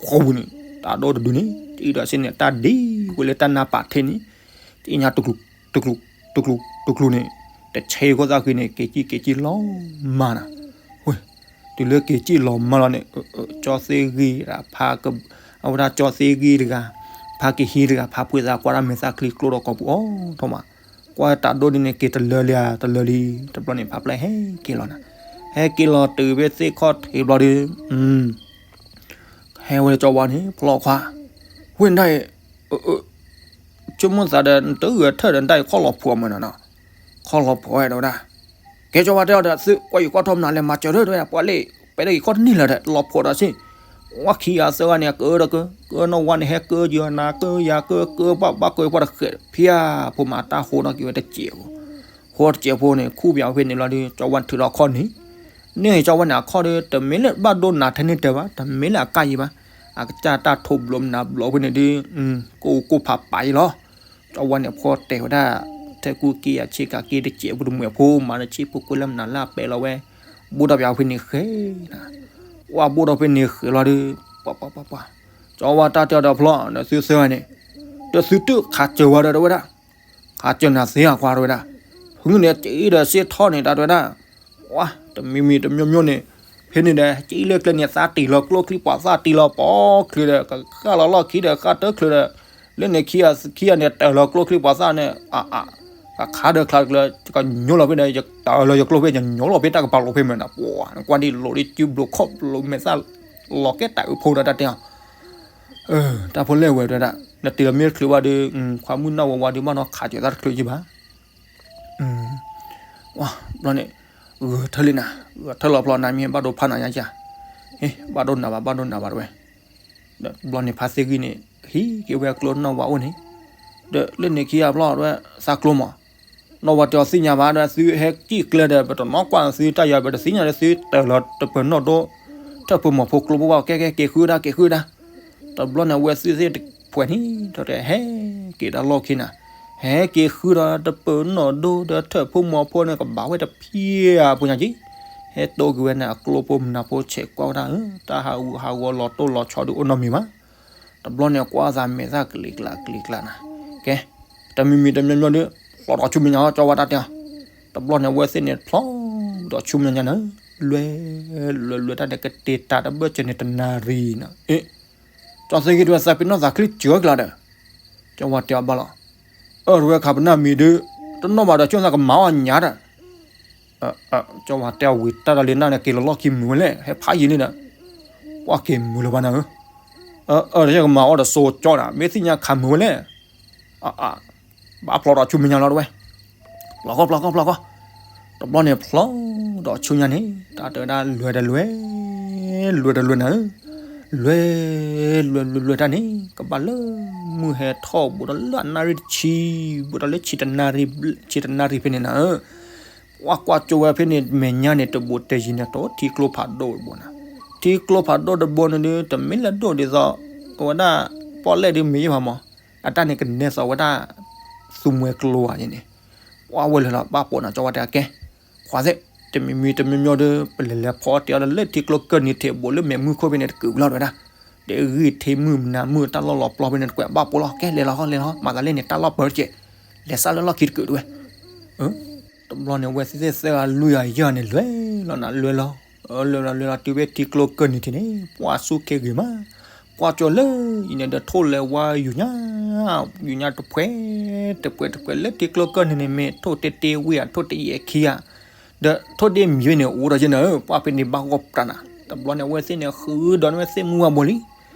ဃီဝူၤန့ၣ် တၢ်ဒိၣ်တဒုန့ၣ် တအံၤဒီးစ့ၢ်န့ၣ် တၢ်ဒံးဝဲလၢတၢ်နါပာ်ထ့န့ၣ်, တအံၤညါတကျူၤ တကျူၤ တကျူၤ တကျူၤန့ၣ်, တဆဲးဃီသးဃံန့ၣ်က့ၤစံၣ်က့ၤစံၣ်လီၤမၢ်နၤ, ဝဲ, တုၤလၢက့ၤစံၣ်လီၤမၢ်လီၤန့ၣ်, ကၠီသ့ဂံၢ်ဒၣ်ဖါ, အဝဲဒၣ်ကၠီသ့ဂံၢ်တဂၤ, ဖါကဟံးတဂၤ ဖါဖှံသးကွၢ်တၢ်မဲာ်သၣ်ချံကျိဒီးကိာ်ပူၤအိၣ်ထီၣ်မး, ကွၢ်တၢ်ဒိၣ်ဒ်န့ၣ် က့ၤတလၢလံဧါ တလၢလံ, တဘျီန့ၣ် ဖါပျဲၢ်ဟဲက့ၤလီၤနၤ, ဟဲက့ၤလီၤတုၤဖဲသ့ၣ်ခီၣ်ထံးဘျီဒီး, ဟဲ ဟဲဝဲကၠီဝါန့ၣ် ဖျီခွါ, ဝဲဒၣ်အံၤ ဆိကမိၣ်သးဒီး နတဂဲၤထၢၣ်ဒီး နတၢ်အံၤခီၣ်လီၤဖိးမးနီၤနီၤ, ခီၣ်လီၤဖိးဝဲဒီးဝဲဒၣ်, ကဲကၠီဝါတဲအီၤဒီး သုကွၢ်ယံၤကွၢ်ထီၣ်မနုၤလဲၣ် မၤစၢၤဒီး တဲဝဲဒၣ် ပှၤလၢ ပဲလၢယခီၣ်တန့ၢ်လၢၤဒီး လီၤဖိးဒီးစ့ၢ်, ဝဲခံဂၤသၢဂၤန့ၣ် ကၢဒီးကၢ ကၢနီၢ်ဝါန့ၣ် ဟဲကၢယၤနၤ ကၢယၤကၢ ကၢပှၤဘၣ်ကၢပှၤတဃဲး ဖၠါဖိမၤတၢ်ဃိနီၣ်က့ၤဝဲတစဲးဖိ, ဃိတစဲးဖိန့ၣ် ခူၣ်ပၠးဝဲဖဲန့ၣ်လီၤဒီး ကၠီဝါထုးလီၤခီၣ်န့ၣ်, န့ၣ်ကၠီဝါန့ၣ် အခီၣ်ဒီး တမ့ၢ်လၢဘၣ်ဒိနးထဲန့ၣ်တၢၤဘၣ် တမ့ၢ်လၢအကၢ်ယံၤဘၣ်, အကစၢ်တၢ်ထိးဘျိးမနုၤဘျိးဖဲန့ၣ်ဒီး ကိၢ်ကိၢ်ဖးပာ်ယံၤလီၤ. ကၠီဝါန့ၣ် ဖီတဲဝဲဒၣ် ထဲကူက့ယၤဆ့ကၤက့တစဲးဖိတမှဲးဖိ မၤလၢဆံၣ်ဖိကွဲလၢမနုၤလၢအပဲလီၤဝဲ, ဘိၣ်ထီၣ်ပၠးဖဲန့ၣ်ဃဲ, ဝဲဘိၣ်ထီၣ်ဖဲန့ၣ်ဃဲလီၤဒီး ပှၤပှၤပှၤပှၤ, ကၠီဝါတၢ်တဲအီၤဒီးဖျီ နသုသၢဂၤန့ၣ် ဒီးသုတခးစၢၤဝဲဒီးတဲဝဲဒၣ် ခးစၢၤနၤသ့အခွါတဲဝဲဒၣ်, ဖုန့ၣ်ကၠံဒီးစ့ထီၣ်န့ၣ်တၢ်တဲဝဲဒၣ်, ဝါ တမံၤမံၤတမံၤမံၤန့ၣ် ဖဲန့ၣ်ဒီး ကၠံလၢကျဲန့ၣ် သးတံၢ်လီၤကျိချံပှၤသၣ်တံၢ်လီၤပိာ်ချံဒီး ကဃၣ်လီၤလီၢ်ခံဒီး ဃၣ်တၢ်ချုးဒီး လၢန့ၣ်ခံဂၤန့ၣ် တၢၤလီၤကျိချံပှၤသၣ်န့ၣ် အါအါ ကခါဒီးချါကျၢၤ ကညိလီၤဖဲဒီး ယတၢၤလီၤယကျိဖဲ ယညိလီၤဖဲတၢ်ကပၤလိာ်ဖဲမ့ၢ်ဒီး ပှၤနကွၢ်ဒ်လိာ်ဒ်စုဘျိးခီၣ်ဘျိးမဲာ်သၣ် လီၤကဲတၢ်အုးဖိဒီးတၢ်တဲအီၤ တၢ်ဖိလဲၣ်ဝဲတဲဝဲဒၣ် နတ့ၢ်လီၤမ့ၢ်တချုးဘၣ်ဒီး ခွါမုၣ်နီၢ်ဝါဝါဒီးဘၣ်နီၢ်ခးစၢၤသးတချုးယံၤဘၣ် ဘျီန့ၣ် ဂဲၤထၢၣ်လံနၤ ဂဲၤထၢၣ်လီၤဖျီနၤမ့ၢ်ဘၣ်ဒိဖးနၤညါကၢ်, ဘၣ်ဒိနးဘၣ်ဘၣ်ဒိနးဘၣ်တဲဝဲ, ဘျီန့ၣ်ဖါသ့ၣ်ဂံၢ်န့ၣ် ဟံးက့ၤဝဲကျိနီၢ်ဝါအိၣ်န့ၣ်, ဒီးလၢန့ၣ်ခံဂၤဖျီတဲဝဲ သးကျိမး, နီၢ်ဝါတဲအီၤသ့ၣ်ညါဘၣ်ဒီး သုဟဲကံၣ်ကျဲဒီး ပတနီၣ်ကွၢ်သုတၢ်ယၤ ပတသ့ၣ်ညါဒီးသုတၢၤလီၤတပၢၤနီၣ်ဒိ ထၢၣ်ဖိမီၤဖိကျိဖိဘၣ် ကဲကဲက့ၤဃုဒၣ်က့ၤဃုဒၣ် တဘျီန့ၣ် အဝဲသ့ၣ်သ့ၣ်တဖှဲးန့ၣ် ဒီးဟဲက့ၤတၢ်လီၢ်ခံနၤ, ဟဲက့ၤဃုဒီးတပၢၤနီၣ်ဒိဒီးထၢၣ်ဖိမီၤဖိန့ၣ် ကဘၣ်ဝဲတဖျၢၣ်ဖိညါက့ၤ, ဟဲတိၢ်က့ၤဝဲန့ၣ် အကျိဖိမနၤဖိဆဲးကွၢ်ဝဲဒၣ်ဧၢ, တၢ်ဟးဂူာ်ဟးဂီၤလီၤတိၢ်လီၤဆီဒီးအိၣ်နီတမံၤဘၣ်. တဘျီန့ၣ် ကွၢ်သးမဲာ်သၣ်ကလံၤကျါကလံၤကျါနၤ, ကဲ, တမံၤမံၤတမံၤမံၤဒီး ဖျီဒီးဆူမဲာ်ညါလီၤ ကၠီဝါတၢ်တဲအီၤ, တဘျီန့ၣ် အဝဲသ့ၣ်န့ၣ် ဖျီဒီးဆူမဲာ်ညါန့ၣ်, လွဲ လွဲ လွဲတၢ်န့ၣ် ကတ့ၤတၢ်တဘၢၣ်စၢၤန့ၣ် တနၣ်ရံၣ်နၤ, အ့ ကၠီသ့ၣ်ဂံၢ်တဲဝဲ သးပ့ၤနီၣ်သးချံစၢၤကျါဒီး, ကၠီဝါတဲအီၤဘၣ်လီၤ, အၢ တဝဲခးပနၢ်မံၤဒုး, တနီၣ်ဘၣ်ဒီး ကၠိသးကမၤအီၣ်ညါဒီး, ကၠီဝါတဲအီၤဝံၤ တၢ်ဒီးလံနၢ်န့ၣ် က့ၤလီၤလီၢ်ခံမုာ်ဝဲလဲၣ် ဟဲဖးယံာ်လံဒီး, ကွၢ်က့ၤမုာ်လၢၤဘၣ်နၤဧၢ, အၢ တကမၤအီၣ်ဒီးစိကၠီဒီး မ့ၢ်သ့ၣ်ညါခးမုာ်ဝဲလဲၣ် ဘၣ်ဖျီဒီးဆူမဲာ်ညါလီၤတဝဲ, ဖျီဃီဖျီဃီဖျီဃီ, တဘျီန့ၣ် ဖျီဒီးဆူညါန့ၣ် တၢ်တဲဝဲဒၣ်လွဲတလွဲ, လွဲတလွဲနၤဧၢ, လွဲ လွဲလွဲလွဲတၢ်န့ၣ် ကဘၣ်လၢမုၢ်ဟဲထီၣ်ဘူးဒီးလၢအနၣ်ရံၣ်တဆံ, ဘူးဒီးလၢဆံတနၣ်ရံၣ်ဖဲန့ၣ်နၤဧၢ, ပှၤကွၢ်ကၠိဝဲဖဲန့ၣ် မဲာ်ညါန့ၣ် တဘူးတယံၤန့ၣ် တအိၣ်ထံကျိဖးဒိၣ်တဘိနၤ, ထံကျိဖးဒိၣ်တဘိန့ၣ်ဒုး တမ့ၢ်လၢဒိၣ်ဒ်သိး အဝဲဒၣ် ပီၣ်လဲၣ်ဒုးမ့ၢ်ယဲၢ်ဖးမး, အတၢ်န့ၣ်ကနဲသိးဝဲဒၣ် သူမှဲကျိဧါန့ၣ်, ပှၤဝဲလၢာ်လီၤ ဘၣ်ပိာ်နၤ ကၠီဝါတဲအကဲ, ခွါသ့ၣ်, တမံၤမံၤတမံၤမံၤဒီး ပလဲၤလဲၤဖီအီၣ်တ့ၢ်အီၣ်ဒီးလၢထံကျိကၢၢ်နံၤထံးဘူးလၢမဲာ်မုၢ်ခိၣ်ဖဲန့ၣ်တကုာ်လီၤတဝဲဒၣ်, ဒီးဂံၢ်ထံမုၢ်မနၤမုၢ်တၢ်လီၢ်လီၤပျီဖဲန့ၣ်တကွဲးဘၣ်ပိာ်လီၤ ကဲလဲၤလီၤဃီလဲၤလီၤ မၤသးလၢန့ၣ် တၢ်လီၢ်ပၢတကဲး, လဲၤစးလၢလီၢ်ခံတကုာ်တဝဲ တဘျီန့ၣ် အဝဲသ့ၣ်သ့ၣ်သၢဂၤလွံၢ်ဂၤယဲၢ်ဂၤန့ၣ် လွဲလီၤနၤလွဲလီၤ, လွဲလီၤလွဲလီၤတုၤဖဲထံကျိကၢၢ်နံၤထံးန့ၣ် ပှၤစူၢ်က့ၤဂ့ၤမး, ကွၢ်ကၠိလၢအံၤန့ၣ်ဒီးထိၣ်လဲၤဝါယူၤညါ, ယူၤညါတဖှဲး, တဖှဲးတဖှဲးလၢထံကျိကၢၢ်နံၤန့ၣ် မ့ၢ်ထိၣ်တ့တ့ဝံၤဧါ ထိၣ်တယဲၢ်ခံဧါ, ဒီးထိၣ်တ့မံၤဝဲန့ၣ် အိၣ်ဒီးယဲၢ်နၤဧၢ, ပှၤဖဲန့ၣ်ဘၣ်ဂီၢ်ပြးနၤ, တဘျီန့ၣ် အဝဲသ့ၣ်န့ၣ် ဃုဒီးန့ၣ်ဝဲသ့ၣ်မုၢ်ဝါဘိလံ,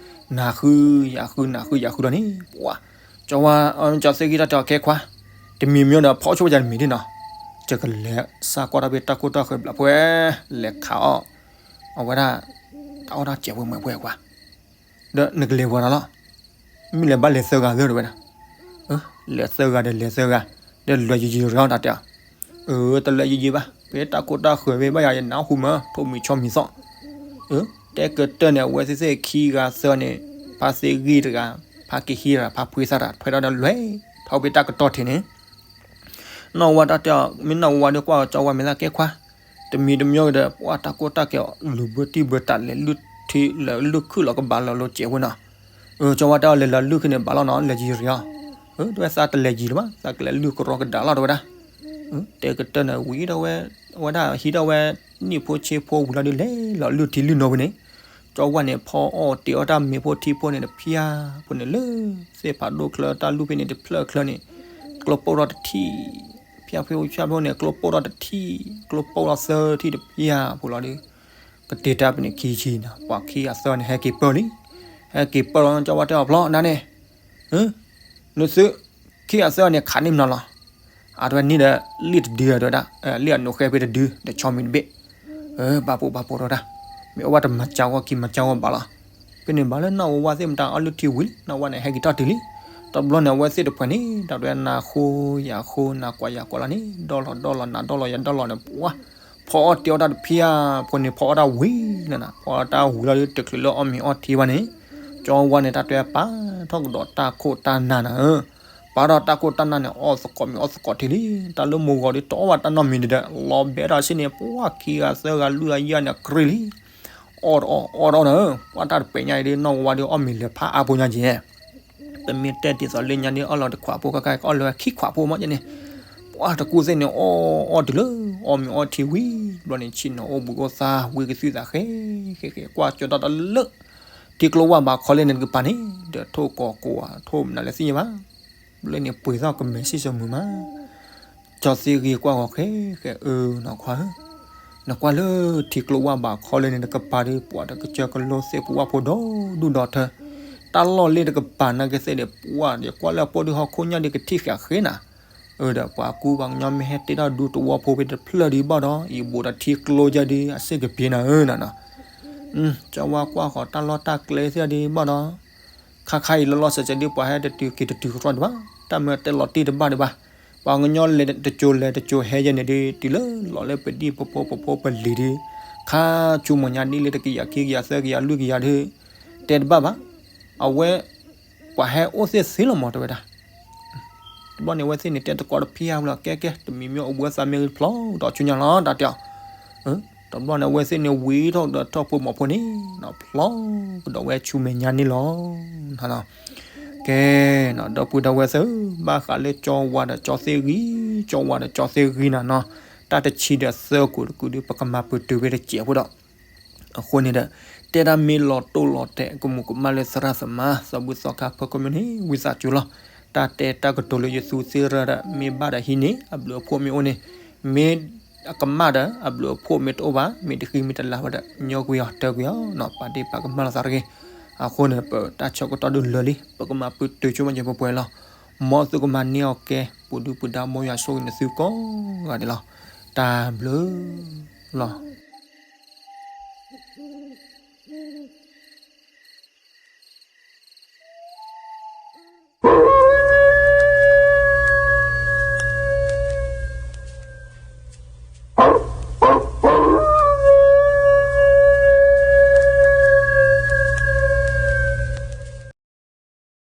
နၤဃု, ယၤဃု, နၤဃု, ယၤဃုဒီးန့ၣ်, ပှၤ, ကၠီဝါ, ကၠီသ့ၣ်ဂံၢ်တၢ်တဲအီၤ ကဲခွါ, တမံၤမံၤဒီးဖီအိၣ်ဆိဝဲယၤတမံၤဒ်နီၤ, ယကလဲၤစးကွၢ်တၢ်ဖဲတၢ်ခိၣ်တၢ်ဃၢၤဘျးဖှဲ, လဲၤခးအီၣ်, အဝဲဒၣ်, တၢ်အီၣ်တၢ်စဲးဝဲမ့ၢ်ပှဲၤကွၢ်, ဒီးနကလဲၤဝဲဒၣ်လီၤ, မ့ၢ်လဲၤဘၣ်လဲၤသၢဂၤသၢတဝဲဒၣ်, လဲၤသၢဂၤဒီးလဲၤသၢဂၤ, ဒီးလဲၤယံာ်ယံာ်တဂၤတၢ်တဲအီၤ, အၢ တလဲၤယံာ်ယံာ်ဘၣ်, ဖဲတၢ်ခိၣ်တၢ်ဃၢၤဖဲဘၣ်ယၤယနၢ်ဟူမး ထိၣ်မံၤဆီမံၤသီၣ်, တဲကတၢၢ်န့ၣ် အဝဲသ့ၣ်သ့ၣ်ခံဂၤသၢန့ၣ်, ဖါသ့ၣ်ဂံၢ်တဂၤ, ဖါကဟံးတဂၤ, ဖါဖှ့သၣ်တဂၤ ထွဲထီၣ်ဒီးလဲၤ, ထီၣ်ဖဲတၢ်ကတီၢ်ထံးန့ၣ် နီၢ်ဝါတၢ်တဲအီၤ မ့ၢ်နီၢ်ဝါဒီးကွၢ်ကၠီဝါမဲာ်သၣ်ကဲခွါ, တမံၤတမံၤဒီး ပှၤတၢ်ကိၢ်တၢ်ကဲအီၤ လူၤဘၢတံၢ်ဘၢတၢ်လဲၤလုၢ်ထံ လဲၤလုၢ်ခုၣ်လီၤကဘၣ်လီၤလိၤစဲးဝဲနီၤ, ကၠီဝါတဲအီၤလဲၤလီၤလုၢ်ခုၣ်န့ၣ်ဘၣ်လီၤနီၤ လဲၤယံာ်ရံၤအီၤ, တဲဝဲသးတလဲၤယံၤလၢၤဘၣ် သးကလဲၤလုၢ်ကရီကဒါလီၤတဝဲဒၣ်, တဲကတၢၢ်န့ၣ်ဝံၤဒီးဝဲ, အဝဲဒၣ်ဟံးထီၣ်ဝဲ, နံၣ်ဖိဆ့ဖိဝံၤလီၤဒီးလဲၤလီၤလုၢ်ထံလုၢ်နိဖဲန့ၣ်, ကၠီဝါန့ၣ် ဖီအီၣ်တ့ၢ်အီၣ်တၢ်မ့ၤဖိထံဖိန့ၣ်တဖၠါ, ဖိန့ၣ်လၢ, သ့ၣ်ဖးဒိၣ်ချၢတၢ်လုၢ်ဖဲန့ၣ်တဖျၢၣ်ချၢန့ၣ်, ကျိပိၢ်ထီၣ်တထံၣ်, ဖၠါဖဲဖၠါဖဲန့ၣ် ကျိပိၢ်ထီၣ်တထံၣ်, ကျိပိၢ်ထီၣ်သၢထံၣ်တဖၠါဖိလီၤဒီး, ကတ့ၢ်တၢ်ဖဲန့ၣ်ခံဆံနီၤ ပှၤခံဂၤသၢန့ၣ်ဟဲက့ၤပၢၢ်လံ, ဟဲက့ၤပၢၢ်လီၤ ကၠီဝါတဲအီၤဖျီဒၣ်န့ၣ်, နသုခံဂၤသၢဂၤန့ၣ် ခးန့ၢ်မနီၤလီၤ. အတဝဲန့ၣ်ဒီး လံၣ်တဒုဒီးဒၣ်, လံၣ်အနိးဃဲဖဲတဒု တဆီမံၤတဘ့ၣ်, ဘၣ်ပိာ်ဘၣ်ပိာ်ဒီးဒၣ်, မ့ၢ်အီၣ်ဘၣ်တမၤကၢဂီၢ်က့ၤမၤကၢဂီၢ်ဘၣ်လီၤ. ဖဲန့ၣ်ဘၣ်လၢနီၢ်ဝါဝါသ့ၣ်မတၤအီၣ်လုၢ်ထံဝံၤလံ နီၢ်ဝါန့ၣ် ဟဲက့ၤထီၣ်တုၤလံ. တဘျီန့ၣ် အဝဲသ့ၣ်တဖှဲးန့ၣ် တၢ်တဝဲနၤဃိယၤဃိ နၤကွၢ်ယၤကွၢ်လီၤန့ၣ် ဒီလီၤဒီလီၤ နၤဒီလီၤယၤဒီလီၤန့ၣ် ပှၤ ဖီအီၣ်တ့အီၣ်တၢ်တဖံးဧါ, ဖိန့ၣ်ဖီအီၣ်တၢ်ဝံၤလီၤနၤ, ဖီအီၣ်တၢ်ဝံၤလီၤဒီး တချုးလၢအီၣ်မ့ၤအီၣ်ထံဘၣ်န့ၣ်, ကၠီဝါန့ၣ် တၢ်တဝဲပာ်ထီၣ်ကဒီးတၢ်ခိၣ်တၢ်နၢ်နၤဧၢ, ပာ်ထီၣ်တၢ်ခိၣ်တၢ်နၢ်န့ၣ် အီၣ်သကိးမ့ၤအီၣ်သကိးထံလံ. တၢ်လၢမိၢ်ဂီၤဒီး တအီၣ်ဘၣ်တၢ်နီတမံၤဒံးဒီး လီၤဘဲထီၣ်ဆ့န့ၣ် ပှၤခံဂၤသၢဂၤလွံၢ်ဂၤယဲၢ်ဂၤန့ၣ် ကြ့လံ. အီၣ်တအီၣ်အီၣ်တအီၣ်နၤဧၢ, ပှၤတၢ်တပဲာ်ညါအံၤဒီး နီၢ်ဝါဝါဒီးအီၣ်မ့ၤလဲၤဖးအါဖိညါက့ၤ တမ့ၢ်တဲတံၤသီလၢညါဒီး အီၣ်လီၤတခွးဖိခါခါ အီၣ်လၢခံခွးဖိမးက့ၤန့ၣ်, ပှၤတကူသ့ၣ်န့ၣ် အီၣ်အီၣ်တုၤလၢ အီၣ်မ့ၤအီၣ်ထံဝံၤဘျီန့ၣ် ဆ့ၣ်နီၤအိၣ်ဘှံးအိၣ်သါ ဝံကသံၣ်သးဃဲဃဲဃဲ ကွၢ်ကၠီတီတၢ်လၢ ထံကျိဝၢ်ဘးခီလ့ၣ်န့ၣ်တကပၤန့ၣ် ဒီးထိၣ်ကီၤကိးဧါ ထိၣ်မနုၤလဲၣ်သ့ၣ်ညါဘၣ်. လၢန့ၣ်ပှ့ၤထီၣ်ကမဲာ်စံၣ်စိၤမုာ်မး ကၠီသ့ဂ့ၤကွၢ်ဂီၤဃဲဃဲ အၢ နီၢ်ခွါဧၢ, နကွၢ်လၢထံကျိဝၢ်ဘးခီလ့ၣ်န့ၣ်တကပၤဒီး ပှၤတကစၢၢ်ကလိသ့ၣ်ပဝၢ်ဖိဒီဒူၣ်ဒီထၢ, တၢ်လီၢ်လ့ၣ်တကပၤနာ်က့သ့ၣ်ဒီး ပှၤဒီးကွၢ်လၢအပိၢ်ဒုးဟီၣ်ခိၣ်ညါဒီး ကထံၣ်ဃာ်ဃဲနၤ, အၢ ဒီးပှၤကူပှၤကညီမ့ၢ်ဟဲတ့ထီၣ်ဒူတဝီဖိဖဲတဖျၢၣ်ဒံးဘၣ်ဒီး အံၤဘူးဒီးထံကျိယါဒီး အစ့ၣ်ကပ့ၤနၤဧၢနၤနီၤ, ကၠီဝါကွၢ်ဃီၤတၢ်လီၢ်တၢ်ကျဲသ့ၣ်ဒံးဘၣ်ဒီး ခါခါအံၤလီၤလီၤဆဲးဆဲးဒ်ပှၤဟဲတတုၤက့ၤတတုၤကတြီၢ်ဒံးဘၣ်, တၢ်မ့ၢ်တဲလီၤတံၢ်တဘၣ်ဒံးဘၣ်, ပှၤကညီလဲၤတကၠိၤလဲၤတကၠိၤဟဲယဲန့ၣ်ဒ် တုၤလၢလီၤလၢပဒံၣ်ဖိဖိပဖိပလံၤဒ်, ခါဆူမဲာ်ညါဒ်လၢတကယၤခံကယၤသၢကယၤလွံၢ်ကယၤဒ်, တဲတဘၣ်ဘၣ်, အဝဲ ပှၤဟဲအိၣ်သ့ၣ်သ့လီၤမးတဲဝဲဒၣ် တဘျီန့ၣ် အဝဲသ့ၣ်န့ၣ် တဲသကိးတဖံးအါဘျီ ကဲကဲ တမံၤမ့ၢ်အိၣ်ဘှံးအသးမ့ၢ်ဖျီဒီးဆူညါလီၤ တၢ်တဲအီၤ, တဘျီန့ၣ် အဝဲသ့ၣ်န့ၣ်ဝံၤထီၣ်ကဒီးထီၣ်ဖိမီၤဖိန့ၣ် ဖျီကဒီးဝဲဆူမဲာ်ညါန့ၣ်လီၤ. ကဲ ဒီပုၢ်ဒီဝဲၢ်သ့ၣ်ဧၢ, ဘၣ်ဃးလၢကၠီဝါဒီးကၠီသ့ၣ်ဂံၤ, ကၠီဝါဒီးကၠီသ့ၣ်ဂံၤနၤနီၤ, တၢ်တဆံဒီးသၢကိးတကုာ်ဒီး ပကမၤပတုာ်ဝဲတစဲးဖိဒီး အဃိန့ၣ်ဒီး တဲဒၣ်မ့ၢ်လီၤတိၢ်လီၤတဲာ် ကမူးကမၣ်လၢသရၣ်သမါ သးဘုၣ်သီခါဖၢခိၣ်မ့ၢ်န့ၣ် ဝံသးစူၤလီၤ. တၢ်တဲတၢ်ကတိၤလၢယသူသ့ၣ်ရၢဒီး မ့ၢ်ဘၣ်ဒီးဟံးန့ၢ် အဘျုးအဖှိၣ်မ့ၢ်အိၣ်န့ၣ် မ့ၢ်အကမၣ်ဒီး အဘျုးအဖှိၣ်မ့ၢ်တအိၣ်ဘၣ် မ့ၢ်တဃံမ့ၢ်တလၤဘၣ်ဒီး ညီကွံာ်အီၤ တၢကွံာ်အီၤနီၤ ပာ်ဒ့ၣ်ပာ်ကမၣ်လိာ်သးတဂ့ၤ. အဃိန့ၣ် ပတၢ်ဆၢကတီၢ်ဒုးလၢာ်လံ ပကမၤပတုာ်ဆိကမိၣ်က့ၤပှဲၤပှဲၤလီၤ. မ်သုကမၤန့ၢ်အီၤကဲ ပူၤဒုပူၤဒါ မ်ယွၤဆိၣ်ဂ့ၤနသုကိးဂၤဒဲးလီၤ. တၢ်ဘျုးလီၤ.